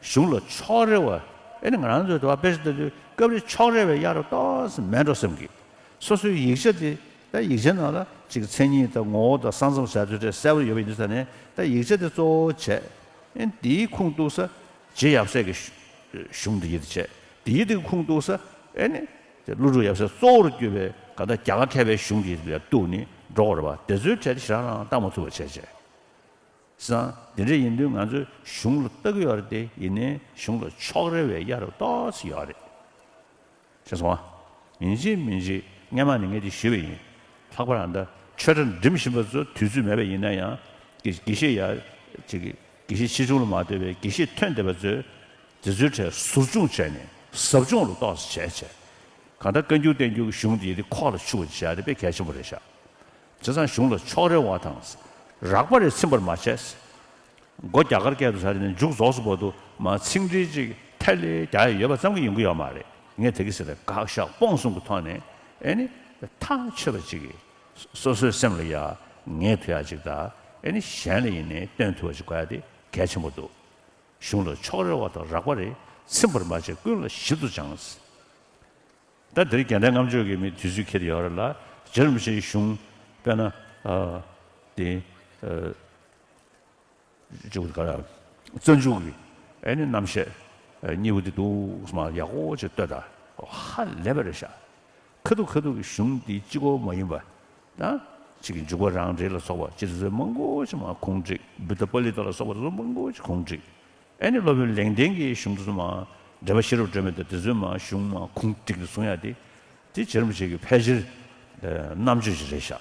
གཞུང་ལ་ཕྱོགས་རེ་བ། ཨེ་ནི་ང་རང་ཚོའི་དུ་བ་དཔེ་ཆ་ལྟ་དུས་སྐབས་རེ་ཕྱོགས་རེ་བའི་གཡར་རོ་ཏོག་ཙམ་མེད་འགྲོ་བསམ་གི། སོ་སོའི་ཡིག་ཆ་དེ་ད་ཡིག་ཆའི་ནང་ལ་ཅིག་མཚན་ཉིད་དང་ངོ་བོ་དང་ས་མཚམས་ཟེར་ཚུལ་དེ་གསལ་པོ་ཡོད་པ་ཡིན་དུས་ཙ་ནས་ད་ཡིག་ཆ་དེ་གཙོ་བོ་བྱས། ཨེ་འདིའི་ཁུངས་གཏུགས་ས་རྗེ་ཡབ་སྲས་ཀྱི་གཞུ་གཞུང་འདི་ཡིན་བྱས། འདིའི་དེ་ཁུངས་གཏུགས་ས་ཨེ་ནི་ཀླུ་སྒྲུབ་ཡབ་སྲས་གཙོ་བོར་གྱུར་པའི་གང་ལྟར་རྒྱ་གར་མཁས་པའི་གཞུང་འདི་ལ་གཏུགས་ནས་འགྲོ་དགོས་རེད་བ། དེ་ཚོའི་གྲས་དེ་ཞེ་དྲག་རང་བལྟ་མ་ཐུབ་པ་བྱས་བྱས། བྱས་ཙང་དེ་འདྲ་ཡིན་དུས་ང་ཚོས་གཞུང་ལ་ལྟ་གི་ཡོད་རེད་དེ། ཡིན་ནའི་གཞུང་ལ་ཕྱོགས་རེ་བའི་གཡར་རོ་ཏོག་ཙམ་ཡོད་རེད། ཤེས་སོང་ཨ། ཡིན་གཅིག་མིན་གཅིག་སྔས་མ་ནས་ངས་འདི་ཞུས་པ་ཡིན། ལྷག་པར་ཨ་ད་ཆོས་གྲྭ་འགྲིམ་བཞིན་པ་ཚོ་དུས་ཚོད་མེད་པ་ཡིན་ན་ཡང་། དགེ་དགེ་བཤེས་ཡ་ཅིག་གིས་དགེ་བཤེས་ཆེ་ཆུང་ལ་མ་ལྟོས་པའི་དགེ་བཤེས་ཐོན་བསྡད་པ་ཚོས་དེ་ཚོའི་གྲས་ཟུར་སྦྱོང་བྱས་ནས་ཟབ་སྦྱོང་ལ་ཏོག་ཙམ་བྱས་བྱས། གང་ལྟར་བཀའ་འགྱུར་བསྟན་འགྱུར་གྱི་གཞུང་འདི་དེ་ཁོག་ལ་ཆུད་པ་བྱས་དེ་དཔེ་གལ་ཆེན་པོ་རེད་ཤག་བྱས་ཙང་གཞུང་ལ་ཕྱོགས་རེ་བ་དང་རགས་པ་རེ་ཚིམ་པར་མ་བྱས། མགོ་རྒྱ་གར་སྐད་དུ་ཟ་རེ་ནས་མཇུག་རྫོགས་སུ་བར་དུ་མ་ཚིག་འགྲེལ་ཅིག་ཐལ་ལེ་རྒྱག་ཡ་ཡོད་པ་ཙམ་གྱིས་ཡོང་གི་ཡོད་མ་རེད། ངས་དེ་གི་ཟེར་ཏེ་དགག་བཞག་སྤོང་གསུམ་གྱི་ཐོག་ནས་ཨེ་ནི་ཐག་ཆོད་པ་ཅིག་གིས་སོ་སོའི་སེམས་ལ་ཡ་ངེས་ཐུབ་ཡ་ཅིག་དང་། ཨེ་ནི་གཞན་ལ་ཡིན་ནའི་སྟོན་ཐུབ་པ་ཅིག་དགོས་ཡ་དེ་གལ་ཆེན་པོ་འདུག་གཞུང་ལ་ཕྱོགས་རེ་བ་དང་རགས་པ་རེ་ཚིམ་པར་མ་བྱས་ཀུན་ལ་ཞིབ་ཏུ་སྦྱངས། ད་འདིར་རྒྱལ་ལྡན་ལྔ་མཆོད་ཀྱི་མི་དུས་ཚོད་འཁེལ་ཡོད་རེད་ལ། རྗེ་རིན་པོ་ཆེའི་གཞུང་ དཔེར་ན། ཨ། དེ། ཨ། ཅིག་ག་རེ། བཙན་འབྱུང་གི་ཨེ་ནི་རྣམ་བཤད། ཨ། གཉིས་པོ་དེ་འདུག་སེ་མར་ཡག་པོ་ཅིག་ལྟོས་དང་། ཧ་ལས་པ་རེད་ཤག། ཁ་ཐུག་ཁ་ཐུག་གི་གཞུང་འདི་གཅིག་པོ་མ་ཡིན་པ། ད་ཅིག་གི་འཇུག་པ་རང་འགྲེལ་ལ་སོགས་པ་ཅིག་དེ་ཚོ་མང་པོ་ཅིག་མར་ཁུངས་བསྒྲིགས། བུདྡྷ་པཱ་ལི་ཏ་ལ་སོགས་པ་དེ་ཚོ་མང་པོ་ཅིག་ཁུངས་བསྒྲིགས། ཨེ་ནི་སློབ་དཔོན་ལེགས་ལྡན་གྱི་གཞུང་དེ་ཚོ་མར། འགྲེལ་པ་ཤེས་རབ་སྒྲོན་མེ་དང་དེ་ཚོས་མར་གཞུང་མར་ཁུངས་བསྒྲིགས་ནས་གསུང་ཡག་དེ། དེ་རྗེ་རིན་པོ་ཆེ་གི་ཕལ་ཆེར། ཨ། རྣམ་དཔྱོད་ཅིག་རེད་ཤག།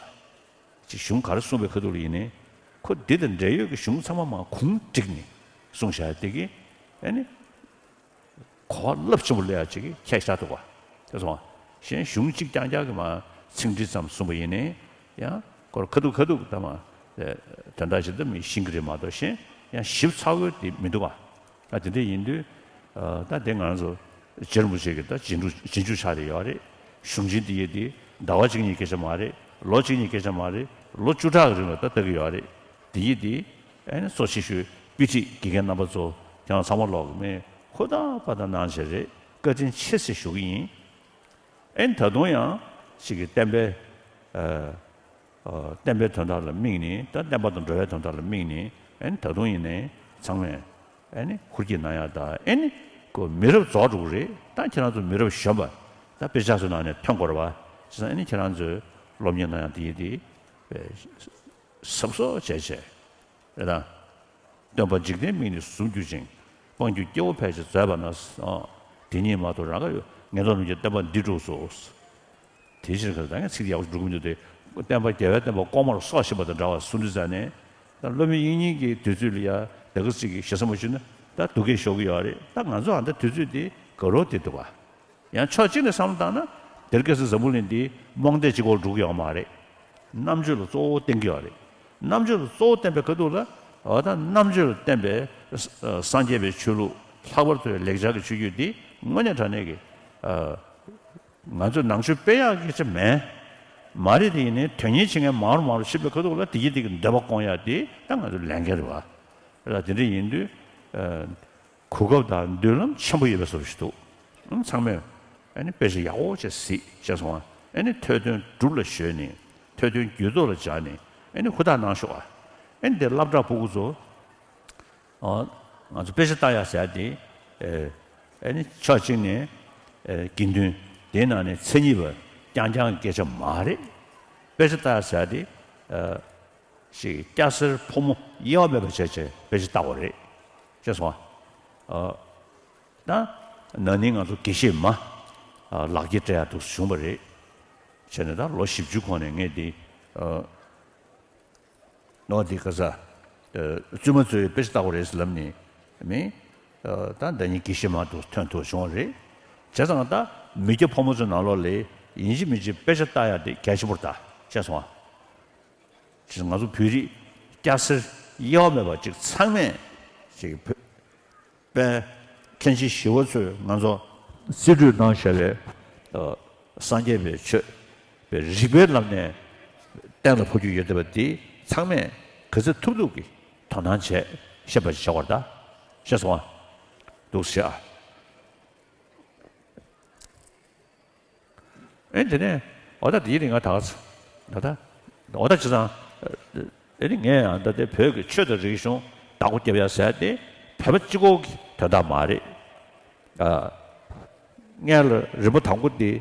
ཅིག་གཞུང་ག་རེ་གསུངས་པའི་ཁ་ཐུག་ལ་ཡིན་ནའི། ཁོ་འདི་དང་འབྲེལ་ཡོད་ཀྱི་གཞུང་ཚང་མ་མར་ཁུངས་བསྒྲིགས་ནས་གསུངས་བཞག་དེ་གིས། ཨེ་ནི་གོ་བ་རླབས་ཆེན་པོ་སླེབས་ཡག་ཅིག་གིས་ཁྱད་ཆགས་འདུག་པ། དེ་སོང་བ། གཞན་གཞུང་གཅིག་རྐྱང་རྐྱང་གི་མར་ཚིག་འགྲེལ་ཙམ་གསུངས་པ་ཡིན་ནའི། ཡང་ཁོ་ཁ་ཐུག་ཁ་ཐུག་ད་མར། ཨེ། དོན་དག་ཅིག་ད་མི་ཤེས་ཀྱི་རེད་མ་གཏོགས། གཞན་ཡང་ཞིབ་ཚགས་པོ་དེ་མི་འདུག་པ། ཨ། དེ་འདྲ་ཡིན་དུས། ཨ། ད་དེ་ང་ཚོ་རྗེ་རིན་པོ་ཆེ་གི་ད་རྗེས་འཇུག་རྗེས་འཇུག་ཆགས་བསྡད་ཡོད་རེད། གཞུང་ཆེན་འདི་ཡི་དེ་ཟླ་བ་གཅིག་གཉིས་སྐད་ཆ་མ་རེད། ལོ་གཅིག་གཉིས་སྐད་ཆ་མ་རེད། ལོ་བཅུ་ཕྲག་གི་རིང་ལ་ད་ལྟ་གི་ཡོད་རེད། དེ་ཡི་དེ། ཨ་ནི་གཙོ་ཆེ་ཤོས་དཔེ་ཁྲིད་དགེ་རྒན་རྣམ་པ་ཚོ་ཁྱེད་རང་ཚང་མ་ལོག་གི་མེད། ཧུར་ཐག་པ་དང་གནང་བྱས་རེད། བཀའ་དྲིན་ཆེ་ཟེར་ཞུ་གི་ཡིན། ཨེ་ནི་ད་དུང་ཡང་ཅིག་གི་བསྟན་པའི། ཨ། ཨ། བསྟན་པའི་དོན་དག་ལ་དམིགས་ནས། ད་བསྟན་པ་དང་འགྲོ་བའི་དོན་དག་ལ་དམིགས་ནས། ཨེ་ནི་ད་དུང་ཡིན་ནའི་ཚང་མས་ཨེ་ནི་ཧུར་གྱིས་གནང་ཡག་དང་། ཨེ་ནི་ཁོ་མི་རབས་རྫོགས་འགྲོ་གི་རེད། ད་ཁྱེད་རང་ཚོ་མི་རབས་གཞོན་པ་ད་དཔེ་ཆ་ཚོའི་ནང་ནས་ཐོན་དགོས་རེད་པ། བྱས་ཙང་ཨེ་ནི་ཁྱེད་རང་ཚོས་སློབ་གཉེར་གནང་ཡག་དེ་ཡི་དེ་ཟབ་སོགས་བྱས་བྱས། རེད་དང་། སྟོན་པ་འཇིག་རྟེན་མིག་ནི་ཟུམ་གྱུར་ཅིང་། སྤང་རྒྱུ་སྐྱེ་བོ་ཕལ་ཆེར་མཛད་པ་ན། ཨ། དེ་ཉིད་མ་གཏོགས་རང་དགར་ཡོད། ངན་རྟོག་རྣམས་ཀྱིས་བསྟན་པ་འདི་སྤྲུགས་སོ། དེ་ཕྱིར་ཁ་ད་ངས་ཚིག་ཡག་པོ་འགྲོ་གི་མི་འདུག་སྟེ། བསྟན་པ་རྒྱལ་བའི་བསྟན་པ་ལྐོག་མར་སྲོག་བཞིན་པ་དང་འདྲ་བར་སུ་འདྲ་ཟེར་ནས། ད་སློབ་དཔོན་དབྱིག་གཉེན་གྱི་དུས་ཚོད་ལ་ཡ་ད་ག་ཅིག་གི་ཞེ་ས་མ་ཞུས་ན་ད་སྡུག་སྐད་ཤོར་གི་ཡོད་རེད། ད་ང་ཚོ་ཨ་ད་དུས་ཚོད་འདི་དགའ་རབ་དེ་འདུག་ག། ཡང་ཕྱོགས་གཅིག་ནས་བསམ་བློ་བཏང་ན། དེ་རིང་ཁ་སང་འཛམ་བུ་གླིང་འདི་རྨོངས་དད་གཅིག་པོར་འགྲོ་གི་ཡོད་མ་རེད། རྣམ་དཔྱོད་ལ་གཙོ་བོ་བརྟེན་གྱི་ཡོད་རེད། རྣམ་དཔྱོད་ལ་གཙོ་བོ་བརྟེན་པའི་ཁ་ཐུག་ལ། འོ་ད་རྣམ་དཔྱོད་ལ་བརྟེན་པའི་ས་སངས་རྒྱས་པའི་ཆོས་ལུགས། ལྷག་པར་དུ་ལེགས་སྦྱར་གྱི་ཆོས་བརྒྱུད་འདི་དངོས་གནས་དྲང་གནས་ཀྱི། ཨ། ང་ཚོས་ནང་ཆོས་སྤེལ་ཡག་གི་ཆ་མེད། མ་རེད། དེ་ཡིན་ནའི་དོན་གཉེར་བྱེད་མཁན་མང་རུ་མང་རུ་ཕྱིན་པའི་ཁ་ཐུག་ལ་དེ་གི་དེ་གི་འདོད་པ་སྐོང་ཡག་དེ་ད་ང་ཚོའི་ལས་འགན་རེད་པ། རེད། དེ་འདྲ་ཡིན་དུས། ཨ། གོ་སྐབས་དང་མདུན་ལམ་ཆེན་པོ་ཡོད་པའི་བཟོ་འདྲ་ཞིག་འདུག། ཨང་། ཚང་མས་ཨ་ནི་དཔེ་ཆ་ཡག་པོ་བྱས་གཟིགས་བྱས་སོང་ང་། ཨ་ནི་ཐོས་དོན་སྒྲུབ་ལ་གཞོལ་ནས། ཐོས་དོན་རྒྱུད་ཐོག་ལ་སྦྱར་ནས། ཨ་ནི་ཧུར་ཐག་གནང་ཤོག་ཨ། ཨ་ནི་དེ་སློབ་གྲྭ་ཕྲུ་གུ་ཚོ། ཨ། ང་ཚོ་དཔེ་ཆ་ལྟ་ཡག་ཟེར་ཡག་དེ། ཨེ། ཨ་ནི་ཕྱོགས་གཅིག་ནས། ཨེ། དགེ་འདུན། དེའི་ནང་ནས་མཚན་ཉིད་པ་རྐྱང་རྐྱང་གི་སྐད་ཆ་མ་རེད། དཔེ་ཆ་ལྟ་ཡག་ཟེར་ཡག་དེ། ཨ། ཞིག་སྐྱ་སེར་ཕོ་མོ་དབྱེ་བ་མེད་པ་བྱས་བྱས་དཔེ་ཆ་ལྟ་དགོས་རེད། ཤེས་སོང་ཨ། ཨ། ད་ན་ནིང་ང་ཚོ་དགེ་བཤེས་མ། ཨ། ལག་འཁྱེར་སྤྲད་ཡག་འདུག་བྱུང་བ་རེད། བྱས་ནས་ད་ལོ་བཞི་བཅུ་གོང་ནས་ངས་འདི། ཨ། ནོར་འདི་ག་ས། ཨ། བཙུན་མ་ཚོས་དཔེ་ཆ་ལྟ་དགོས་རེད་ཟེར་ལབ་ནས་མི། ཨ། ད་ཟླ་ཉིན་དགེ་བཤེས་མ་འདུག་ཐོན་ཐུབ་བྱུང་བ་རེད། བྱས་ཙང་ད་མི་སྐྱ་ཕོ་མོ་ཚོའི་ནང་ལོགས་ལ་ཡིན་གཅིག་མིན་གཅིག་དཔེ་ཆ་ལྟ་ཡག་དེ་གལ་ཆེན་པོ་རེད་ད། ཤེས་སོང་ཨ། ཅིག་ང་ཚོ་བོད་རིགས་སྐྱ་སེར་དབྱེ་བ་མེད་པ་ཅིག་ཚང་མས་ཅིག་བོད་པའི་མཁན་ཆེན་ཞི་བ་འཚོས་ང་ཚོ་རྩིས་སྤྲོད་གནང་བཞག་པའི། ཨ། སངས་རྒྱས་པའི་ཆོས་པའི་རིགས་པའི་ལམ་ནས་གཏན་ལ་ཕབ་རྒྱུ་ཡོད་བསྡད་པ་འདི་ཚང་མས་ག་ཚོད་ཐུབ་ཐུབ་ཀྱིས་དོ་སྣང་བྱས་ཤེས་པ་ཅིག་བྱ་དགོས་རེད་ད། ཤེས་སོང་ཨ། འདུག་སེ་ཨ། ཨེ། དེ་ནས་འོ་ད་དེའི་རིང་ང་ད་ག་ཚོད་ད་ད་འོ་ད་བྱས་ཙང་། ཨེ་ནི་ངས་ཡང་ད་ལྟའི་བོད་ཀྱི་ཆོས་དང་རིག་གཞུང་བདག་པོ་རྒྱབ་ཡ་ཟེར་ཡ་དེ་བོད་པ་གཅིག་པོ་གི་དོན་དག་མ་རེད། ཨ། སྔོན་ལ་རིམ་པ་དང་པོ་དེ་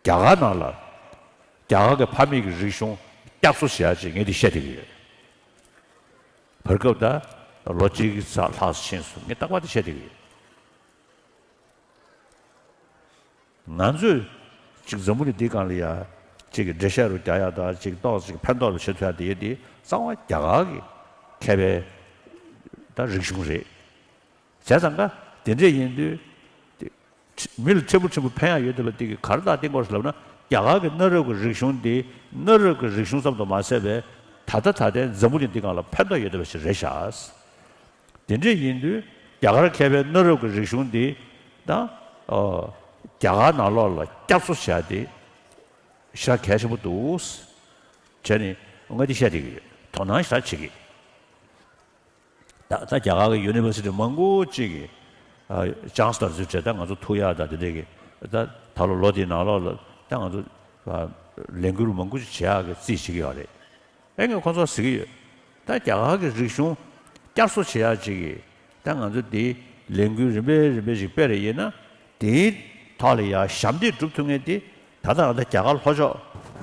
རྒྱ་གར་ནང་ལ་རྒྱ་གར་གྱི་ཕ་མེས་ཀྱི་རིག་གཞུང་བསྐྱར་གསོ་བྱེད་ཡ་ཅིག་ངས་དེ་བཤད་བསྡད་ཀྱི་ཡོད། བར་སྐབས་ད་ལོ་གཅིག་ཙམ་ལྷག་ཕྱིན་སོང་། ངས་རྟག་པར་དེ་བཤད་བསྡད་ཀྱི་ཡོད། ང་ཚོས་ཅིག་འཛམ་བུ་གླིང་འདིའི་སྒང་ལ་ཡ་ཅིག་གི་འགྲེལ་བཤད་རུ་རྒྱག་ཡ་དང་། ཅིག་ཏོག་ཙམ་ཕན་ཐོགས་རུ་བྱེད་ཐུབ་ཡ་དེ་ཡོད་དེ། གཙང་མ་རྒྱ་གར་གྱི་མཁས་པའི་ད་རིག་གཞུང་རེད། བྱས་ཙང་ཀ་དེ་འདྲས་ཡིན་དུས། དེ་མི་ལ་ཕྲན་བུ་ཕྲན་བུ་ཕན་ཡ་ཡོད་བསྡད་པ་དེ་གི་ག་རེ་ད་བསྟན་དགོས་ཟེར་ལབ་ན། རྒྱ་གར་གྱི་གནའ་རབས་ཀྱི་རིག་གཞུང་འདི་གནའ་རབས་ཀྱི་རིག་གཞུང་ཙམ་དུ་མ་ཟད་པའི་ད་ལྟ་ད་ལྟའི་འཛམ་བུ་གླིང་འདི་སྒང་ལ་ཕན་ཐོགས་ཡོད་བསྡད་པ་ཞིག་རེད་ཤག། དེ་འདྲས་ཡིན་དུས་རྒྱ་གར་མཁས་པའི་གནའ་རབས་ཀྱི་རིག་གཞུང་འདི་ད། ཨ། རྒྱ་གར་ནང་ལོགས་ལ་བསྐྱར་གསོ་བྱས་ཏེ་ཞེ་དྲག་གལ་ཆེན་པོ་འདུག་བྱས་ནས་ང་འདི་བཤད་བསྡད་ཀྱི་ཡོད། དོ་སྣང་ཞེ་དྲག་བྱེད་ཀྱི། ད་ད་རྒྱ་གར་གྱི་ཡུ་ནི་ཝར་སི་ཊི་མང་པོ་ཅིག་གི། ཨ། ཅང་སི་ལར་ཚུལ་བྱས། ད་ང་ཚོ་ཐུག་ཡག་ད་དེ་འདྲས་ཀྱི། ད་ད་ལོ་ལོ་དེའི་ནང་ལོགས་ལ་ད་ང་ཚོ། ཨ། ལས་འགུལ་མང་པོ་ཞིག་བྱེད་ཡག་གི་རྩིས་བྱེད་ཀྱི་ཡོད་རེད། ཨེ་ངས་ཁོང་ཚོར་ཟེར་གྱི་ཡོད། ད་རྒྱ་གར་གྱི་རིག་གཞུང་བསྐྱར་གསོ་བྱེད་ཡག་ཅིག་གིས་ད་ང་ཚོ་འདི་ལས་འགུལ་རིམ་པས་རིམ་པས་ཞིག་སྤེལ་རེ་ཡིན་ན། དེའི་ཐོག་ལ་ཡ་ཞབས་འདེགས་སྒྲུབ་ཐུབ་མཁན་དེ་ད་ལྟ་ང་ཚོ་རྒྱ་གར་ལྷོ་ཕྱོགས་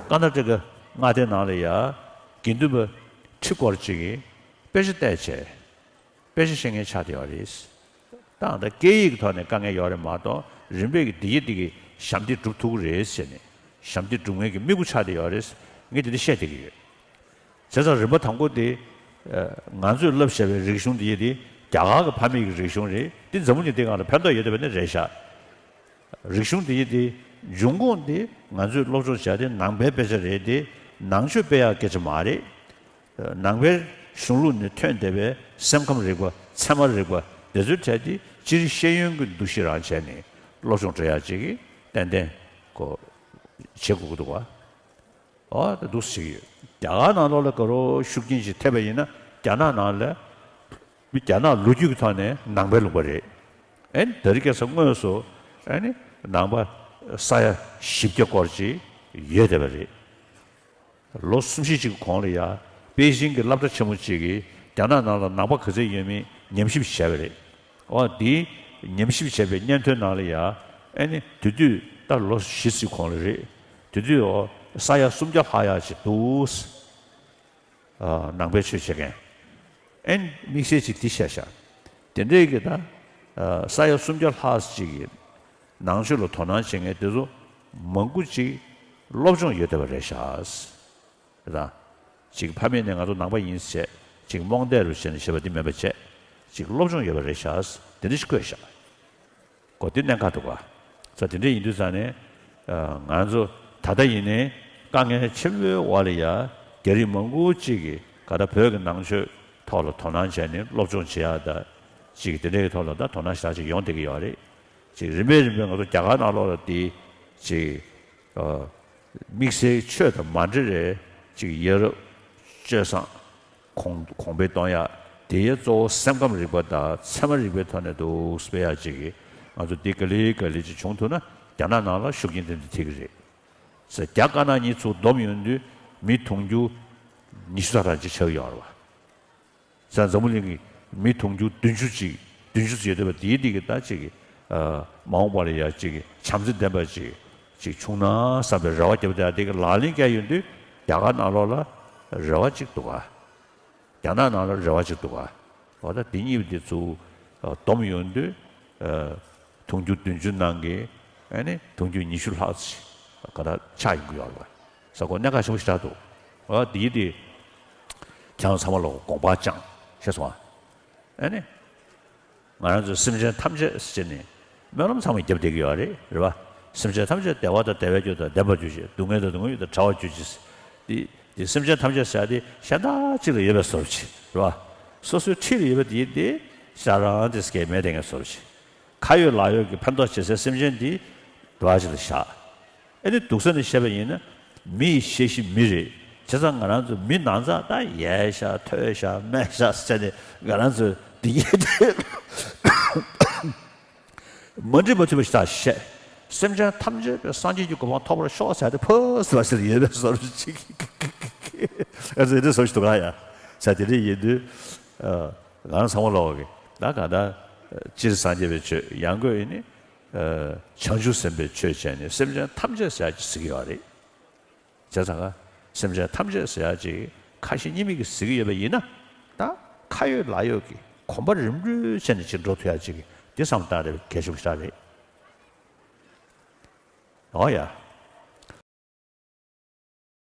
ཀར་ན་ཊ་ཀ་མངའ་སྡེ་ནང་ལ་ཡ་དགེ་འདུན་པ་ཁྲི་སྐོར་ཅིག་གིས་དཔེ་ཆ་བལྟས་བྱས། དཔེ་ཆ་ཤེས་མཁན་ཆགས་བསྡད་ཡོད་རེད། ད་ད་སྐད་ཡིག་གི་ཐོག་ནས་དཀའ་ངལ་ཡོད་རེད་མ་གཏོགས། རིམ་པས་ཀྱི་འདི་ཡི་འདི་གི་ཞབས་འདེགས་སྒྲུབ་ཐུབ་ཀྱི་རེད་ཟེར་ནས། ཞབས་འདེགས་སྒྲུབ་མཁན་གྱི་དམིགས་ཡུལ་ཆགས་བསྡད་ཡོད་རེད། ངས་འདི་འདྲ་བཤད་བསྡད་ཀྱི་ཡོད། བྱས་ཙང་རིམ་པ་དང་པོ་དེ། ང་ཚོས་བསླབ་བཞག་པའི་རིག་གཞུང་འདི་ཡི་འདི་རྒྱ་གར་གྱི་ཕ་མེས་ཀྱི་རིག་གཞུང་རེད། འདི་འཛམ་བུ་གླིང་འདིའི་སྒང་ལ་ཕན་ཐོགས་ཡོད་བསྡད་པ་ནི་རེད་ཤག་རིག་གཞུང་འདི་ཡི་འདི་འབྱུང་ཁུངས་འདི་ང་ཚོས་སློབ་སྦྱོང་བྱ་དེ་ནང་པའི་དཔེ་ཆ་རེད་དེ། ནང་ཆོས་སྤེལ་ཡག་སྐད་ཆ་མ་རེད། ནང་པའི་གཞུང་ལུགས་ནས་ཐོན་བསྡད་པའི་སེམས་ཁམས་རིག་པ། ཚད་མ་རིག་པ། དེ་ཚོའི་གྲས་དེ་སྤྱིར་ཤེས་ཡོན་གྱི་འདུ་ཤེས་རང་བྱས་ནས་སློབ་སྦྱོང་སྤྲད་ཡག་ཅིག་གི་ཏན་ཏན་གོ་བྱེད་དགོས་ཀྱི་འདུག་བ། འོ་ད་འདུག་སེ་བྱེད་ཀྱི་ཡོད། རྒྱ་གར་ནང་ལོགས་ལ་དགའ་རོགས་ཤུགས་རྐྱེན་ཅིག་ཐེབས་པ་ཡིན་ན། རྒྱ་ནག་ནང་ལ་མི་རྒྱ་ནག་ལོ་རྒྱུས་ཀྱི་ཐོག་ནས་ནང་པའི་ལུང་པ་རེད། ཨེ་ད་རེས་ཁ་སང་དངོས་སུ་ཨེ་ནི་ནང་པ་ས་ཡ་བཞི་བརྒྱ་སྐོར་ཅིག་ཡོད་བསྡད་པ་རེད། ལོ་གསུམ་བཞི་ཅིག་གོང་ལ་ཡ་པེ་ཅིང་གི་སློབ་གྲྭ་ཆེན་མོ་ཅིག་གིས་རྒྱ་ནག་ནང་ལ་ནང་པ་ག་ཚད་ཡོད་མེད་ཉམས་ཞིབ་བྱས་པ་རེད། འོ་དེའི་ཉམས་ཞིབ་བྱས་པའི་སྙན་ཐོའི་ནང་ལ་ཡ་ཨེ་ནི་དེ་དུས་ད་ལོ་བཞི་ཙམ་གོང་ལ་རེད། དེ་དུས་འོ་ས་ཡ་སུམ་བརྒྱ་ལྷག་ཡག་ཅིག་འདུག་ཨ་ནང་པའི་ཆོས་བྱེད་མཁན། ཨེ་ནི་དམིགས་བསལ་ཅིག་འདི་བཤད་ཤག་དེ་འདྲའི་གི་ད་ཨ་ས་ཡ་སུམ་བརྒྱ་ལྷག་ཅིག་གིས་ནང་ཆོས་ལ་དོ་སྣང་བྱེད་མཁན་དེ་ཚོ་མང་པོ་ཅིག་སློབ་སྦྱོང་ཡོད་བསྡད་པ་རེད་ཤག་དང་། ཅིག་ཕ་མེས་ནས་ང་ཚོ་ནང་པ་ཡིན་ཟེར་ཅིག་རྨོངས་དད་རུ་བྱས་ནས་བཤད་པ་འདི་མེད་པ་བྱས། ཅིག་སློབ་སྦྱོང་ཡོད་པ་རེད་ཤག་དེ་འདྲ་ཞིག་བཀོད་ཤག་གོ་དེ་གནད་འགག་འདུག་ག་ས་དེ་འདྲ་ཡིན་དུས་ཙང་ནས། ང་ཚོ་ད་ལྟ་ཡིན་ནའི་དཀའ་ངལ་ཆེན་པོའི་འོག་ལ་ཡ་རྒྱ་རིགས་མང་པོ་ཅིག་གིས་ག་ད་བོད་ཀྱི་ནང་ཆོས་ཐོག་ལ་དོ་སྣང་བྱས་ནས་སློབ་སྦྱོང་བྱེད་ཡག་ད་ཅིག་དེ་འདྲའི་ཐོག་ལ་ད་དོ་སྣང་ཞེ་དྲག་ཅིག་ཡོང་བསྡད་ཀྱི་ཡོད་རེད། ཅིག་རིམ་པས་རིམ་པས་ང་ཚོ་རྒྱ་གར་ནང་ལོགས་ལ་དེ་ཅིག་དམིགས་བསལ་ཆོས་དང་མ་འབྲེལ་རེད། ཅིག་ཡ་རབས་སྤྱོད་བཟང་གོང་གོང་འཕེལ་གཏོང་ཡག་དེ་ཡི་གཙོ་བོ་སེམས་ཁམས་རིག་པ་དང་ཚད་མ་རིག་པའི་ཐོག་ནས་འདུག་སྤེལ་ཡག་ཅིག་གིས་ང་ཚོ་འདི་ག་ལེ་ག་ལེ་ཅིག་བྱུང་ཐུབ་ན་རྒྱ་ནག་ནང་ལ་ཤུགས་རྐྱེན་ཏན་ཏན་ཐེབས་ཀྱི་རེད། ཟེར་རྒྱ་དཀར་ནག་གཉིས་ཚུར་བསྡོམས་ཡོང་དུས་མི་དུང་ཕྱུར་ཉི་ཤུ་ལྷག་ཙམ་ཅིག་ཆགས་ཀྱི་ཡོད་རེད་བ། ས་འཛམ་བུ་གླིང་གི་མི་དུང་ཕྱུར་བདུན་ཅུ་ཅིག་བདུན་ཅུ་ཙམ་ཡོད་བསྡད་པ་དེའི་སྟེང་གི་ད་ཅིག་གི་ཨ་མ་འོངས་པ་ལ་ཡ་ཅིག་གི་བྱམས་བརྩེ་ལྡན་པ་ཅིག་ཅིག་བྱུང་ན་བསམ་པའི་རེ་བ་བརྒྱབ་བསྡད་ཡ་དེ་གི་ལག་ལེན་བཀལ་ཡོང་དུས་རྒྱ་གར་ནང་ལོགས་ལ་རེ་བ་ཅིག་འདུག་ག་རྒྱ་ནག་ནང་ལ་རེ་བ་ཅིག་འདུག་ག་འོ་ད་དེ་གཉིས་པོ་དེ་ཚུར་ཨ་བསྡོམས་ཡོང་དུས་ཨ་དུང་ཕྱུར་བདུན་ཅུ་ནང་གི་ཨ་ནི་དུང་ཕྱུར་ཉི་ཤུ་ལྷག་ཅིག་ག་ད་ཆགས་ཡོང་གི་ཡོད་རེད་བ། ས་གོ་གནད་འགག་ཆེན་པོ་ཞེ་དྲག་འདུག་འོ་དེ་དེ་ཁྱེད་རང་ཚང་མ་ལ་དགོངས་པ་བཅངས་ཤེས་སོང་ཨ། ཨ་ནི། ང་རང་ཚོ་སེམས་ཅན་ཐམས་ཅད་ཟེར་ནས་སྨོན་ལམ་ཚང་མ་བརྒྱབ་བསྡད་ཀྱི་ཡོད་རེད། རེད་བ། སེམས་ཅན་ཐམས་ཅད་བདེ་བ་དང་བདེ་བའི་རྒྱུ་དང་ལྡན་པར་གྱུར་ཅིག་སྡུག་བསྔལ་དང་སྡུག་བསྔལ་ཡོད་དང་བྲལ་བར་གྱུར་ཅིག་འདི་འདི་སེམས་ཅན་ཐམས་ཅད་ཟེར་ཡ་དེ་གཞན་དག་ཅིག་ལ་ཡོད་པའི་བཟོ་འདྲ་ཅིག་རེད་བ། སོ་སོའི་འཁྲིས་ལ་ཡོད་པ་དེ་དེ་ཞག་རང་དེ་སྐད་མེད་དེ་ངས་བཟོ་འདྲ་ཅིག་ཁ་ཡོད་ལག་ཡོད་ཀྱི་ཕན་ཐོགས་བྱེད་སའི་སེམས་ཅན་འདི་འདྲ་བ་ཅིག་ལ་བཞག་ཨ་ནི་སྡུག་ས་ནས་བཤད་པ་ཡིན་ན། མི་ཡི་ཤེས་བཞིན་མི་རེད། བྱས་ཙང་ང་རང་ཚོ་མི་ནང་ཚགས་ད་ཡལ་ཤག་ཐོལ་ཤག་རྨས་ཤག་ཟེར་ནས་ང་རང་ཚོ་འདི་ཡས་དེ་མ་འགྲིག་མ་མཐུན་པ་ཞིག་ད་བཤད། སེམས་ཅན་ཐམས་ཅད་པའི་སངས་རྒྱས་ཀྱི་གོ་འཕང་ཐོབ་པར་ཤོག་ཟེར་ཏེ་ཕོ་ཟེར་བ་ཟེར་ཡོད་པའི་བཟོ་འདྲ་ཅིག་ཨ་ཙི་འདི་བཟོ་ཞིག་འདུག་ག་ཡ། ཟེར་དེ་འདྲ་ཡིན་དུས་ང་རང་ཚང་མ་ལོག་གི་ད་ག་ད་སྤྱིར་སངས་རྒྱས་པའི་ཆོས་ཡང་སྒོས་ཡིན་ནི། བྱང་ཆུབ་སེམས་དཔའི་ཆོས་བྱས་ནས་སེམས་ཅན་ཐམས་ཅད་ཟེར་ཡག་ཅིག་ཟེར་གྱི་ཡོད་རེད། བྱས་ཙང་ཀ་སེམས་ཅན་ཐམས་ཅད་ཟེར་ཡག་ཅིག་ཁ་ཞེ་གཉིས་མེད་ཀྱིས་ཟེར་གྱི་ཡོད་པ་ཡིན་ན། ད་ཁ་ཡོད་ལག་ཡོད་ཀྱི་གོམ་པ་རིམ་རུལ་བྱས་ནས་ཅིག་འགྲོ་ཐུབ་ཡག་ཅིག་འདི་བསམ་བཏང་རེ་གལ་ཆེན་པོ་ཞིག་རེད། འོ་ཡ།